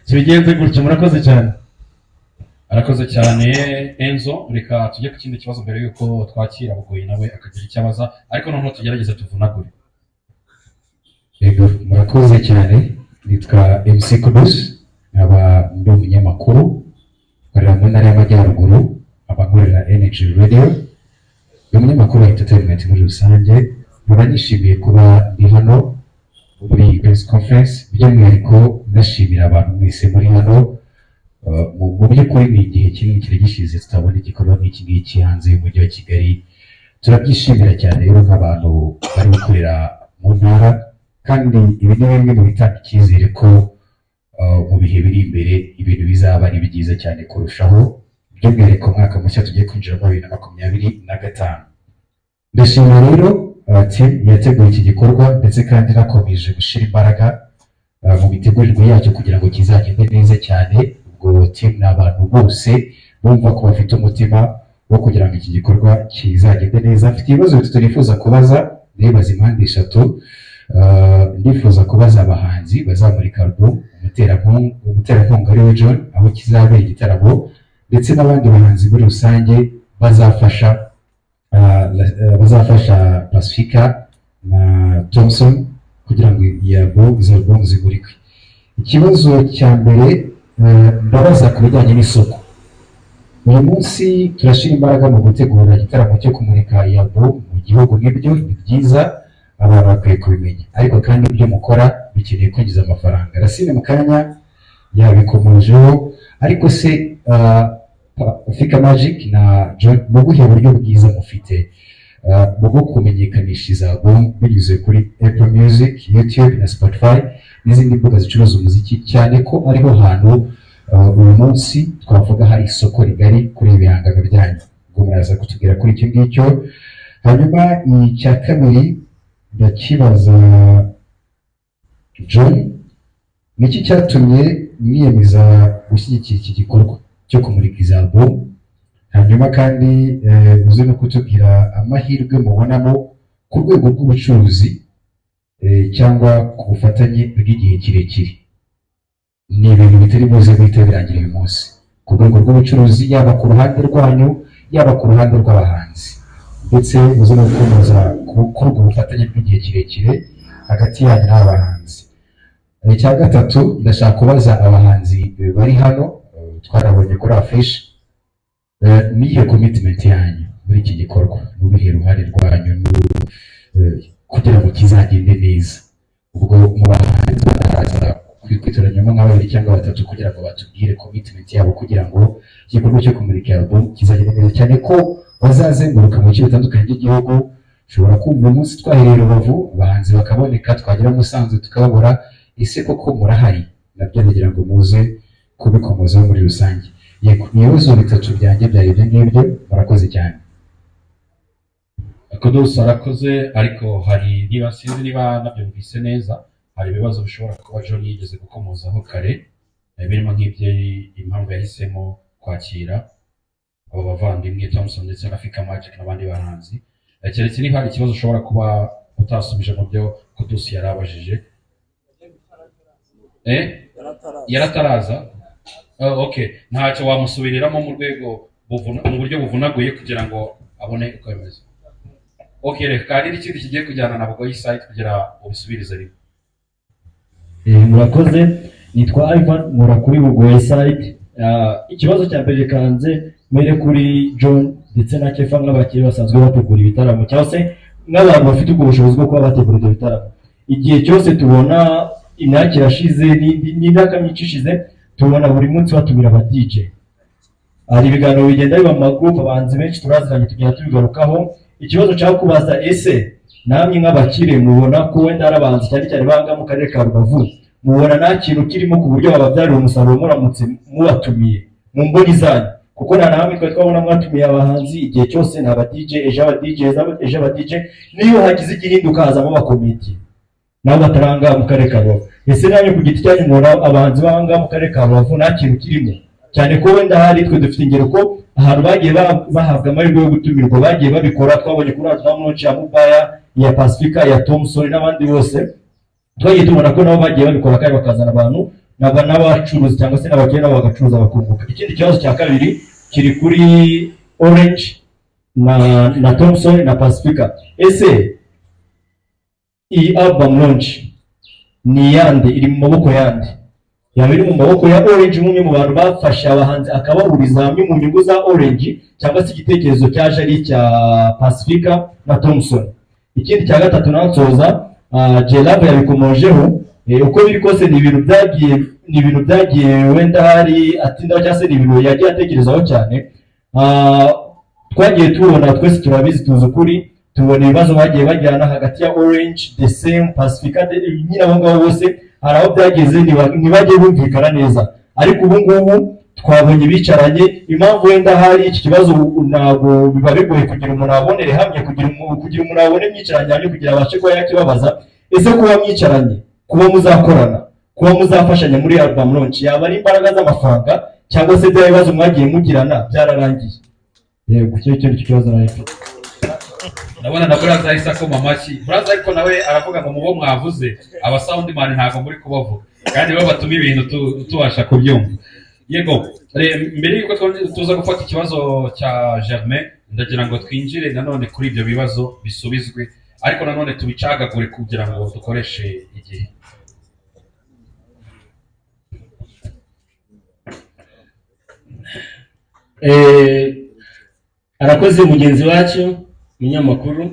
tubigenze gutyo. Murakoze cyane. Arakoze cyane Enzo. Reka tujye ku kindi kibazo mbere y'uko twakira Bugoyi nawe akagira icyo abaza, ariko noneho tugerageze tuvunagure. Yego, murakoze cyane. Nitwa MC Kudus, nkaba ndi umunyamakuru nkorera mu ntara y'Amajyaruguru, nkaba nkorera Energy Radio. Ndi umunyamakuru wa entertainment muri rusange. Nkaba nishimiye kuba ndi hano muri iyi press conference, by'umwihariko ndashimira abantu mwese muri hano. Mu by'ukuri ni igihe kinini kiri gishize tutabona igikorwa nk'iki ngiki hanze y'umujyi wa Kigali. Turabyishimira cyane rero nk'abantu bari gukorera mu ntara, kandi ibi ni bimwe mu bitanga icyizere ko mu bihe biri imbere ibintu bizaba ari byiza cyane kurushaho, by'umwihariko umwaka mushya tugiye kwinjiramo, 2025. Ndashimira rero team yateguye iki gikorwa, ndetse kandi inakomeje gushyira imbaraga mu mitegurirwe yacyo kugira ngo kizagende neza cyane. Ubwo team ni abantu bose bumva ko bafite umutima wo kugira ngo iki gikorwa kizagende neza. Mfite ibibazo bitatu nifuza kubaza, ndibaza impande eshatu. Ndifuza kubaza abahanzi bazamurika album, umuterankunga ariwe John, aho kizabera igitaramo, ndetse n'abandi bahanzi muri rusange bazafasha Pacifica na Thompson kugira ngo iyi album, izo album zimurikwe. Ikibazo cya mbere, ndabaza ku bijyanye n'isoko. Uyu munsi turashyira imbaraga mu gutegura igitaramo cyo kumurika iyi album mu gihugu. Nibyo, ni byiza, abantu bakwiye kubimenya, ariko kandi ibyo mukora bikeneye kwinjiza amafaranga. Racine mu kanya yabikomojeho, ariko se Fika Magic na John, mu buhe buryo bwiza mufite bwo kumenyekanisha izi album binyuze kuri Apple Music, YouTube na Spotify n'izindi mbuga zicuruza umuziki, cyane ko ariho hantu uyu munsi twavuga hari isoko rigari kuri ibi bihangano byanyu? Ubwo muraza kutubwira kuri icyo ngicyo. Hanyuma icya kabiri ndakibaza John: niki cyatumye mwiyemeza gushyigikira iki gikorwa cyo kumurika izi album? Hanyuma kandi uze no kutubwira amahirwe mubonamo ku rwego rw'ubucuruzi cyangwa ku bufatanye bw'igihe kirekire. Ni ibintu bitari buze guhita birangira uyu munsi, ku rwego rw'ubucuruzi, yaba ku ruhande rwanyu, yaba ku ruhande rw'abahanzi, ndetse uze no gukomeza kuri ubwo bufatanye bw'igihe kirekire hagati yanyu n'abahanzi. Icya gatatu, ndashaka kubaza abahanzi bari hano, twarabonye kuri afishi, niyihe commitment yanyu muri iki gikorwa? Ni uruhe ruhare rwanyu kugira ngo kizagende neza? Ubwo mu bahanzi baraza kwitoranyamo nka babiri cyangwa batatu kugira ngo batubwire commitment yabo kugira ngo igikorwa cyo kumurika album kizagende neza, cyane ko bazazenguruka mu bice bitandukanye by'igihugu. Ushobora kumva umunsi twahereye Rubavu abahanzi bakaboneka, twagera Musanze tukababura. Ese koko murahari? Nabyo ndagira ngo muze kubikomozaho muri rusange. Yego, ibibazo bitatu byanjye byari ibyo ngibyo. Murakoze cyane. Kudusa arakoze, ariko hari niba, sinzi niba nabyumvise neza, hari ibibazo bishobora kuba John yigeze gukomozaho kare, birimo nk'ibyo impamvu yahisemo kwakira abo bavandimwe Thompson ndetse na Fika Magic n'abandi bahanzi. Keretse niba hari ikibazo ushobora kuba Utasubije mu byo Kudusi yari abajije. Yarataraza. Oh, okay, ntacyo, wamusubiriramo mu rwego mu buryo buvunaguye kugira ngo abone uko bimeze. Okay, reka hari n'ikindi kigiye kujyana na Bugoyi site kugira ubisubirize rimwe. Murakoze, nitwa Ivan, nkora kuri Bugoyi site. Ikibazo cya mbere kanze mere kuri John ndetse na Kefa nk'abakire basanzwe bategura ibitaramo, cyangwa se nk'abantu bafite ubwo bushobozi bwo kuba bategura ibyo bitaramo. Igihe cyose tubona imyaka irashize n'imyaka myinshi ishize, tubona buri munsi batumira aba DJ. Hari ibiganiro bigenda biba mu magroupe, abahanzi benshi turaziranye, tugenda tubigarukaho. Ikibazo nshaka kubaza: ese namwe nk'abakire mubona ko wenda hari abahanzi, cyane cyane banga mu karere ka Rubavu, mubona nta kintu kirimo ku buryo bababyarira umusaruro muramutse mubatumiye mu mboni zanyu? Kuko nta na hamwe twari twabona mwatumiye abahanzi. Igihe cyose ni aba DJ, ejo aba DJ, ejo aba DJ, niyo hagize igihinduka hazamo abakomediye nabo bataranga mu karere ka Rubavu. Ese namwe ku giti cyanyu mubona abahanzi banga mu karere ka Rubavu nta kintu kirimo, cyane ko wenda hari twe dufite ingero ko ahantu bagiye bahabwa amahirwe yo gutumirwa bagiye babikora? Twabonye kuri album launch ya Mubaya, iya Pacifica, iya Thompson n'abandi bose, twagiye tubona ko nabo bagiye babikora kandi bakazana abantu n'abacuruzi cyangwa se n'abakire, nabo bagacuruza bakunguka. Ikindi kibazo cya kabiri kiri kuri Orange na Thompson na Pacifica. Ese iyi album launch ni iyande? Iri mu maboko yande? Yaba iri mu maboko ya Orange nk'umwe mu bantu bafashe abahanzi akabahuriza hamwe mu nyungu za Orange, cyangwa se igitekerezo cyaje ari icya Pacifica na Thompson? Ikindi cya gatatu nansoza, Jelave yabikomojeho, uko biri kose ni ibintu byagiye wenda hari atindaho, cyangwa se ni ibintu yagiye atekerezaho cyane. Twagiye tubona twese, turabizi, tuzi ukuri, tubona ibibazo bagiye bajyana hagati ya Orange, The Same, Pacifica, nyine abo ngabo bose hari aho byageze ntibajye bumvikana neza. Ariko ubu ngubu twabonye bicaranye. Impamvu wenda hari iki kibazo, ntabwo biba bigoye kugira umuntu abonere hamwe, kugira umuntu abone mwicaranye hamwe kugira abashe kuba yakibabaza. Ese kuba mwicaranye, kuba muzakorana, kuba muzafashanya muri album launch, yaba ari imbaraga z'amafaranga, cyangwa se bya bibazo mwagiye mugirana byararangiye? Yego, icyo cyo kibazo nari mfite. Ndabona na Buraza ahise akoma amashyi. Buraza ariko nawe aravuga ngo mubo mwavuze, aba soundman ntabwo muri kubavuga, kandi bo batuma ibintu tubasha kubyumva. Yego, mbere yuko tuza gufata ikibazo cya Germain, ndagira ngo twinjire nanone kuri ibyo bibazo bisubizwe, ariko nanone tubicagagure kugira ngo dukoreshe igihe. Arakoze mugenzi wacu umunyamakuru.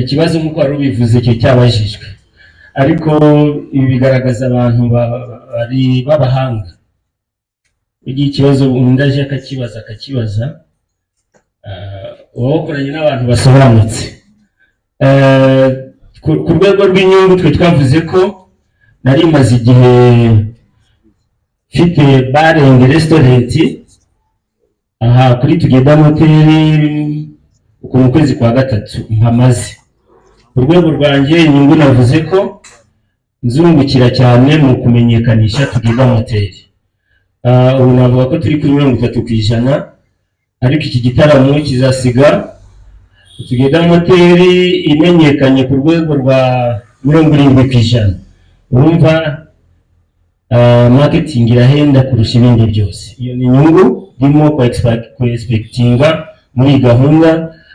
Ikibazo nk'uko wari ubivuze cyo cyabajijwe, ariko ibi bigaragaza abantu bari b'abahanga. Igihe ikibazo undi aje akakibaza, uba wakoranye n'abantu basobanutse. Ku rwego rw'inyungu, twe twavuze ko nari maze igihe mfite bar and restaurant aha kuri Together Motel. Uku mu kwezi kwa gatatu mpamaze. Ku rwego rwanjye, inyungu navuze ko nzungukira cyane mu kumenyekanisha Together Motel. Ubu navuga ko turi kuri 30%, ariko iki gitaramo kizasiga Together Motel imenyekanye ku rwego rwa 70%. Urumva, marketing irahenda kurusha ibindi byose. Iyo ni inyungu ndimo ku expectinga muri iyi gahunda.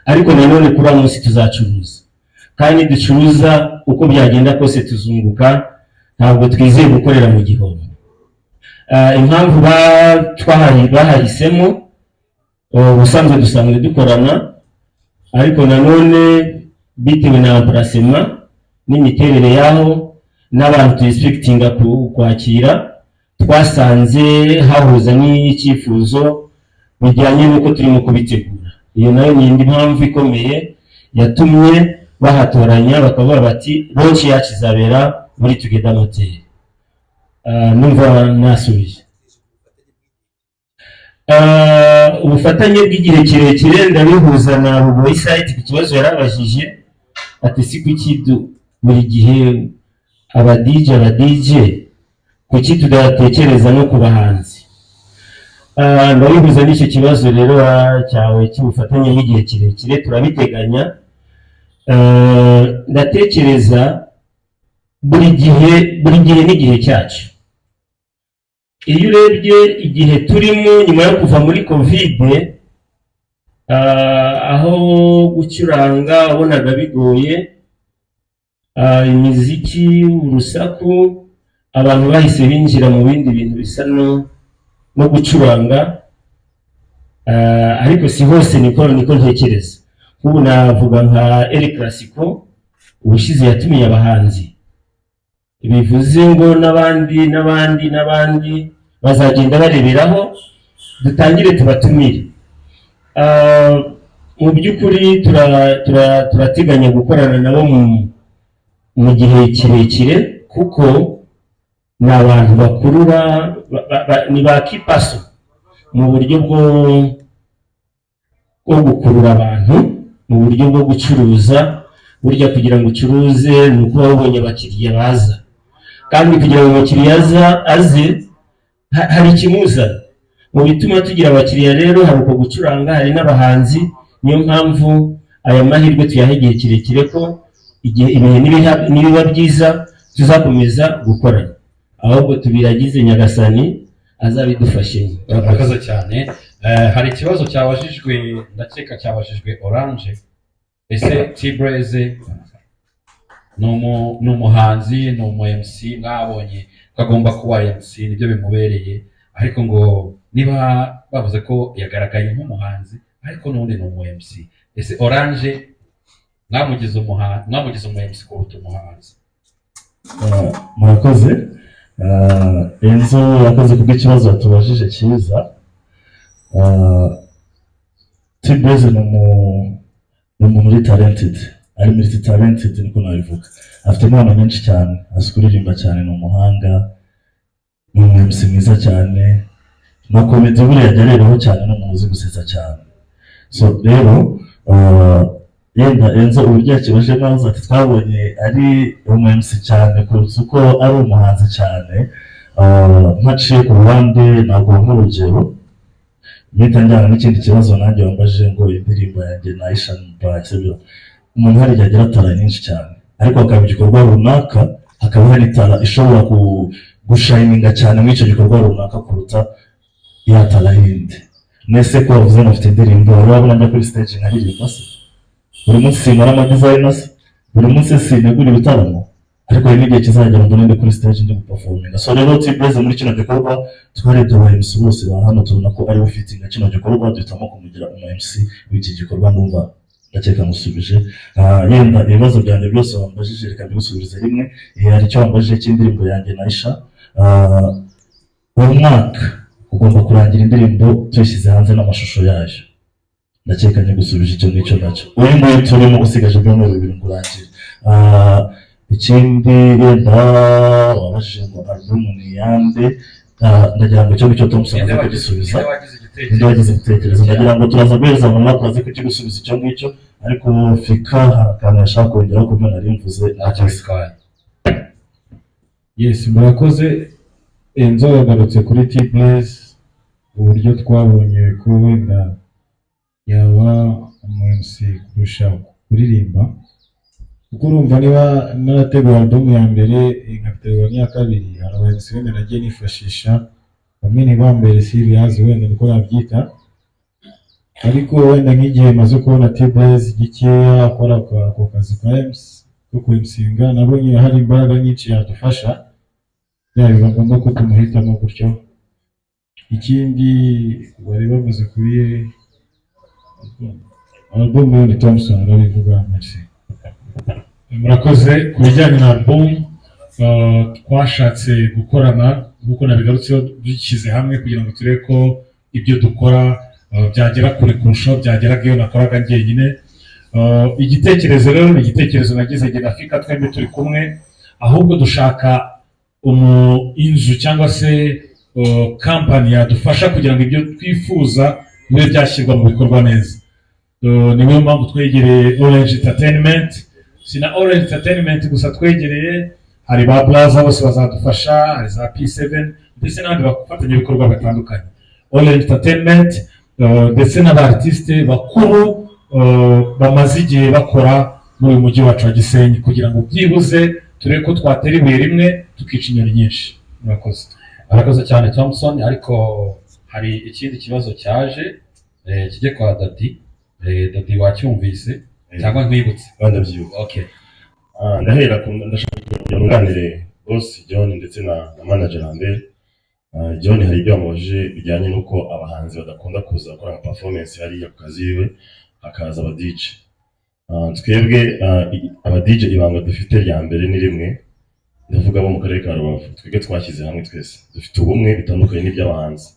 Ariko nanone kuri uwo munsi tuzacuruza, kandi ducuruza uko byagenda kose tuzunguka, ntabwo twizeye gukorera mu gihombo. Impamvu bahahisemo, ubusanzwe dusanzwe dukorana, ariko nanone bitewe na emplacement n'imiterere yaho n'abantu tu expectinga kwakira, twasanze hahuza n'icyifuzo bijyanye n'uko turimo kubitegura. Iyo nayo ni indi mpamvu ikomeye yatumye bahatoranya, bakavuga bati launch yacu izabera muri Together Motel. Numva nasubije. Ubufatanye bw'igihe kirekire ndabihuza na Bugoyi site ku kibazo yarabajije ati si kuki buri gihe aba DJ, kuki tudatekereza no ku bahanzi? Ndabihuza n'icyo kibazo rero, cyawe cy'ubufatanye bw'igihe kirekire. Turabiteganya. Ndatekereza buri gihe, buri gihe n'igihe cyacu. Iyo urebye igihe turimo nyuma yo kuva muri COVID, aho gucuranga wabonaga bigoye, imiziki, urusaku, abantu bahise binjira mu bindi bintu bisa no gucuranga. Ariko si hose, niko ntekereza. Nk'ubu navuga nka El Clasico ubushize yatumiye abahanzi, bivuze ngo n'abandi n'abandi n'abandi bazagenda bareberaho, dutangire tubatumire. Mu by'ukuri turateganya gukorana nabo mu gihe kirekire, kuko ni abantu bakurura ni ba kipaso mu buryo bwo gukurura abantu, mu buryo bwo gucuruza. Burya kugira ngo ucuruze ni uko uba wabonye abakiriya baza, kandi kugira ngo umukiriya aze hari ikimuzana. Mu bituma tugira abakiriya rero hari uko gucuranga, hari n'abahanzi. Niyo mpamvu aya mahirwe tuyaha igihe kirekire, ko igihe ibihe nibiba byiza tuzakomeza gukorana, ahubwo tubiragize Nyagasani azabidufashemo. Murakoze cyane. Hari ikibazo cyabajijwe, ndakeka cyabajijwe Orange: ese T-Blaze ni umuhanzi, ni umu MC? Mwabonye ko agomba kuba MC, nibyo bimubereye, ariko ngo niba bavuze ko yagaragaye nk'umuhanzi ariko n'ubundi ni umu MC, ese Orange mwamugize umu MC kuruta umuhanzi? Murakoze. Enzo yakoze kubw'ikibazo yatubajije cyiza. T-Blaze ni umuntu uri talented, ari multi talented niko nabivuga. Afite impano nyinshi cyane, azi kuririmba cyane, ni umuhanga, ni umu MC mwiza cyane, na comedy buriya ajya arebaho cyane, ni umuntu uzi gusetsa cyane. So rero yenda Enzo uburyo yakibaje nawe ati twabonye ari umu MC cyane kuruta uko ari umuhanzi cyane. Mpaciye ku ruhande ntabwo, nk'urugero mpita njyana n'ikindi kibazo nanjye wambajije ngo indirimbo yanjye na Ishan Mbaye, sibyo? Umuntu hari igihe agira talent nyinshi cyane, ariko hakaba igikorwa runaka hakaba hari talent ishobora gushininga cyane muri icyo gikorwa runaka kuruta ya talent yindi. Nese ko wavuze ngo mfite indirimbo, wari wabona njya kuri stage nkaririmba se? Buri munsi sinkora ama design se? Buri munsi sintegura ibitaramo? Ariko hari n'igihe kizagera mbone ndi kuri stage ndi guperforminga. So rero T-Blaze muri kino gikorwa twarebye aba MC bose ba hano, tubona ko ari we ufite kino gikorwa, duhitamo kumugira umu MC w'iki gikorwa. Ndumva ndakeka musubije. Yenda ibibazo byanjye byose wambajije reka mbigusubirize rimwe. Hari icyo wambajije cy'indirimbo yanjye na Aisha. Uwo mwaka ugomba kurangira indirimbo tuyishyize hanze n'amashusho yayo. Ndakeka nyigusubije icyo ngicyo nacyo. Uyu nguyu turimo usigaje ibyumweru 2 ngo urangire. Ikindi yenda wabajije ngo album ni iyande. Ndagira ngo icyo ngicyo Thompson aze kugisubiza. Ninde wagize igitekerezo? Ninde wagize igitekerezo? Ndagira ngo turaza guhereza mu mwaka aze kukigusubiza icyo ngicyo, ariko Fika hari akantu yashaka kongeraho ku byo nari mvuze. Ntacyo bitwaye. Yes, murakoze. Enzo yagarutse kuri T-Blaze, uburyo twabonye ko wenda yaba umu MC kurusha kuririmba, kuko urumva niba narateguye album ya mbere, nkategura n'iya kabiri, hari aba MC wenda nagiye nifashisha, bamwe ntibambere serious wenda niko nabyita. Ariko wenda nk'igihe maze kubona T-Blaze gikeya akora ako kazi ka MC ko kuMCinga, nabonye hari imbaraga nyinshi yadufasha, biba ngombwa ko tumuhitamo gutyo. Ikindi bari bavuze kuri album yo ni Thompson arabivuga. Merci. Murakoze. Ku bijyanye na album, twashatse gukorana nk'uko nabigarutseho, dushyize hamwe kugira ngo turebe ko ibyo dukora byagera kure kurushaho byageraga iyo nakoraga njyenyine. Igitekerezo rero ni igitekerezo nagize jye na Fika twembi turi kumwe, ahubwo dushaka inzu cyangwa se company yadufasha kugira ngo ibyo twifuza bibe byashyirwa mu bikorwa neza. Niyo mpamvu twegereye Orange Entertainment. Si na Orange Entertainment gusa twegereye, hari ba Plaza bose bazadufasha, hari za P7 ndetse n'abandi bafatanyabikorwa batandukanye. Orange Entertainment ndetse n'aba artiste bakuru bamaze igihe bakora. muri uyu mujyi wacu wa Gisenyi, kugira ngo byibuze turebe ko twatera ibuye rimwe tukica inyoni nyinshi. Murakoze. Arakoze cyane Thompson, ariko hari ikindi kibazo cyaje, kijye kwa Dadi. Dadi, wacyumvise cyangwa nkwibutse? Ndabyibuka. Okay. Ndahera ku, ndashaka kugira ngo nunganire boss John ndetse na manager Lambert. John hari ibyo yamubajije bijyanye n'uko abahanzi badakunda kuza gukora nka performance hariya ku kazi iwe, hakaza aba DJ. Twebwe aba DJ, ibanga dufite rya mbere ni rimwe, ndavuga abo mu karere ka Rubavu, twebwe twashyize hamwe twese, dufite ubumwe bitandukanye n'iby'abahanzi.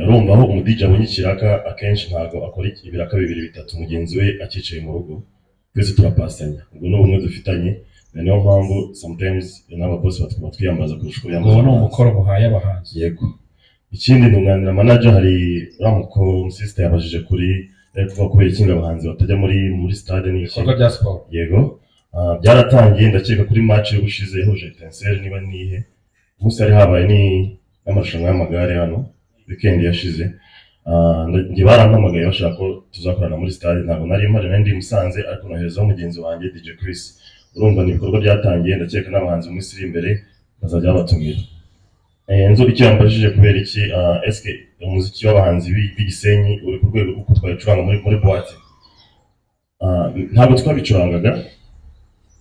Urumva aho umu DJ abonye ikiraka, akenshi ntabwo akora ibiraka bibiri bitatu mugenzi we akicaye mu rugo. Twese turapasanya, ubwo ni ubumwe dufitanye. Ni niyo mpamvu sometimes n'ababosi batwiyambaza kurusha uko biyambaza Uwo ni abahanzi. umukoro muhaye abahanzi. Yego. Ikindi, nunganira manager, hari uriya sister yabajije kuri, ari kuvuga kubera ikindi abahanzi batajya muri stade n'iki. Ibikorwa bya siporo. Yego. Byaratangiye, ndakeka kuri match y'ubushize yahuje Etincelle, niba nihe umunsi hari habaye ni n'amarushanwa y'amagare hano weekend yashize. Njye barampamagaye bashaka ko tuzakorana muri stade. Ntabwo nari mpari, nari ndi i Musanze, ariko noherezaho mugenzi wanjye DJ Chris. Urumva ni ibikorwa byatangiye, ndakeka n'abahanzi mu minsi iri imbere bazajya babatumira. Nzo icyo yambajije, kubera iki, eske umuziki w'abahanzi b'i Gisenyi uri ku rwego rw'uko twabicuranga muri boîte? Ntabwo twabicurangaga,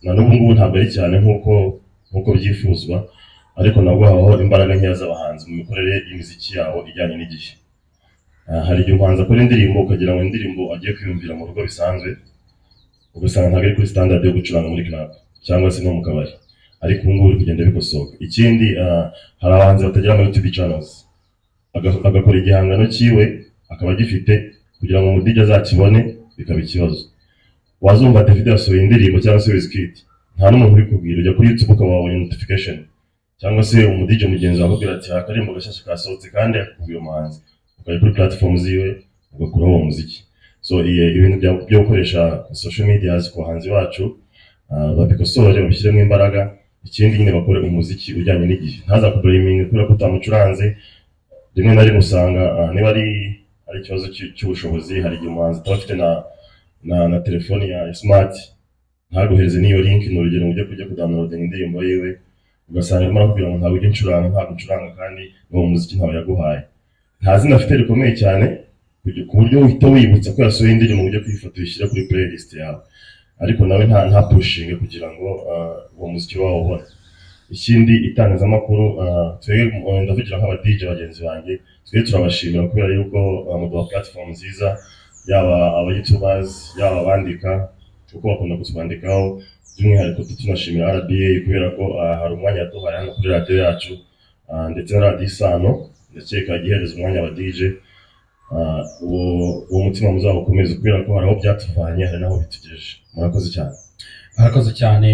na n'ubu ngubu ntabwo ari cyane nk'uko byifuzwa, ariko nabwo habaho imbaraga nkeya z'abahanzi mu mikorere y'imiziki yabo ijyanye n'igihe. Hari igihe umuhanzi akora indirimbo ukagira ngo indirimbo agiye kwiyumvira mu rugo bisanzwe, ugasanga ntabwo ari kuri standard yo gucuranga muri club cyangwa se no mu kabari, ariko ubu ngubu biri kugenda bikosoka. Ikindi, hari abahanzi batagira ama YouTube channels. Agakora igihangano cyiwe akaba agifite, kugira ngo umu DJ azakibone bikaba ikibazo. Wazumva David yasohoye indirimbo cyangwa se Wizkid, nta n'umuntu ubikubwira, ujya kuri YouTube ukaba wabonye notification, cyangwa se umu DJ mugenzi wawe akubwira ati hari akaririmbo gashyashya kasohotse, kandi akakubwira umuhanzi, ukajya kuri platform ziwe ugakuraho uwo muziki. So ibintu byo gukoresha social medias ku bahanzi bacu, babikosore, babishyiremo imbaraga. Ikindi nyine, bakore umuziki ujyanye n'igihe, ntazakublaminge kubera ko utamucuranze. Rimwe na rimwe usanga, niba ari ikibazo cy'ubushobozi, hari igihe umuhanzi ataba afite na telefoni ya smart, ntaguhereze n'iyo link, ni urugero, ngo ujye kujya kudownloadinga indirimbo yiwe, ugasanga arimo arakubwira ngo ntabwo ujya uncuranga, ntabwo uncuranga, kandi n'uwo muziki ntawe yaguhaye. Nta zina afite rikomeye cyane ku buryo uhita wibutsa ko yasohoye indirimbo ngo ujye kuyifata uyishyire kuri playlist yawe, ariko nawe nta pushinge kugira ngo uwo muziki wawubone. Ikindi, itangazamakuru, twebwe, ndavugira nk'aba DJ bagenzi banjye, twe turabashimira kubera yuko muduha platform nziza, yaba aba YouTubers, yaba abandika, kuko bakunda kutwandikaho. By'umwihariko tunashimira RBA kubera ko hari umwanya yaduhaye hano kuri radiyo yacu, ndetse na radiyo Isano ndakeka igihereza umwanya aba DJ. Uwo mutima muzawukomeze kubera ko hari aho byatuvanye, hari n'aho bitugejeje. Murakoze cyane. Arakoze cyane,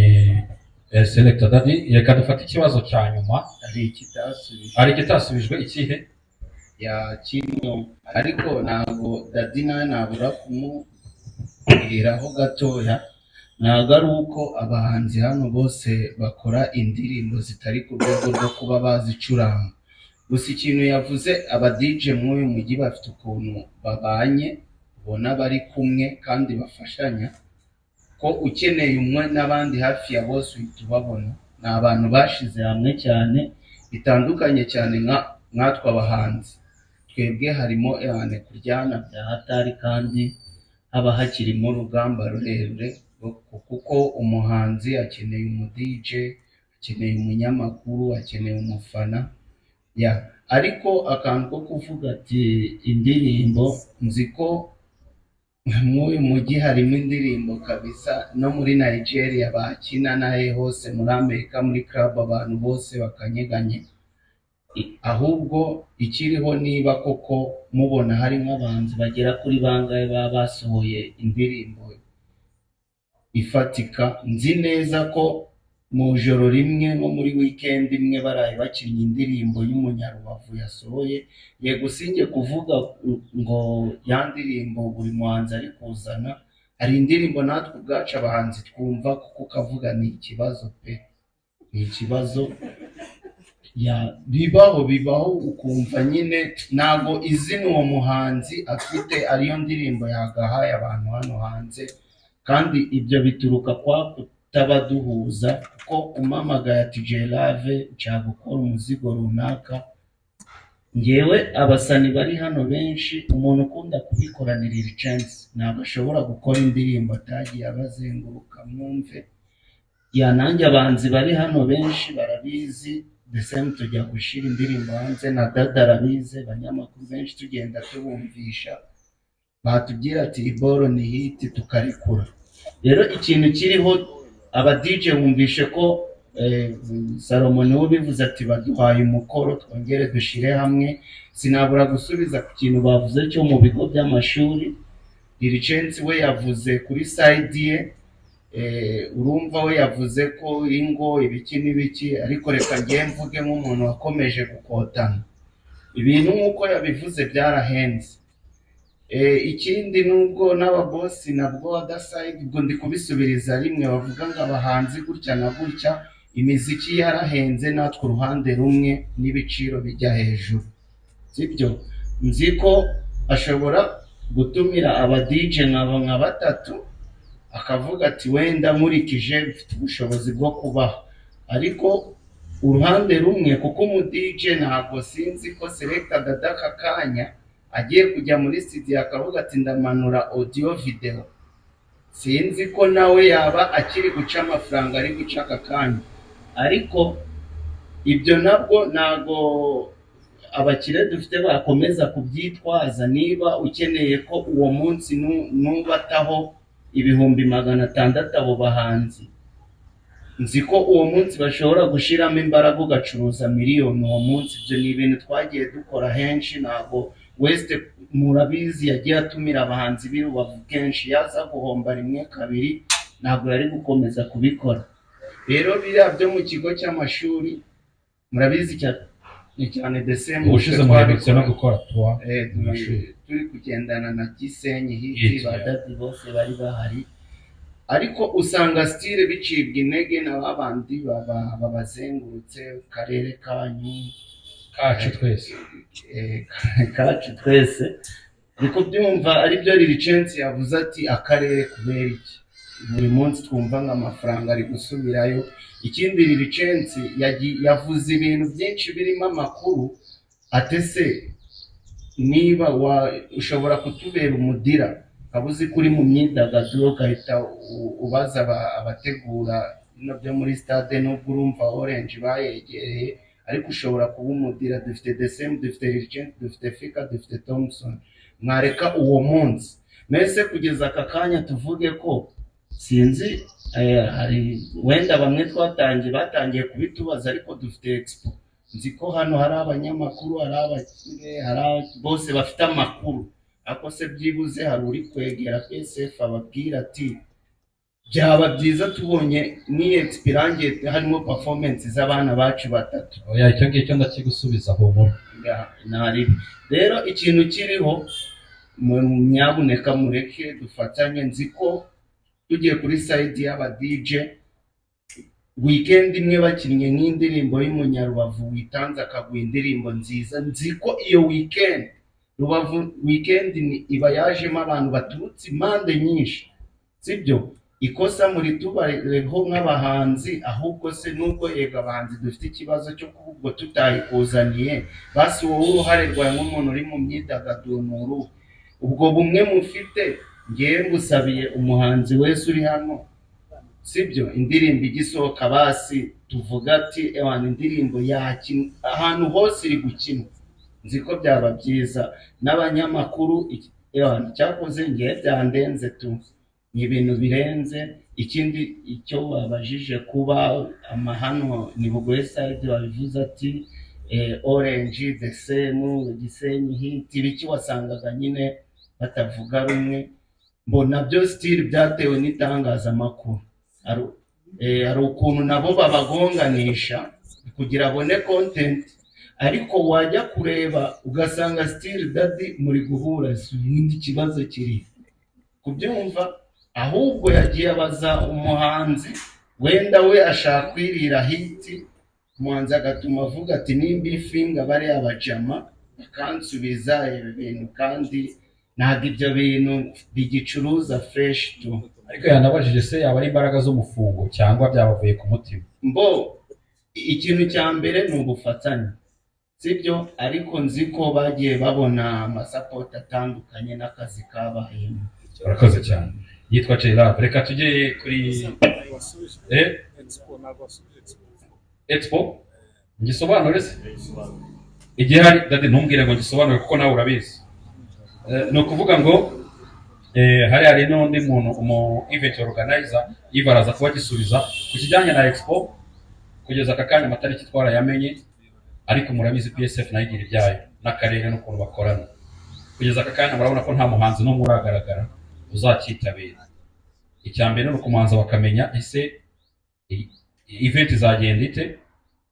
Selector Daddy. Reka dufate ikibazo cya nyuma. Hari ikitasubijwe. Hari ikitasubijwe, ikihe? Ya kino, ariko ntabwo Dadi nawe nabura kumubwiraho gatoya. Ntabwo ari uko abahanzi hano bose bakora indirimbo zitari ku rwego rwo kuba bazicuranga. Gusa ikintu yavuze, aba DJ mw'uyu mujyi bafite ukuntu babanye, ubona bari kumwe kandi bafashanya, ko ukeneye umwe n'abandi hafi ya bose uhita ubabona. Ni abantu bashize hamwe cyane, bitandukanye cyane nka nkatwe abahanzi. Twebwe harimo ehane kuryana bya hatari, kandi haba hakirimo urugamba rurerure, kuko umuhanzi akeneye umu DJ, akeneye umunyamakuru, akeneye umufana ya. Ariko akantu ko kuvuga ati indirimbo, nzi ko mw'uyu mujyi harimo indirimbo kabisa no muri Nigeria bakina, nahe hose muri Amerika muri club abantu bose bakanyeganyega. Ahubwo ikiriho, niba koko mubona hari nk'abahanzi bagera kuri bangahe baba basohoye indirimbo ifatika, nzi neza ko mu ijoro rimwe, nko muri weekend imwe, baraye bakinnye indirimbo y'umunyarubavu yasohoye. Yego, sinjye kuvuga ngo ya ndirimbo buri muhanzi ari kuzana, hari indirimbo natwe ubwacu abahanzi twumva, kuko ukavuga ni ikibazo pe, ni ikibazo ya bibaho, bibaho, ukumva nyine ntabwo izina uwo muhanzi afite ariyo ndirimbo yagahaye abantu hano hanze. Kandi ibyo bituruka kwa kutaba duhuza, kuko umpamagaye ati Jay-Lave, nshaka gukora umuzigo runaka, ngewe abasani bari hano benshi, umuntu ukunda kubikora ni Lil Chance, ntabwo ashobora gukora indirimbo atagiye abazenguruka. Mwumve ya nanjye, abahanzi bari hano benshi barabizi, the same tujya gushyira indirimbo hanze na Dada arabizi, abanyamakuru benshi tugenda tubumvisha, batubwira ati iboro ni hit, tukarekura. Rero ikintu kiriho, aba DJ bumvishe ko Salomo niwe ubivuze ati baduhaye umukoro, twongere dushyire hamwe. Sinabura gusubiza ku kintu bavuze cyo mu bigo by'amashuri. Lil Chance we yavuze kuri side ye, urumva we yavuze ko ingo ibiki n'ibiki, ariko reka ngiye mvuge nk'umuntu wakomeje gukotana ibintu nk'uko yabivuze, byarahenze. Ikindi nubwo n'ababosi nabwo other side, ubwo ndi kubisubiriza rimwe, bavuga ngo abahanzi gutya na gutya, imiziki yarahenze, natwe uruhande rumwe n'ibiciro bijya hejuru, sibyo? Nzi ko ashobora gutumira aba DJ nka batatu, akavuga ati wenda nkurikije mfite ubushobozi bwo kubaha, ariko uruhande rumwe kuko umu DJ ntabwo sinzi ko Selector Dada aka kanya agiye kujya muri studio akavuga ati ndamanura audio video, sinzi ko nawe yaba akiri guca amafaranga ari guca aka kanya. Ariko ibyo nabwo ntago abakire dufite bakomeza kubyitwaza. Niba ukeneye ko uwo munsi nubataho 600,000, abo bahanzi nzi ko uwo munsi bashobora gushyiramo imbaraga ugacuruza miliyoni uwo munsi. Ibyo ni ibintu twagiye dukora henshi. Ntabwo West murabizi yagiye atumira abahanzi b'i Rubavu kenshi, yaza guhomba rimwe kabiri ntabwo yari gukomeza kubikora. Rero biriya byo mu kigo cy'amashuri murabizi cyane cyane the same. Ubushize muherutse no gukora tour mu mashuri. Turi kugendana na Gisenyi Hit, Hit, ba yeah. Dadi bose bari bahari, ariko usanga style bicibwa intege na ba bandi babazengurutse karere kanyu. Kacu twese. Kacu twese, ni kubyumva aribyo Lil Chance yavuze ati akarere kubera iki buri munsi twumva ngo amafaranga ari gusubirayo. Ikindi, Lil Chance yavuze ibintu byinshi birimo amakuru atese niba ushobora kutubera umudira, ukaba uzi ko uri mu myidagaduro, ugahita ubaza abategura bino byo muri stade, nubwo urumva Orange bayegereye, ariko ushobora kuba umudira. Dufite The Same, dufite Lil Chance, dufite Fika, dufite Thompson, mwareka uwo munsi mbese kugeza aka kanya tuvuge ko sinzi, hari wenda bamwe twatangiye batangiye kubitubaza, ariko dufite expo. Nzi ko hano hari abanyamakuru, hari abakire, hari bose bafite amakuru, ariko se byibuze hari uri kwegera PSF ababwira ati byaba byiza tubonye n'iyi expo irangiye harimo performance z'abana bacu batatu. Oya, icyo ngicyo ndakigusubiza, humura. Ntaribi. Rero ikintu kiriho, nyabuneka mureke dufatanye. Nzi ko tugiye kuri side y'aba DJ, weekend imwe bakinnye nk'indirimbo y'umunyarubavu witanze akaguha indirimbo nziza, nzi ko iyo weekend Rubavu weekend iba yajemo abantu baturutse impande nyinshi, sibyo? Ikosa muri tubareho nk'abahanzi, ahubwo se nubwo yego abahanzi dufite ikibazo cyo kuba ubwo tutayikuzaniye, basi wowe uruhare rwawe nk'umuntu uri mu myidagaduro ni uruhe? Ubwo bumwe mufite, ngewe ngusabiye umuhanzi wese uri hano, sibyo? Indirimbo igisohoka, basi tuvuga ati ewana indirimbo yakinwa ahantu hose iri gukinwa, nzi ko byaba byiza n'abanyamakuru. Ewana cyakoze ngewe byandenze tu, ni ibintu birenze. Ikindi icyo babajije kuba amahano ni Bugoye side, babivuze ati Orange, The Same, Gisenyi Hit, ibiki, wasangaga nyine batavuga rumwe. Mbona byo still byatewe n'itangazamakuru. Hari ukuntu nabo babagonganisha kugira abone content, ariko wajya kureba ugasanga still Dadi muri guhura, si ubundi ikibazo kiri kubyumva, ahubwo yagiye abaza umuhanzi, wenda we ashaka kwirira hit, umuhanzi agatuma avuga ati nimba ifinga bariya bajama bakansubiza ibi bintu kandi Ntabwo ibyo bintu bigicuruza fresh tu. Ariko yanabajije se yaba ari imbaraga z'umufungo cyangwa byabavuye ku mutima? Mbo ikintu cya mbere ni ubufatanye, sibyo? Ariko nzi ko bagiye babona amasapoti atandukanye n'akazi kabayemo. Urakoze cyane. Yitwa Jay Love. Reka tujye kuri Expo. Ngisobanure se igihari? Dadi, ntumbwire ngo ngisobanure kuko nawe urabizi. Ni ukuvuga ngo hari n'undi muntu, umu event organizer, Yves, araza kuba agisubiza ku kijyanye na expo. Kugeza aka kanya amatariki twarayamenye, ariko murabizi PSF nayo igira ibyayo n'akarere n'ukuntu bakorana. Kugeza aka kanya murabona ko nta muhanzi n'umwe uragaragara uzacyitabira. Icya mbere ni ukumanza bakamenya ese event izagenda ite.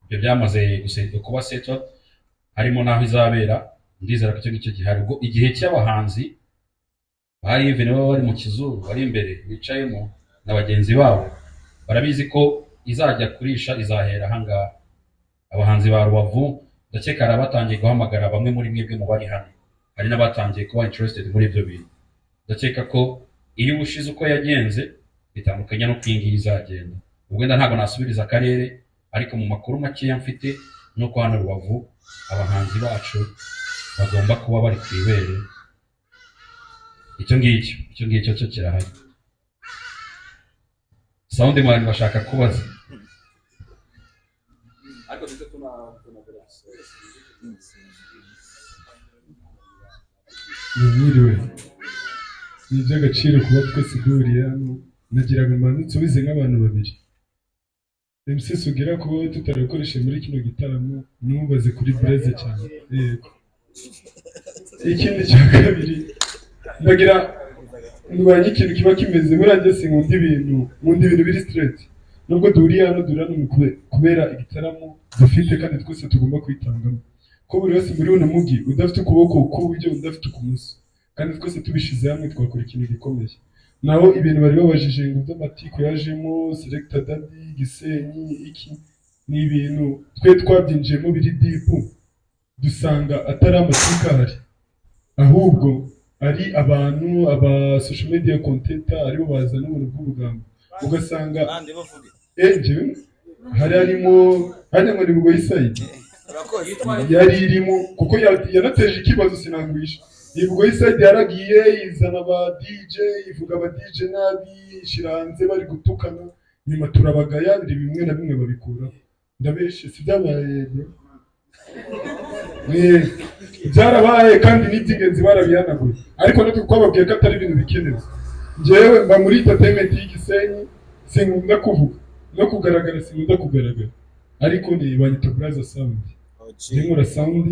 Ibyo byamaze kuba settled, harimo n'aho izabera. Ndizera ko icyo ngicyo gihari. Ubwo igihe cy'abahanzi ba Yves baba bari mu kizuru, bari imbere bicayemo na bagenzi babo, barabizi ko izajya kurisha izahera ahangaha. Abahanzi ba Rubavu, ndakeka hari abatangiye guhamagara bamwe muri mwebwe mu bari hano, hari n'abatangiye kuba interested muri ibyo bintu. Ndakeka ko iyo ubushize uko yagenze bitandukanye n'uko iyi ngiyi izagenda. Ubwo wenda ntabwo nasubiriza akarere, ariko mu makuru makeya mfite ni uko hano Rubavu abahanzi bacu bagomba kuba bari ku ibere. Icyo ngicyo cyo kirahari. Sound man bashaka kubaza. Mwiriwe, ni iby'agaciro kuba twese duhuriye hano. Nagiraga mbanze nsubize nk'abantu babiri. MC Sugira, kuba tutarakoreshe muri kino gitaramo, ntubaze kuri Blaise cyane. Yego. Ikindi cya kabiri, ndagira ndwanye ikintu kiba kimeze. Buriya njye sinkunda ibintu, nkunda ibintu biri straight. Nubwo duhuriye hano, duhurira hano kubera igitaramo dufite kandi twese tugomba kwitangamo, ko buri wese muri uno mujyi udafite ukuboko k'uburyo, udafite ukumoso, kandi twese tubishyize hamwe twakora ikintu gikomeye. Naho ibintu bari babajije ngo by'amatiku yajemo Selector Daddy Gisenyi, iki ni ibintu twe twabyinjiyemo biri deep, dusanga atari amatiku ahari, ahubwo ari abantu aba social media content aribo bazana ubuntu bw'ubugambo, ugasanga njyewe hari harimo hariya ngo ni Bugoyi side yari irimo, kuko yanateje ikibazo sinangwisha. Bugoyi side yaragiye izana aba DJ, ivuga aba DJ nabi, ishyira hanze bari gutukana, nyuma turabagaya, biri bimwe na bimwe babikuraho. Ndabeshe si byabaye bro? Byarabaye kandi n'iby'ingenzi barabihanaguye, ariko natwe twababwiye ko atari ibintu bikenewe. Njyewe mba muri entertainment y'igisenyi, sinkunda kuvuga no kugaragara, sinkunda kugaragara, ariko ni banyita Braza Sound. Njye nkora sound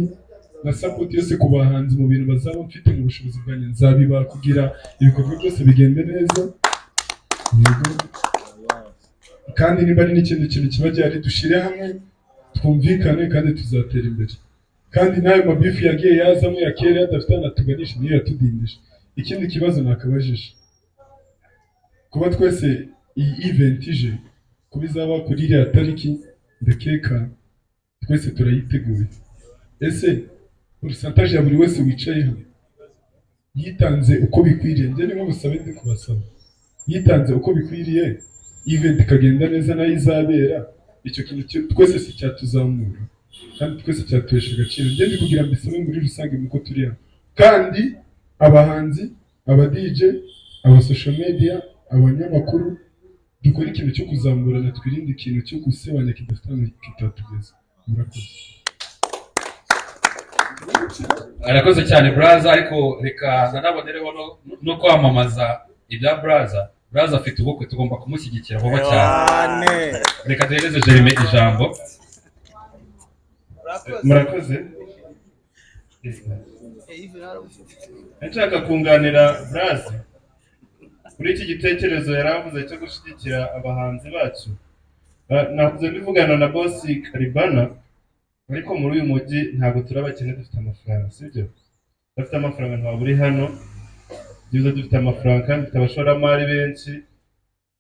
na support yose ku bahanzi mu bintu bazaba mfite mu bushobozi bwanjye, nzabiba kugira ibikorwa byose bigende neza. Yego. Kandi niba ari n'ikindi kintu kiba gihari, dushyire hamwe twumvikane kandi tuzatera imbere. Kandi n'ayo mabifu yagiye yazamo ya kera adafite ahantu atuganisha niyo yatudindije. Ikindi kibazo nakabajije, kuba twese iyi event ije kuba izaba kuri iriya tariki, ndakeka twese turayiteguye. Ese pourcentage ya buri wese wicaye hano yitanze uko bikwiriye? Njye ni nk'ubusabe ndi kubasaba, yitanze uko bikwiriye, event ikagenda neza nayo izabera, icyo kintu twese si cyatuzamura kandi twese cyatuhesha agaciro. Njye ndi kugira mbisabe muri rusange muko turi hano, kandi abahanzi, aba DJ, aba social media, abanyamakuru, dukore ikintu cyo kuzamurana, twirinde ikintu cyo gusebanya kidafite ahantu kitatugeza. Murakoze. Arakoze cyane Braza, ariko reka nanabonereho no kwamamaza ibya Braza. Braza afite ubukwe, tugomba kumushyigikira vuba cyane. Reka duhereze Jeremy ijambo. Murakoze. Nshaka kunganira Braza kuri iki gitekerezo yari avuze cyo gushyigikira abahanzi bacu. Nahoze mbivugana na bosi Karibana, ariko muri uyu mujyi ntabwo turi abakene, dufite amafaranga, sibyo? Dufite amafaranga, ntabwo uri hano byiza, dufite amafaranga kandi dufite abashoramari benshi,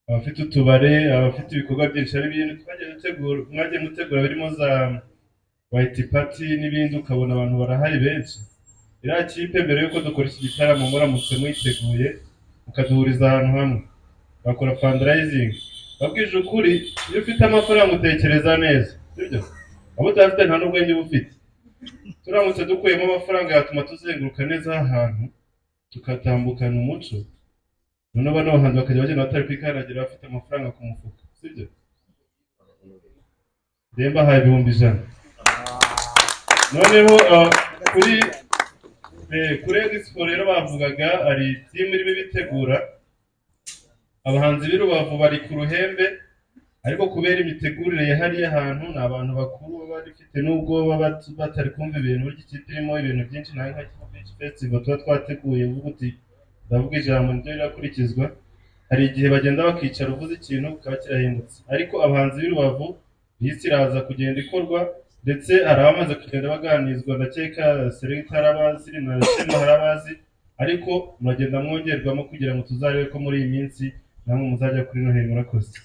abafite utubare, abafite ibikorwa byinshi. Hari ibintu twagiye dutegura, mwagiye mutegura birimo za white party n'ibindi, ukabona abantu barahari benshi. Iriya kipe mbere y'uko dukora iki gitaramo, muramutse muyiteguye mukaduhuriza ahantu hamwe bakora fundraising. Babwije ukuri, iyo ufite amafaranga utekereza neza, sibyo? Waba utayafite nta n'ubwenge uba ufite. Turamutse dukuyemo amafaranga yatuma tuzenguruka neza aha hantu, tukatambukana umuco, noneho bano bahanzi bakajya bagenda batari kwikandagira, bafite amafaranga ku mufuka, sibyo? Demba ahaye 100,000. Noneho kuri expo rero bavugaga, hari team irimo ibitegura. Abahanzi b'i Rubavu bari ku ruhembe, ariko kubera imitegurire yahariye ahantu, ni abantu bakuru baba bafite n'ubwo baba batari kumva ibintu. Burya ikipe irimo ibintu byinshi, nawe nka Kivu Beach Festival tuba twateguye, uvuga uti ndavuga ijambo niryo rirakurikizwa. Hari igihe bagenda bakicara, uvuze ikintu kikaba kirahindutse. Ariko abahanzi b'i Rubavu bisi iraza kugenda ikorwa, ndetse hari abamaze kugenda baganizwa, ndakeka Selecta harabazi na Shema harabazi, ariko muragenda mwongerwamo kugira ngo tuzarebe ko muri iyi minsi namwe muzajya kuri Noheli. Murakoze.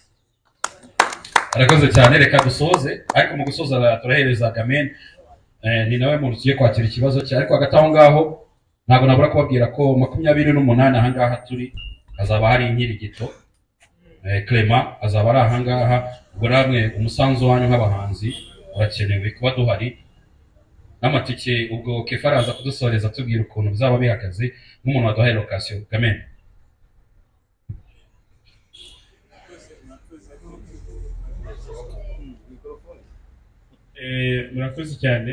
Arakoze cyane. Reka dusoze, ariko mu gusoza turahereza Gamen. Ni nawe muntu tugiye kwakira ikibazo cye, ariko hagati aho ngaho ntabwo nabura kubabwira ko 28 ahangaha turi hazaba hari inkirigito. Clement azaba ari ahangaha. Ubwo namwe umusanzu wanyu nk'abahanzi urakenewe kuba duhari n'amatike. Ubwo Kefa araza kudusoreza atubwira ukuntu bizaba bihagaze nk'umuntu waduhaye location. Gamen. Murakoze cyane.